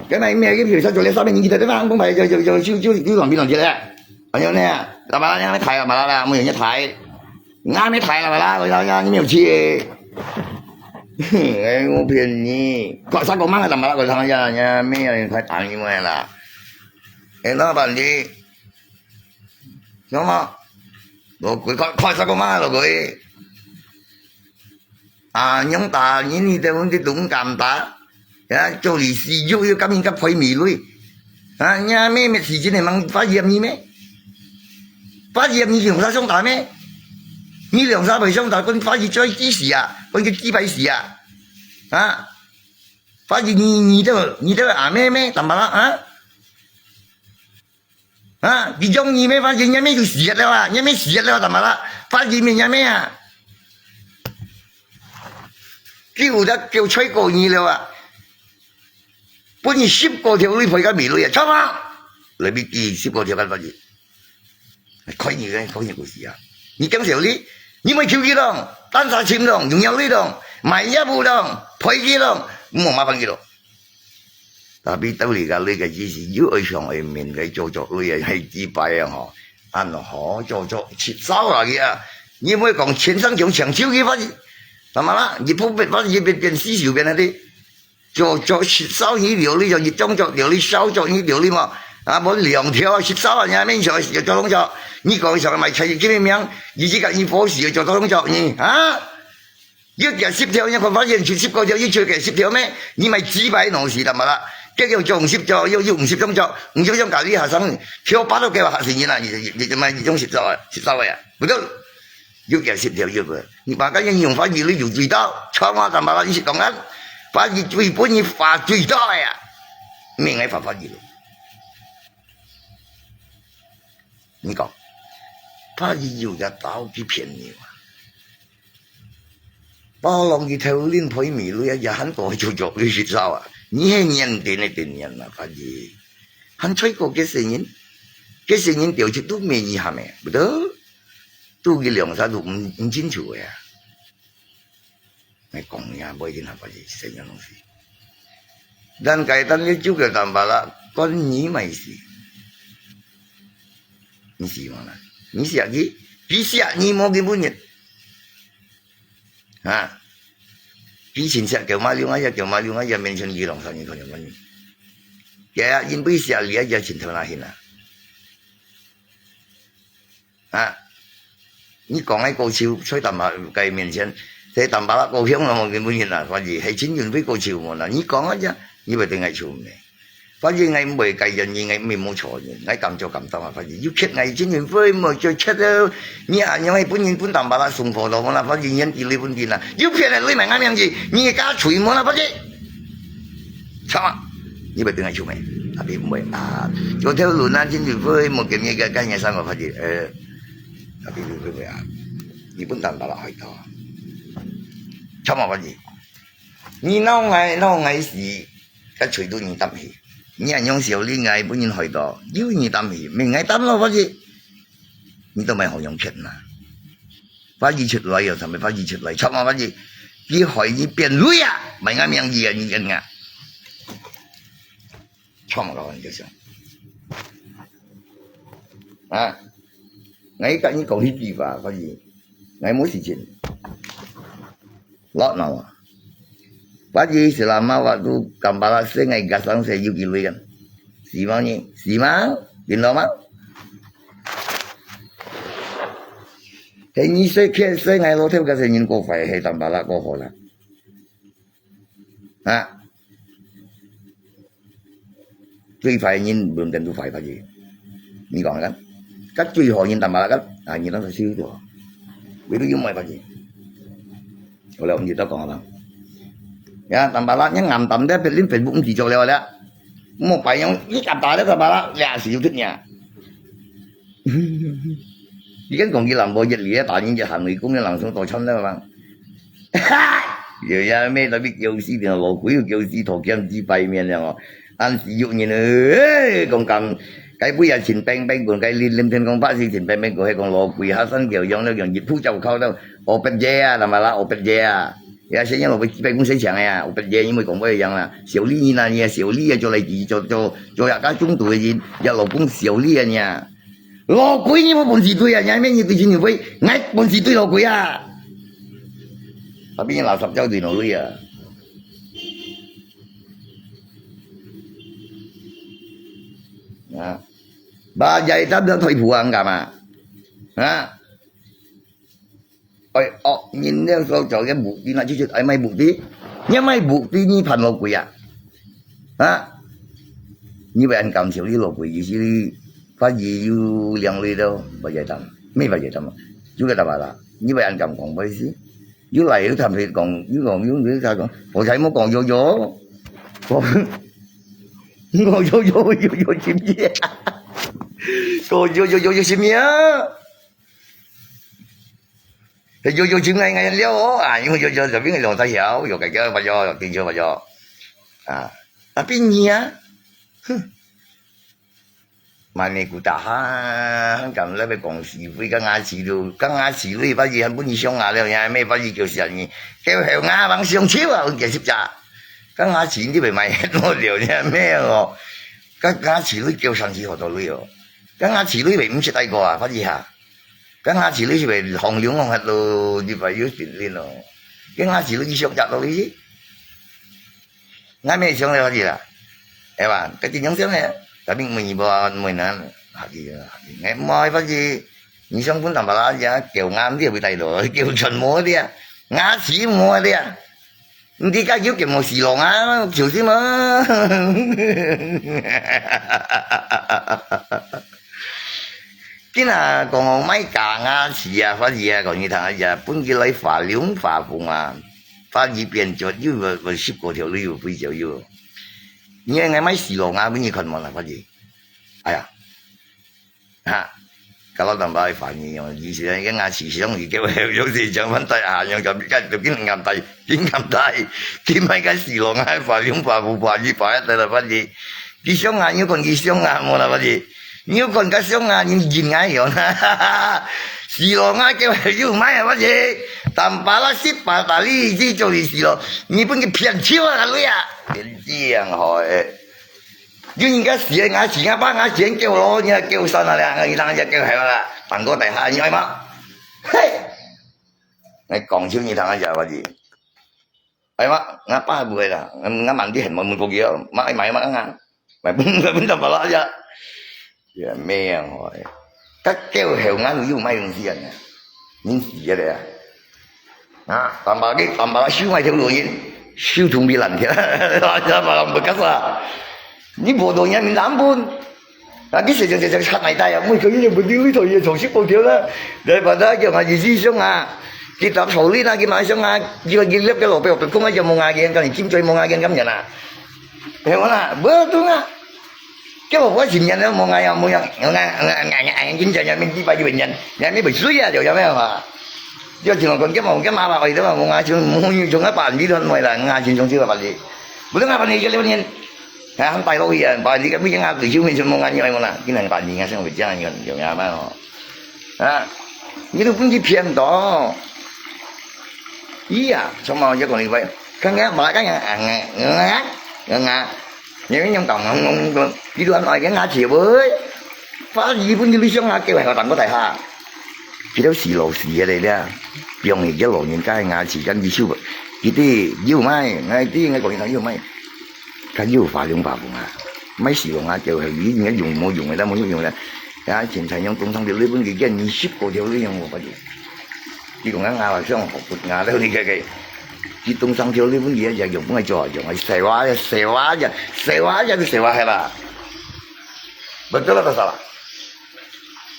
該買咩个，比如說做了三十年，你在地方公牌就，就，就，就，就，就亂變亂去了。哎呦呢，幹嘛啦？你還沒抬，幹嘛啦？沒有人抬。你還沒抬，幹嘛啦？我想想，你沒有去。哎，我騙你。搞啥搞嘛，幹嘛啦？我想想，你沒有人抬，打你们啦。哎，老板，你 有無？老鬼，看，看啥个嘛，老鬼。啊，娘打，你，你在問題都毋敢打。啊，做你死肉，又敢人家賠米類。啊，你阿妹妹死真的，忙發炎你咩？發炎你用啥想打咩？你兩三倍想打，分發炎最几死啊，分个几百死啊。啊，發炎你，你都，你都阿妹妹，怎么了啊？ 啊，佢用你咩？發現你咩就死了啊，你咩死了，怎麼了？發現你咩啊？佢有得叫吹過你了啊？分你十個條你賠个米類啊，錯嗎？來，你十個條个發現。開你个，開你个事啊！你講道理，你莫求佢咯，單殺尋咯，用藥你咯，買藥物咯，賠佢咯，莫麻煩佢咯。 Tapi到這个，這个意思又愛上愛面个做作類啊，係幾擺啊吼，恁好做作七招啊佢啊！你莫講全身強強手佢發，怎麼啦？你不變發，你變變四手變那啲，做作七招你料理就一種作料理，少作你料理嘛。啊，無兩條啊，七招啊，你還免想要做動作。你講上買菜，你今日名，你這个你博士要做動作呢？啊？ 又加十條，你看發現就十个條，又就加十條咩？你買幾百東西幹嘛啦？結果做五十條，又，又五十種做，五十種咖哩學生，跳八到幾百學生人啊！你，你，你買一種十招啊，十招个啊，不對，又加十條又不，你把个人用法律有追到，錯啊，幹嘛啦？你是講啊，法律追本你法追到个呀，免个法法律了。你講，法律有个刀去騙你啊！ 包攏佢頭輪賠米類啊，也還過做作類十招啊！你係認定个定人啊，法醫。還吹過个細人，个細人掉出都沒遺憾个，不得，都佢兩儕都毋，毋清楚个啊！來講呀，無一定啊，法醫，細人東西。 Dân cai tan ni juga tambah lah, kon ni mai si. Ni si mana? Ni si lagi? Ni si ni mau gibunyit. Ha? Ni sin siya kêu Maliu aja, kêu Maliu aja, mention gilong sa ni kon ni. Kaya in bui siya liya ja sin thona hina. 啊，你講个高手，在Tampalak个面前，在Tampalak高雄咯，無根本人啊，反正係真正會高手無啦。你講个啫，你會對𠊎出毋呢？反正𠊎毋會介意你，𠊎毋會無錯你，𠊎敢做敢當啊，反正有缺𠊎真正會無做缺个。你恁樣个本人本Tampalak送貨咯無啦，反正人地理問題啦，有騙个你問𠊎名字，你个家吹無啦，反正。 Sama, ni betul ngai cuma. Tapi mbai, ah, contoh lu nan chin lu pun mungkin ni kan kan yang sama Pak Haji. Eh, tapi lu pun ya. Ni pun tak tak lah itu. Sama Pak Haji. Ni nau ngai, nau ngai si, ka chui tu ni tam hi. Ni anyong siau li ngai pun ni hoi to. Yu ni tam hi, ming ngai tam lo Pak Haji. Ni to mai hong yong kiat na. 法醫出來啊，什麼法醫出來？Chok嘛法醫，佢害你變鐳啊，買𠊎名字啊，你認啊？Chok嘛老人家想。啊，𠊎跟你講一句話，法醫，𠊎無時間。Lot no. Pagi selama waktu Tampalak sing ai gasang se yu kiluikan. Simang ni, simang, bin lomang. Hei ni se ke se ngai lo teu ka se nyin ko fai hei Tampalak ko hola. Ha. 最壞人毋等都壞法醫。你講啦，該最好人Tampalak kan，啊，你當時修咗，為了有賣法醫。好了，我們就到講好了。Ya，tambah lah，你ngam tam dia，別人Facebook毋知做了了。莫白用，你敢打了tambah lah，倈死有忒呀。你跟講佢人無一理，打人家行雷公，你人生多慘了吧？有呀，咩特別叫死，變老鬼又叫死，頭兼之白面了哦。 恁死肉人欸，講講，該位也真平平个，該林林天公伯是真平平个，係講老鬼下山橋樣了，用一步就靠到，哦，畢業啊，那麼啦，哦，畢業啊，也先用老鬼幾百公尺長个啊，哦，畢業因為講不一樣啦，小李呢，你啊，小李啊，做來做做做做一個中途个人，也老公小李啊，你啊，老鬼你無本事對啊，你還免你對金牛杯，𠊎本事對老鬼啊，tapi垃圾交對老鬼啊。 啊，bajai tam dah退步啊，你敢啊？啊？哎，哦，人了所做个目的，那就是愛賣目的，你賣目的，你判老鬼啊？啊？你會恁感受你老鬼，意思你發現有兩類了，bajai tam，咩bajai tam啊？有个打法啦，你會恁感講，不好意思。 又來又談佢講，又講又又佢講，我才莫講有有，我我有有有有心意，我有有有有心意啊！有有心愛愛了哦啊，因為有有就變成大小，有个个不要，緊就不要啊，啊變你啊，哼。 Mana ku tahan，敢來要講是非，甲牙齒都，甲牙齒都發現還分你上牙了，你還咩發現叫啥呢？叫後牙往上手啊，有幾十隻。甲牙齒你袂買很多了，你還咩哦？甲牙齒都叫上去好多類哦。甲牙齒都袂毋識大個啊，發現哈。甲牙齒都是袂放量放很多，你袂有信心哦。甲牙齒都一上隻到你。 𠊎乜想了發現啦，係吧？該真正想呢，tapi每日無每日，下去下去，𠊎無發現，你想分人把拉呀，叫牙你會帶到，叫全無的啊，牙齒無的啊，你家有叫無死咯啊，小心啊！今下講莫假牙齒啊，發現啊，講你聽啊，分佢來發龍發鳳啊，發現變做又會會十過條路又飛走又。你應該買死咯啊，分你看無啦，發現。哎呀，哈，搞到當把發現哦，以前个牙齒上一个有時講翻大下，用咁緊緊緊緊大，緊緊大，緊買个死咯啊，發龍發鳳，發現發一个啦，發現。 佢上牙，你有看佢上牙無啦，發現？你有看佢上牙，你認啊樣，死咯啊，叫佢有買啊，發現？Tambah lah，死把大力去做你死咯，你分佢騙手啊，lui啊！騙子啊，好誒！有人家死个牙齒，牙巴牙齒叫咯，你還叫山啊，你人家叫海啦，當過大下，你愛嗎？嘿！來講笑你聽啊，發現？ 哎嘛，𠊎爸毋會啦，𠊎，𠊎問你，係問問過佢哦，買買買啊，買分買分tambah lah呀。也命哦，該叫後𠊎又買東西啊，人死个咧啊。啊，tambah个tambah lah，收買條路人，收通比爛條，tambah lah毋會較啥。你無到人民南本。 啊，你食食食食食買大啊，每個月不定你同伊重新補貼啦。來把它叫啊，日日上啊，佢搭手裡那，佢買上啊，佢佢粒个老表，不講啊，就無牙根，跟你金嘴無牙根咁樣啦。係無啦？無懂啊。叫我十年了，無牙啊，無牙，無牙，無牙，無牙，無牙，金嘴也沒幾百一百年，也沒被水啊，就有沒有啊？要聽我講，叫我幹嘛嘛？哎，對吧？無牙就無，從那把你都沒了，牙就從這個把你，不懂啊，把你一個六年。 啊，還擺落去啊，擺你个物件啊，對手面前無眼愛無啦，竟然把人家想會這樣用，用啊嘛吼。啊，你都分佢騙到。伊啊，什麼就講你喂，剛剛把剛剛啊，啊，啊，啊，你用講講講講，你都還愛跟他接喂，把你分你想啊，叫人家當个大哈。 佢兜死老死个咧，放佢个老人家个牙齒跟佢手，佢兜有買，𠊎知𠊎講佢兜有買，佢有發龍發鳳啊，買死龍啊，就係佢應該用無用个，但無用用个，啊，現在用東山條理分佢个，你十過條理用無法度。佢講啊，牙來上好不牙了你个个，佢東山條理分佢个用，不愛做用，洗哇洗哇洗哇洗哇係啦，不得了个啥啦。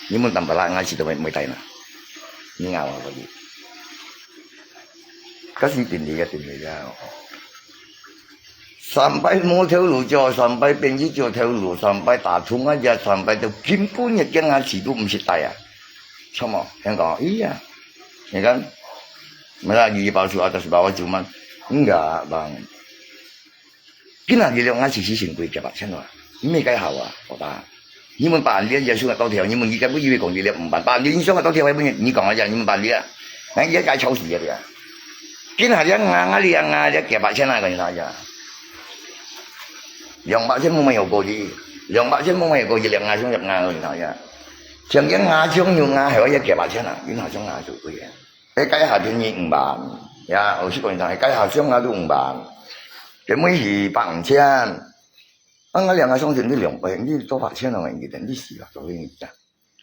你問tambah lah，牙齒都會會帶啦。你咬啊，可以。可是定理个定理个哦。三擺無頭路做，三擺變一做頭路，三擺打通啊，也三擺都根本一間牙齒都毋識戴啊。什麼？香港，哎呀，你看，mereka di palsu atas bawah cuman enggak bang. 今下日兩牙齒係先貴幾百千啊，你沒該好啊，好吧？你們辦理也算到條，你們一個不以為講一粒五萬，辦理你想到條，你講啊，你們辦理啊，那也該超時啊，今下日牙牙兩牙，這幾百千啊，跟你講呀。 兩百千無買有過去，兩百千無買有過去，兩牙上入牙去哪呀？像个牙上有牙，還要一幾百千啊，你哪上牙就貴啊？哎，該下便宜五萬，呀，我是講一下，該下上牙都五萬，這每是百五千，啊，我兩牙上去你兩百，你多少錢啊？你等你死了，多少钱啊？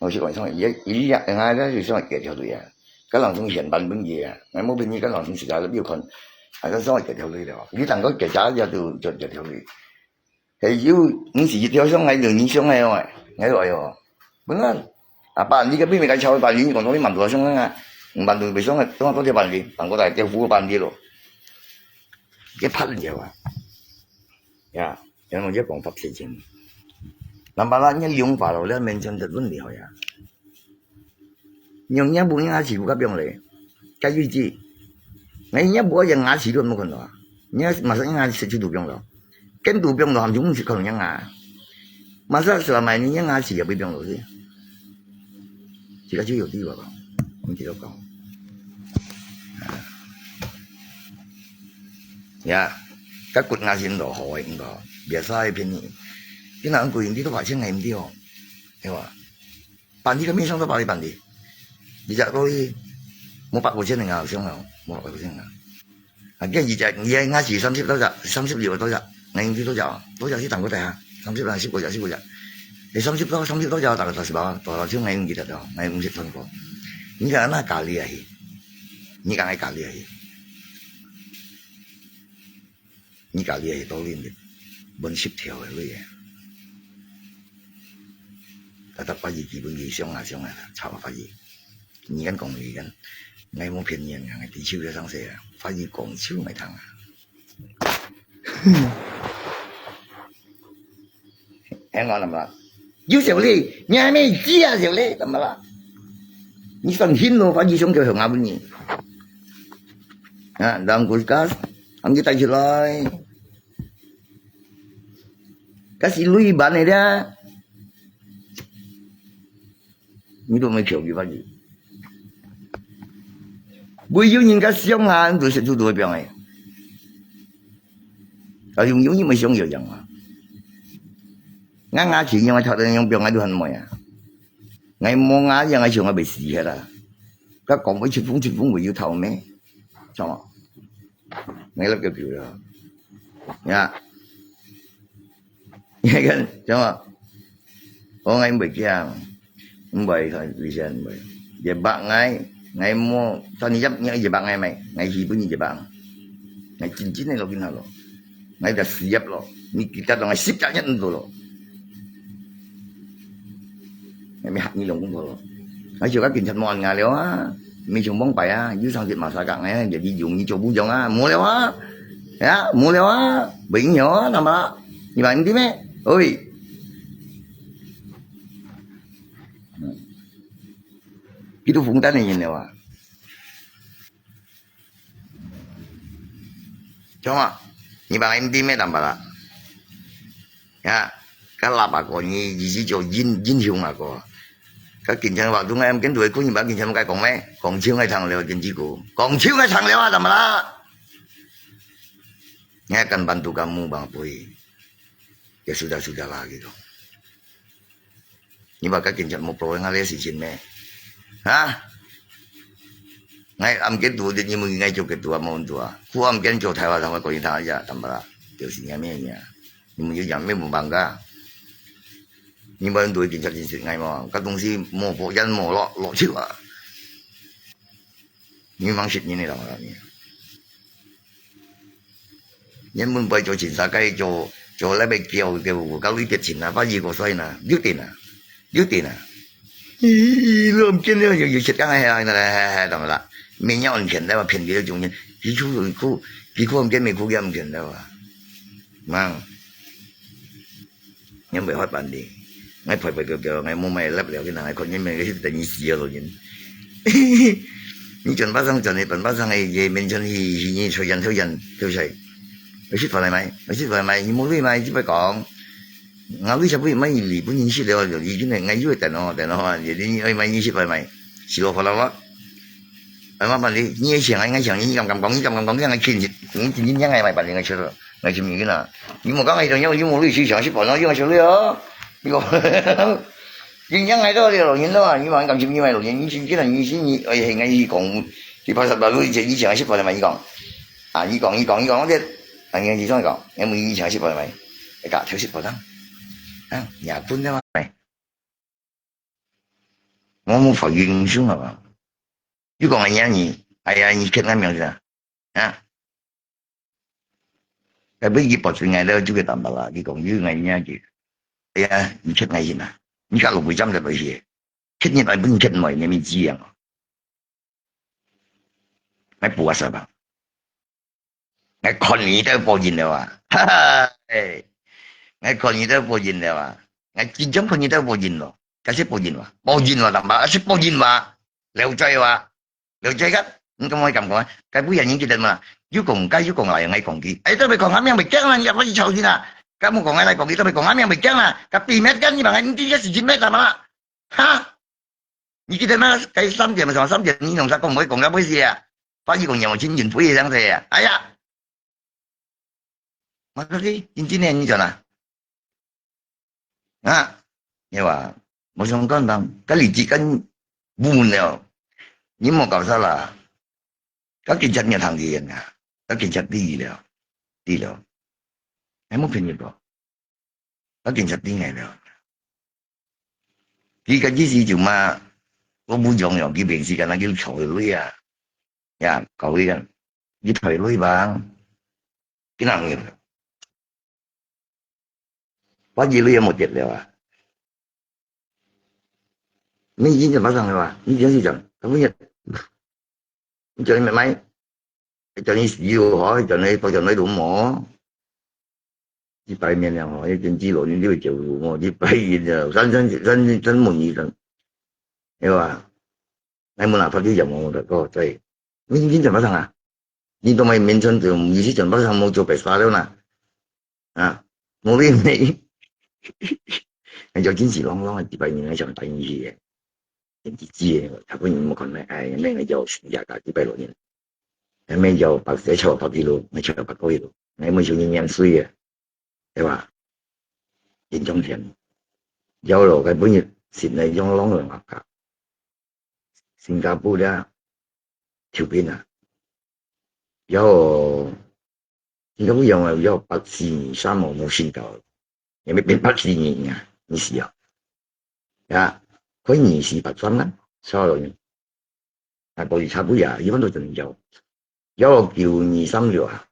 我是講上，伊伊啊，應該咧就上幾條路啊，該人從現版本个啊，𠊎無騙你，該人從自家都有看，啊，該上幾條路了，你等个幾家也都就幾條路。係有，你是一條上來就你上來哦，哎，哎喲，本來啊，把你个秘密个敲把你講到你滿多上啊，滿多被上啊，上多條板的，反过来叫服务板的咯，也怕人家啊，呀。 因為這講法事情。Nampak啦，你用法咯，你面前就問題好呀。用你不用牙齒不个用嘞，該日子，那你不用牙齒都沒看到啊。你要馬上用牙齒就都不用了，跟都不用了，還就不是可能啊。馬上是嘛，你用牙齒也不用了，是。這個就有地方了，你這個講。 Ya，該骨牙先落好个，應該，biasa个便宜。你若貴，你都八千个毋對哦，對吧？辦理个面上都辦理办理，你只可以，無八九千个啊，上啊，無八九千个。啊，跟你只，你个牙齒三十多隻，三十六多隻，那你多少？多少是打过来啊？三十多，十九隻，十九隻。你三十多，三十多隻，打个三十包，多少钱？那你记得哦，那你五十ton个。你看那价钿啊，你讲个价钿啊。 你家己个道理，分十條个鐳个。大家法語基本佢想啊想啊，抄法語。你敢講你敢，𠊎無騙你啊，𠊎知手个上勢啊，法語講手來聽啊。Hang on，怎麼了？有小麗，你還沒知啊，小麗，怎麼了？你上天咯，把你上條紅啊，問你。啊，讓我看，把你帶出來。該是鐳板个啦。你都沒考慮法語。會有人家想啊，你都食出多病个。啊，用用你們想有用啊。 𠊎牙齒用个頭等用病，𠊎都還無啊。𠊎無牙，𠊎想𠊎會死忒啦。該講會疾風疾風會有頭咩？怎麼？𠊎粒个表了。呀。你看，怎麼？哦，𠊎毋會驚。 毋會，佢以前毋會。一百𠊎，𠊎無，當你一，你一百𠊎買，𠊎去分你一百。𠊎真真个落去那咯。𠊎就事業咯，你其他東西十隻人都咯。𠊎咪嚇你兩公婆咯。𠊎就甲警察無人牙了啊，咪像往擺啊，有上節馬殺甲，哎，就你用你做部長啊，無了啊，呀，無了啊，袂用啊，那麼，你把你的咩？喂。 佢都紅單个人了啊。Cuma，你把M D咩tambah啦？Ya，該喇叭哥，你意思就英英雄啊哥。該警察話，都愛跟對佢，你把警察該講咩？講笑愛聽了，政治哥，講笑愛聽了啊，tambah啦？你還敢bantu kamu bang apa？Ya sudah-sudahlah gitu。 你話該警察無報應啊，這事情咩？哈？𠊎暗間肚，你問𠊎做个肚啊，無問肚啊。Ku暗間做台灣人，我講你聽一下，tambah啦，就是恁樣啊。你們有講咩無辦法？你們對警察認識𠊎無？該東西無報應，無落落手啊。你們識人个人啊，你。 原本愛做警察，該做做那邊叫叫，搞你跌錢啊，把一個衰呢，六點啊，六點啊。咦，你毋見了，有有些剛才還還還怎麼啦？沒有人騙的嘛，騙別人種人，佢出去哭，佢哭毋見，沒哭也毋見的嘛。吂，你毋會發辦理。𠊎排排叫叫，𠊎無買laptop了，佢拿𠊎看，你明个等於死啊，老人。你轉巴生轉去，轉巴生个，也面前去，去，去抽煙，抽煙，抽晒。有食飯來買，有食飯來買，你無鐳買，只會講。𠊎鐳差不多買二本錢食了，已經係，𠊎又等哦，等哦，你，你愛買，你食飯買，食落飯了咯。哎，麻煩你，你也想啊，應該想，你敢敢講，你敢敢講，你敢去，你今天應該買辦理，𠊎吃了。 𠊎尋你个啦。你莫講𠊎這樣，你無鐳去想食飯咯，你愛想鐳哦。你講，你仰會到這老人咯啊？你還敢尋你買老人？你尋，既然你尋你，哎，𠊎去講，你拍煞把路，你想食飯嘛？你講，啊，你講，你講，你講，我這，啊，你你這樣講，你問你想食飯嘛？哎，搞偷食飯啊？啊，也笨的嘛。哎，我無發英雄好吧？你講哎呀你，哎呀你，看那名字啊？ 啊。該尾佢保證𠊎了，就會擔保啦。佢講有𠊎影佢。哎呀，你欠𠊎錢啊！你家老妹站在哪去？欠你來分欠來，你咪知啊？𠊎補啊啥吧？𠊎看你都報應了啊！哈哈，哎，𠊎看你都報應了啊！𠊎真正看你都報應咯，該係報應哇？報應哇，擔保，該係報應哇？了解哇？ 了解个，你敢會感覺啊？該尾人記得嘛？又講該又講來，𠊎講佢，哎，都袂講，阿明袂驚啦，你也不去吵佢啦。該無講，𠊎來講佢，都袂講，阿明袂驚啦。該秘密跟你講，你這個事情沒什麼啦，哈？你記得嗎？該三點什麼三點，你弄啥講，毋會講到尾時啊？發起講，我真正不會這樣子啊！哎呀！ 嘛，該个真正个你講啊？啊，對吧？無相干當，該日子跟無了，你莫搞啥啦。該警察你聽佢啊，該警察知了，知了，還無騙你个，該警察知𠊎了。佢个意思就嘛，我無用了，佢平時跟佢吵个累啊，呀，搞个，你吵个累吧？ 今日有，我一路也無跌了啊。你已經發生了啊？你真是講，他們也，你叫你買，叫你死又好，叫你，叫你都無。一百年了吼，一點幾多年就會走路哦，一百年了，三三三三門醫生，對吧？那麼哪怕就講我的，哦，對，你已經怎麼上啊？ 你都買眠床都毋係全部上無做白沙了啦。啊，無理你。哎，就真是朗朗个，一百年个上大事个，真是知个，他本人無可能，哎，那个叫暑假个一百多年，还没有百岁超百几路，没超百个路，还没有年年岁个，对吧？严重点，要了，该本日现在用朗朗个，新加坡了，抽烟啊， 要，應該會用啊，要八四年三號無信到，也沒變八四年啊，你死啊。呀，可以二四八三啊，差不多。啊，可以差不多啊，一般都真要。要九二三六啊，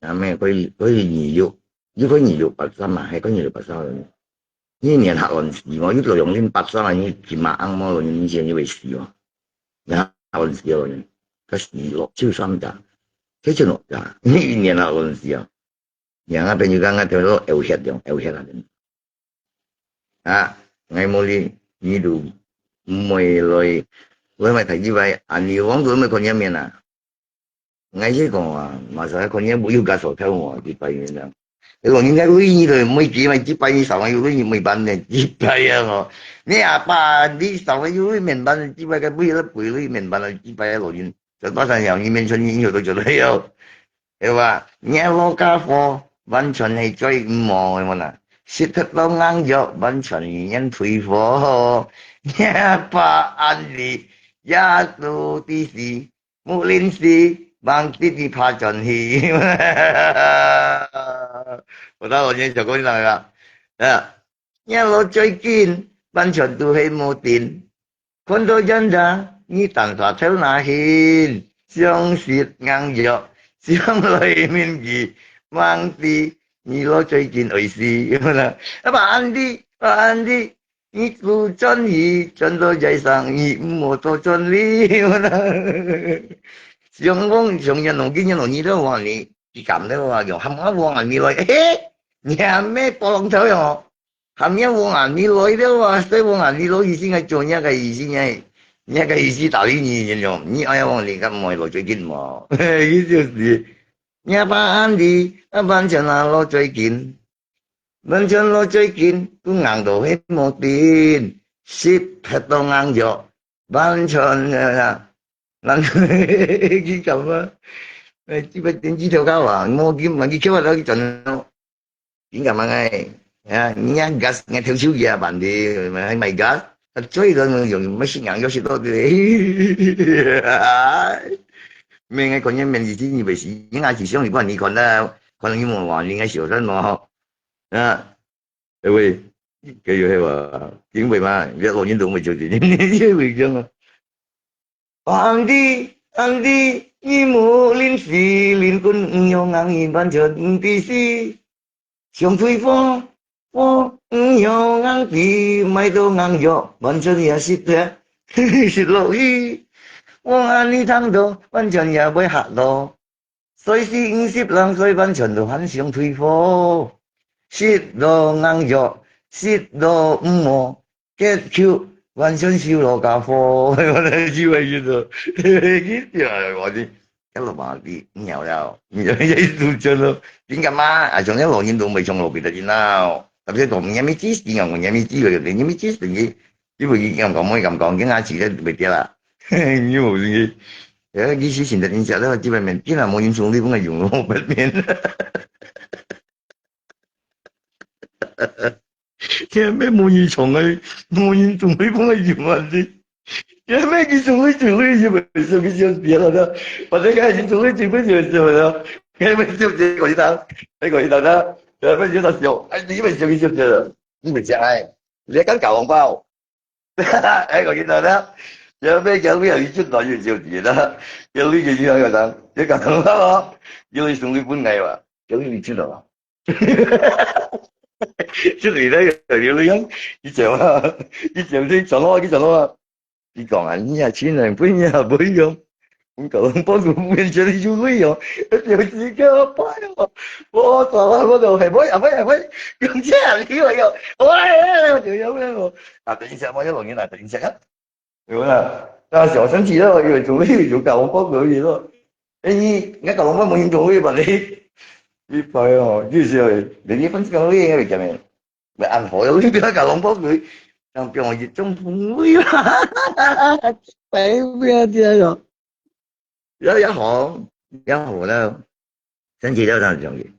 啊，咩，可以，可以二六，又可以二六八三啊，還可以二六八三啊。你年下亂死嘛，又做用零八三啊，你起碼按摩了，你以前就會死嘛。 然後死了呢，佢死落就三隻，佢就六隻，你一年啊，死啊！然後朋友講，𠊎聽到嘔血了，嘔血啊！啊，𠊎無理，你都毋會來，來買台機牌，啊，你往做咩看下面啊？ 𠊎係講啊，馬上看見有家所跳舞，一百元啊。老人家鐳你都每幾萬，一百以上啊，有鐳你每萬呢，一百啊吼。你阿爸你上啊有鐳面板，一百个鐳了，鐳了面板了，一百个老人，在大山上，你面前你有都做得了，對吧？你老家伙完全係最無个嘛啦，食得到硬藥，完全係人退貨。你阿爸安利，也都知事。 木林寺，望弟弟爬轉去。我到我今天小姑娘了，啊，你老最近，完全都係無定。看到人家，你單啥頭那hin，想食硬藥，想來面佢，望弟，你老最近愛死，有無啦？啊，把安迪，把安迪， 你做轉去，轉到街上，你毋好做轉去啦。想講，想人弄，今日弄你都話你，敢了啊，有喊我王安妮來，嘿，你還沒波浪头哟，喊你王安妮來了啊，所以王安妮來意思愛做你个意思呢，你个意思打理你，你讲，你哎呀，王安妮敢毋会来最近嘛？意思就是，你把安妮，啊，完全啊，来最近，完全来最近，都硬到黑毛病，食忒多硬药，完全啊， 人佢感覺，誒，這個電視頭家話，無金，萬一叫我去轉咯，緊幹嘛哎？啊，你啊gas，你偷手機啊，辦的，還買gas，啊，最多用乜食硬藥食到的，明个看見面子，你袂死，你還是想你不然你看到，看到你無話，你應該小聲咯，啊，誒喂，該有係話，因為嘛，這老人都會做的，你會這樣啊。 Andi, Andi, ni mu lin si lin kun ngiong ang iban chot nti si. Siong tui fo, fo, ngiong ang ti, mai to ngang yo, ban chot ya sit ya. Sit lo hi. Wong ani thang do, ban chot ya boi hak do. Soi si ing sip lang soi ban chot do han siong tui fo. Sit do ngang yo, sit do mo. 結局完全收落家伙，我來就會覺得，佢就係我的，一路嘛，你鳥了，你就一路就咯，你幹嘛？啊，像那老人都沒像老別的人啊，特別講，你還沒知，你講你還沒知，你還沒知，你，你不一樣講，我敢講，跟他起來不對啦，你有這個，哎，你是現在你講到這方面，竟然沒人從你那用了，我本面。 這咩無人從來，無人從來講个用啊你。這咩佢從來從來就袂受佢相別了的，反正佢從來從來就受了，佢袂受這个一道，這个一道的，這咩就他笑，哎，你袂受佢相別了，你袂想哎，你敢搞紅包？哎，我跟你講的，這咩叫你有一出來就受別了，叫你就要有人，你搞紅包哦，叫你從來本來吧，叫你一出了吧。 出嚟咧，有有有，以前啊，以前你轉咯，你轉咯。你講啊，你啊，錢人分你啊，不用。你講幫助別人就會用，就自己个拜哦。我早啊，我就係會啊，會啊，會，用這樣你會用，我就有用。啊，等一下，我要錄音了，等一下啊。 有啦，那小生气了，有种有种搞红包可以咯。哎，你你搞红包没人做会吧你？一百哦，就是哦，人家分这个会应该讲咩？没安好，你不要搞红包可以，让别人一种风味啦。白不要这样哦。 也也好，也好了。生气了，當然生气。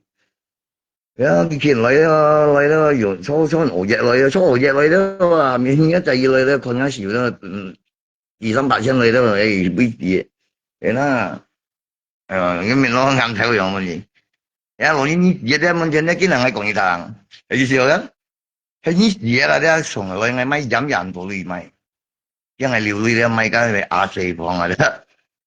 然後佢見來了，來了，有超超五億來了，超五億來了啊！明天一隻月來了，可能少了，嗯，二三百千來了，哎，會跌。哎那，呃，你明老眼頭樣問你，哎，老人你跌在門前，你竟然還講一堂，哎，就是有人。 係你跌啦，這從來𠊎買鹽鹽到你買，因為流淚了買个阿西方啊，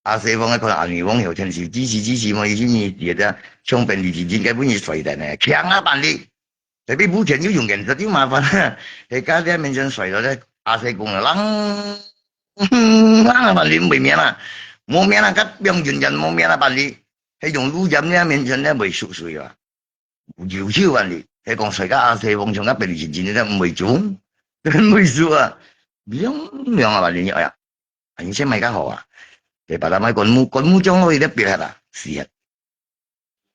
阿西方个可能阿尼翁有天時支持支持嘛，意思你跌的，像本地基金該本你衰的呢，強啊板的，特別目前又用緊，這就麻煩了，係家家面前衰了的，阿西公了，啷啷啊板的無命啦，無命啦，甲用緊緊無命啦板的，係用路鹽呢面前呢會縮水啊。 有手啊你，係講衰个阿西王像个本身真个毋會中，毋會輸啊，兩兩啊吧你，哎呀，你先買个好啊，你把它買灌木，灌木種落去就別个啦，死啊！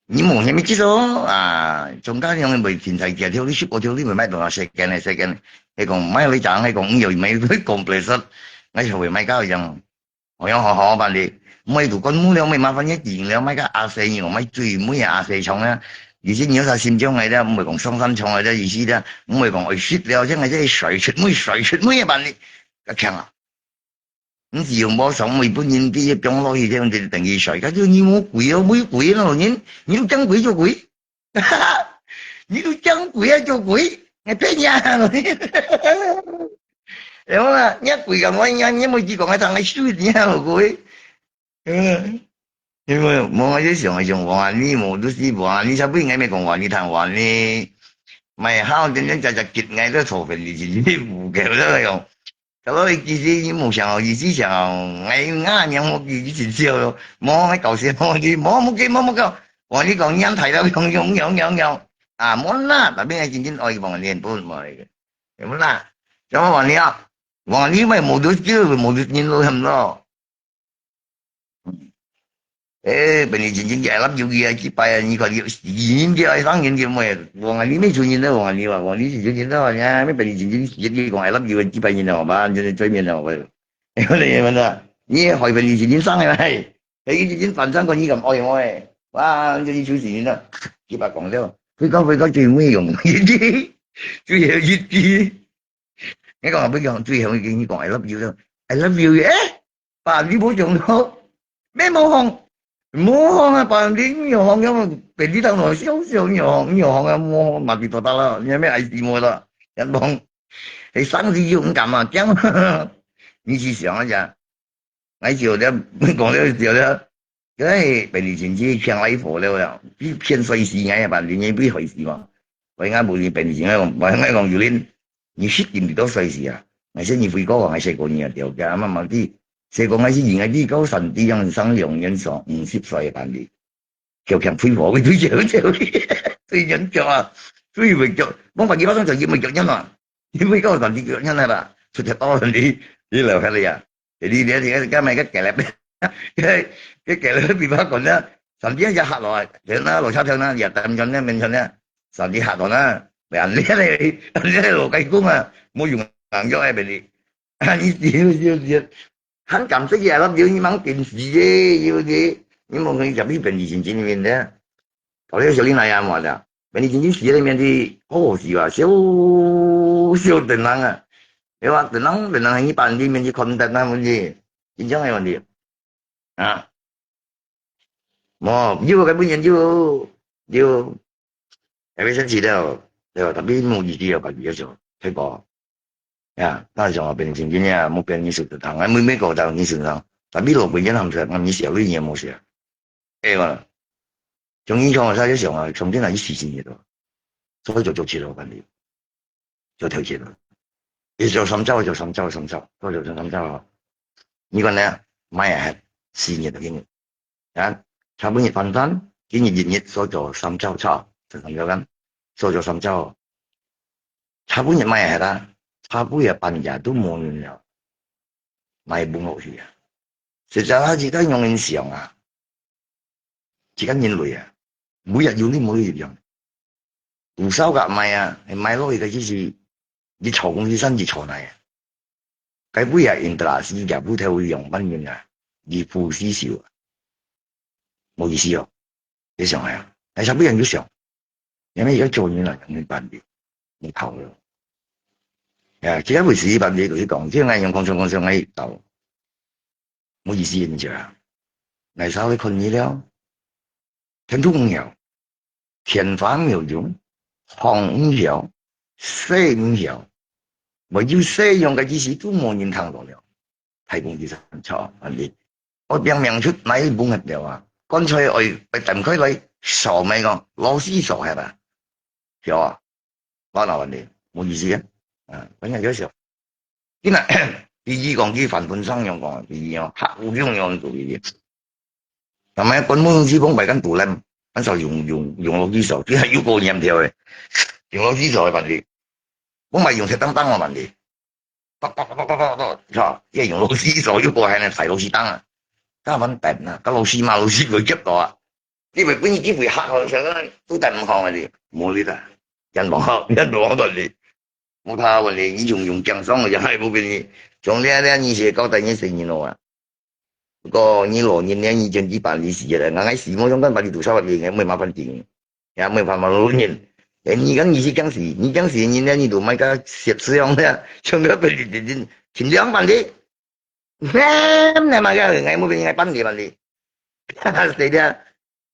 你無啥物技術啊，中間樣會停在街頭，你食過頭，你會買多少second个second，係講買你講，係講有買佢講不出，那就會買个樣。 好樣好好辦理，毋會堵灌木了，毋會麻煩你頂了，買个阿西牛，買最尾个阿西蟲啊。而且你有啥心腸个咧，毋會講上山蟲个咧，意思咧，毋會講愛食了，這樣个這水出尾，水出尾个辦理，較強啊。毋是用無上尾本人啲放落去，這樣就等於水，佢就你無鬼哦，無鬼咯，人，你都驚鬼做鬼。 你都驚鬼啊做鬼，你騙人啊！然後啦，你鬼咁樣，你你每次講个，當个水你啊，老鬼。嗯，因為我就想一想，哇，你無都是哇，你才不應該講哇，你談哇，你買好真正只只吉，你都錯分你自己不夠了那種。 Kalau ikisi ni mo siya, ikisi siya, ngai nga niya mo ikisi siya, mo ngai kau siya mo di, mo mo ke mo mo kau. 王丽講年大了，用用用用用，啊，無啦，tapi𠊎真真愛王丽，毋愛个，有無啦？怎麼王丽啊？王丽咪無得救，無得人咯，係無咯？嗯。誒，本來真真个 I love you 个，這擺啊，你看你死人个，愛生人个咩？王麗沒出人了，王麗啊，王麗是出人了，呀，沒本來真真死个，講 I love you 个，這擺人了，好吧，就是對面了，好吧？哎，我的媽呀，你害本來真真生个，嘿。 哎，已經反正過你咁愛我誒，哇，你就去求神啦，佢把講了，回到回到最尾用一句，最後一句，你講不講最後一句，你講 I love you 了，I love you，誒，把你無用到，沒無放，無放啊，把你有放，要麼別地方咯，小小有放，有放啊，無放，嘛比多大了，你還沒愛惜我了，人講，哎，上帝勇敢嘛，這樣，你去想一下。 𠊎笑了，講了笑了，該本來真正強來火了呀，比騙衰死𠊎啊，把人家比害死嘛。我應該無你本來真正講，我應該講有人，你識定你都衰死啊。𠊎說你飛過啊，𠊎細個你啊，掉个，慢慢地，細個𠊎是應該比高山地樣上兩年上五十歲个班里，就強飛火，飛飛飛飛，最人腳啊，最會腳，講白話講就因為腳人啊，因為高山地腳人啊啦，出去多你，你留下來呀。 你你你，該買个雞粒，該該雞粒比較講呢，上邊也下落，人啊，落車票呢，也單轉呢，面轉呢，上邊下落呢，人呢，人呢，老雞公啊，無用硬腳愛俾你，你你你，很感謝你，I love you，你忙點死耶，有的，你莫跟你讲，你本地心情里面的，搞了小林来呀嘛的，本地心情死在里面的，哦，是吧？笑笑等人啊。 對吧？等人等人一般裡面去看得那問題，真正个問題啊。無，有个本人有有，也會生氣了，對吧？tapi無意思啊，把佢想太過。呀，那想啊，變成今天啊，目標你是得糖，啊，每每个当你身上，tapi老本人他们说，那你小一年没事啊，对吧？从你从啥就想啊，从今天一起心里头，所以就就去了，感觉。 就跳起來。一做三招，做三招，三招，做做三招。你講呢？買啊，四日就今日。啊，差不多反彈，今日一日所做三招，差，就三招間，所做三招。差不多買啊，差不多半夜都無人了，買崩落去啊。實在係自家用人想啊，自家人類啊，每日有你無一樣。 有少个賣啊，係賣落去个意思，你坐公司生意坐哪啊？該位啊，interaksi个不頭用半年啊，你不是手啊，無意思哦。你想啊，哎，啥不人就想，因為要做人了，人办的，你跑了。呀，其他位置一般的就是讲，这样用空中空中来到，无意思，你知道？来稍微看你了，天都唔要。 天花没有用，风唔要，水唔要，没有水用个意思都无人听到了。太公地上操，安尼，我明明出来一bunget了啊，干脆爱爱展开来扫咩个，老师扫下啦，晓啊？我老安尼，无意思啊，啊，反正就笑。今日比喻讲佢翻本上样讲，比喻哦，客户用用个比喻。 那么关门是讲白干肚烂，按照用用用落去手，这还有个念头诶，用落去手的问题，我买用铁当当的问题，啪啪啪啪啪啪啪，是吧？也用落去手又过还能踩落去当啊，干嘛等啊？干落去嘛，落去个急到啊！你们不你机会好好，想到都等唔好啊你，无力的，人唔好，人唔好问题。 我怕问你，你用用讲爽个，还不给你，从这这你是交代你生意了啊？不过你老人呢，你真去办理事业了，俺俺事业上班办理多少个，也没麻烦定，也没办法老人。哎，你讲你是讲事，你讲事人呢，你都买个设施样的，像个被你真真，尽量办理。 那那么个，俺没被人家办理办理。哈哈，谁的？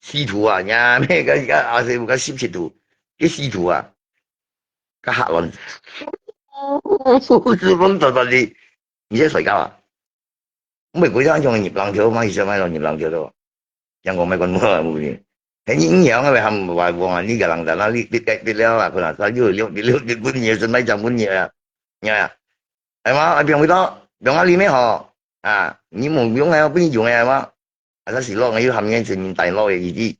师徒啊，呀，那个个阿师傅个十七度，个师徒啊，个客人，师傅在办理，你在睡觉啊？没回家，像你不让球，买什么让你不让球的？ 人讲买管无啊，无呢。迄你影响啊，还话讲啊，你个人在那里，你你你了啊，可能他又六六六，你本也是买讲本也啊，你啊，哎嘛，啊，不用回到，不用啊，里面吼，啊，你没用啊，不用用啊嘛，啊，他是落，又含眼神明带落的一滴，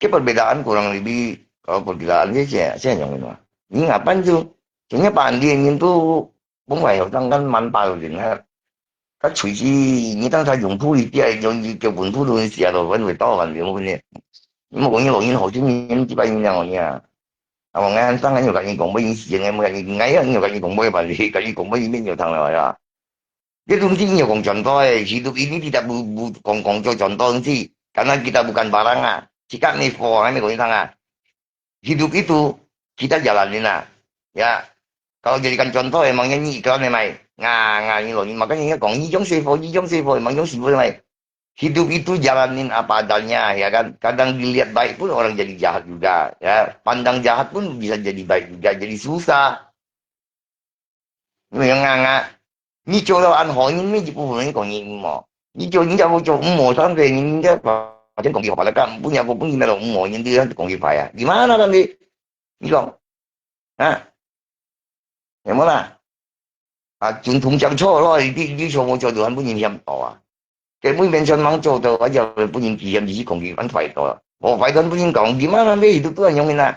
Kaya perbedaan kurang lebih, kalau perbedaan sih, sih, sih yang ini. Ini ngapain tu? Soalnya Pak Andi ini tu, pun phải hiểu rằng kan man pa rồi ha. Các chuối chi, ini tang sa yung phu đi, dia yung di kêu pun phu tu siya lo, vẫn phải to, vẫn phải mua ni. Mua kong ni lo, ini hậu chun ni, ini 几百年了，你啊。啊，我刚刚上个有跟你讲，不行，我跟你，我有跟你讲，不行，跟你讲，不行，没有糖了呀。 Dia tunti nyo kong contoh eh, hidup ini tidak bu-, bu-, kong, kong cho contoh tunti. Karena kita bukan barang ah. Jika ni for, kami kong itang ah. Hidup itu kita jalanin ah. Ya. Kalau jadikan contoh, emangnya ni iklan memang. Nga, nga, ni lo, ni makanya ni kong, ni jong sifo, ni jong sifo, emang jong sifo memang. Hidup itu jalanin apa adanya, ya kan? Kadang dilihat baik pun orang jadi jahat juga, ya. Pandang jahat pun bisa jadi baik juga, jadi susah. 因為恁樣啊，你做到恁好，你每一部分你講你毋好，你做你若無做毋好，上帝你應該發展講佢好吧？來講，本來無本來都毋好，你都講佢壞啊，你嘛那樣的，你講啊，有無啦？啊，總統講錯咯，你你做無做就還本人嫌到啊。 Kaya mo mention mang cho to, aja punying kiyam di si kong ki an fai to. Mo fai to punying kong, di mana be hidup tu anyong ina.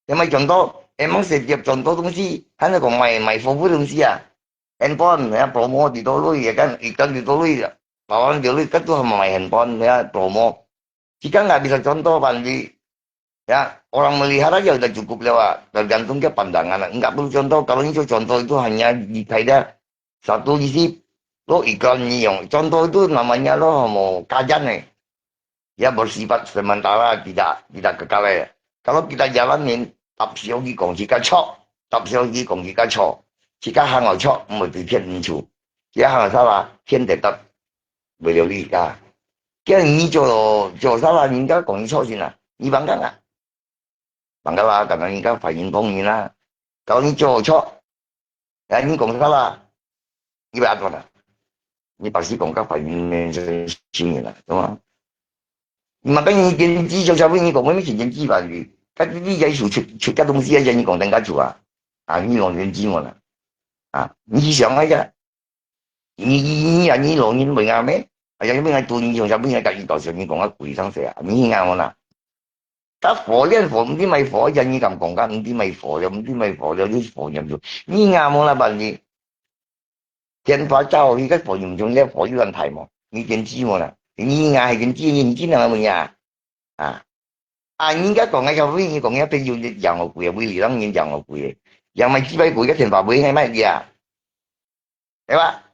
Yang mai contoh, emang setiap contoh tu mesti, hanya kong mai, mai fobu tu mesti ya. Handphone, ya, promo di toloi, ya kan, iklan di toloi, ya. Lawan di toloi, kan tu mai handphone, ya, promo. Jika nggak bisa contoh, Pandi, ya, orang melihat aja udah cukup lewat, tergantung ke pandangan. Enggak perlu contoh, kalau itu contoh itu hanya di Thailand, satu isi, lo iklan ni yang. Contoh itu namanya lo mo kajan eh. Ya bersifat sementara, tidak tidak kekal eh. Kalau kita jalanin, tap siogi kong jika chok, tap siogi kong jika chok. Jika hang chok, mo tu kian ni chu. Jika hang salah, kian tetap boleh ka. Kian ni cho cho salah, ni ka kong chok sina. Ni bangkang ah. Bangkang lah, karena ni ka fai ni kong ni na. Kalau ni cho chok, ya ni kong salah. Ni ba tuan ah. Ni pasti kong ka fai ni ni sini lah, tu mah. Makanya你点击就差不多你讲，我们是点击吧，你，他你也有出出个东西啊，你讲等下做啊，啊，你讲点击我啦，啊，你想一下，你你你啊，你老人问啊咩？哎呀，你问啊，多你想差不多你家己到时你讲啊，贵上谁啊？你啊我啦，他火炼火，你买火呀，你敢讲啊？你买火了，你买火了，你火炼就，你啊我啦，把你。 天花照，你个火影中，你火有人抬么？你点击么啦？你啊，还点击，你进来么呀？啊，啊，人家讲个叫为你讲个朋友，你养我贵，为你让人养我贵，养买几百贵个天花板，还卖你啊？对吧？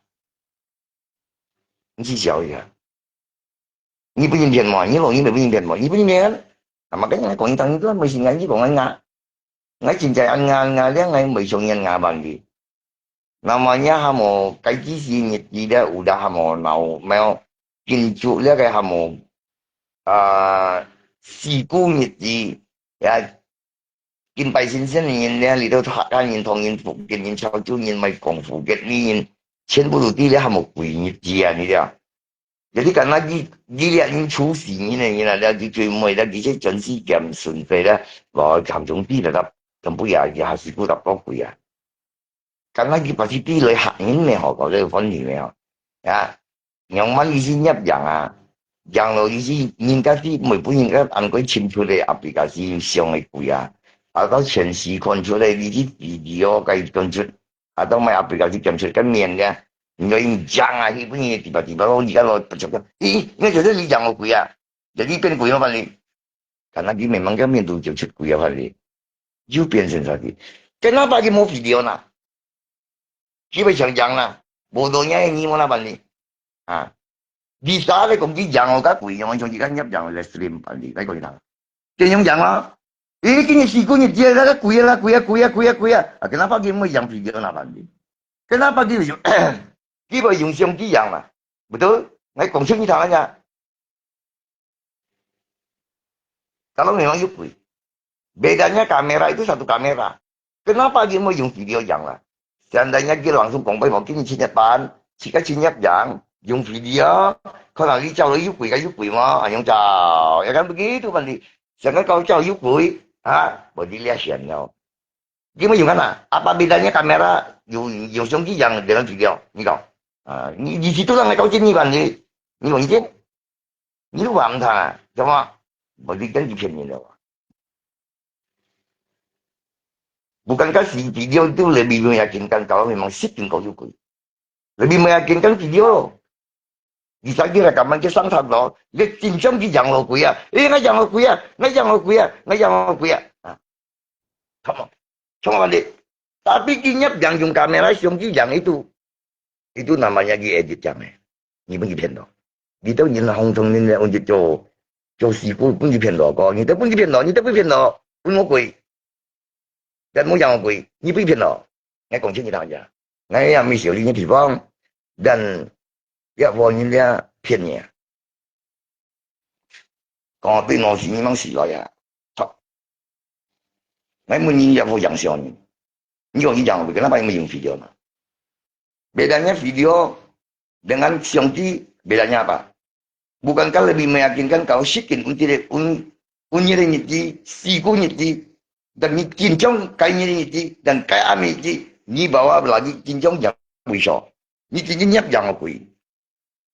你去笑一下。 你不应骗我，你老人家不应骗我，你不应骗。那么跟人家讲一趟，你都没心啊，你讲啊，我真正啊，我我两个没想人啊，万的。那么也还没该几时日子的，有的还没闹，没有，建筑那个还没，啊，事故日子，也 敬拜先生个人咧，你都客家人、唐人、福建人、潮州人，莫讲福建人，全部都知咧，还无鬼日子啊，你知啊？有啲敢若你，你咧，你出死人个人啊，了，你最尾了，你这全世界顺遂了，我看中地了，全部也也还是不到高贵啊。 敢若佢把佢地雷客人咩吼，搞到个分離咩吼，啊，仰般佢是入洋啊，洋了佢是人家是每本人个安个清楚个，阿比家是上个贵啊，啊到全市看出来，你是video个捐出，啊到买阿比家是捐出个面个，你要用洋啊，佢本人地巴地巴咯，你看咯，不错个，咦，应该就是你洋个贵啊，就你变贵了吧你？ Karena佢memang kan面都就出贵啊，反正又变成啥个？Kenapa佢冇video呢？佢会想讲呢？冇多年个你冇那办呢？啊，你啥个讲佢讲我个贵，我从佢个入讲个stream办呢？来讲佢讲，点样讲啊？诶，今日四个月节那个贵啊啦，贵啊，贵啊，贵啊，贵啊！啊，kenapa佢冇讲video那办呢？Kenapa佢会用？佢会用相机样嘛？Betul？来讲出你听啊！ Kalau memang you pui. Bedanya kamera itu satu kamera. Kenapa dia mau yung video yang lah? Seandainya dia langsung kong pai mungkin chinyapan, chika chinyap yang, yung video, kau nak licau lah you pui kan you pui mah, yang cau, ya kan begitu kan di. Sedangkan kau cau you pui, ha, boleh lihat sian tau. Dia mau yung mana? Apa bedanya kamera yung yung 相机 yang dengan video? Ni kau, ha, ni di situ lah kau cini kan di, ni mungkin. 你都話毋通啊，做麼？無你跟佢騙人了啊。Bukan kasi video tu lebih meyakinkan kalau memang shit tinggal juga. Lebih meyakinkan video. Di sana rekaman ke sang tak lo, dia cincang di yang lo kuya. Eh, ngai yang lo kuya, ngai yang lo kuya, ngai yang lo kuya. Ah, come on, come on, deh. Tapi dia yang用kamera相机yang itu, itu namanya di edit yang eh. 你分佢騙到，你到銀行同人家做做事故，分佢騙到个，你都分佢騙到，你都分騙到，分我鬼，但冇让我鬼，你分騙到，我讲清楚大家，我也没小心的地方，但也不人家骗你啊，讲对我是你们死了呀，操！我问你也不相信你，你讲你讲，我跟他把你们用video嘛？ Bedanya video dengan 相机 bedanya apa? Bukankah lebih meyakinkan kalau shit tinggal di un un ni di, siku ni di, dan ni cincang kai ni di, dan kai ami di, ni bawa lagi cincang yang bisa. Ni cincang nyap yang aku.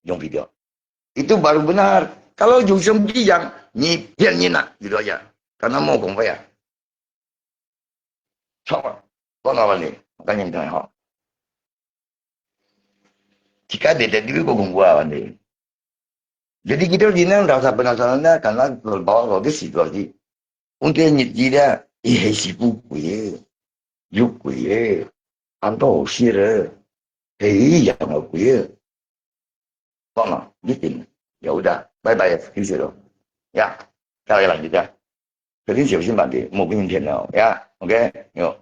Yang video. Itu baru benar. Kalau 有相机 yang, ni 骗人啊，gitu aja. Karena mau kong ya. 操，讲到问题，我跟你讲哈，这个你在这个恐怖啊问题。Jadi kita ni nang rasa penasaran na, karena terbawa oleh situasi. Untuk ni dia, eh, si bu kuye, yu kuye, anto si le, hei yang kuye. 讲了，一定有的，拜拜，谢谢了。呀，再来了，你看，肯定小心问题，莫被人骗了，呀，OK，有。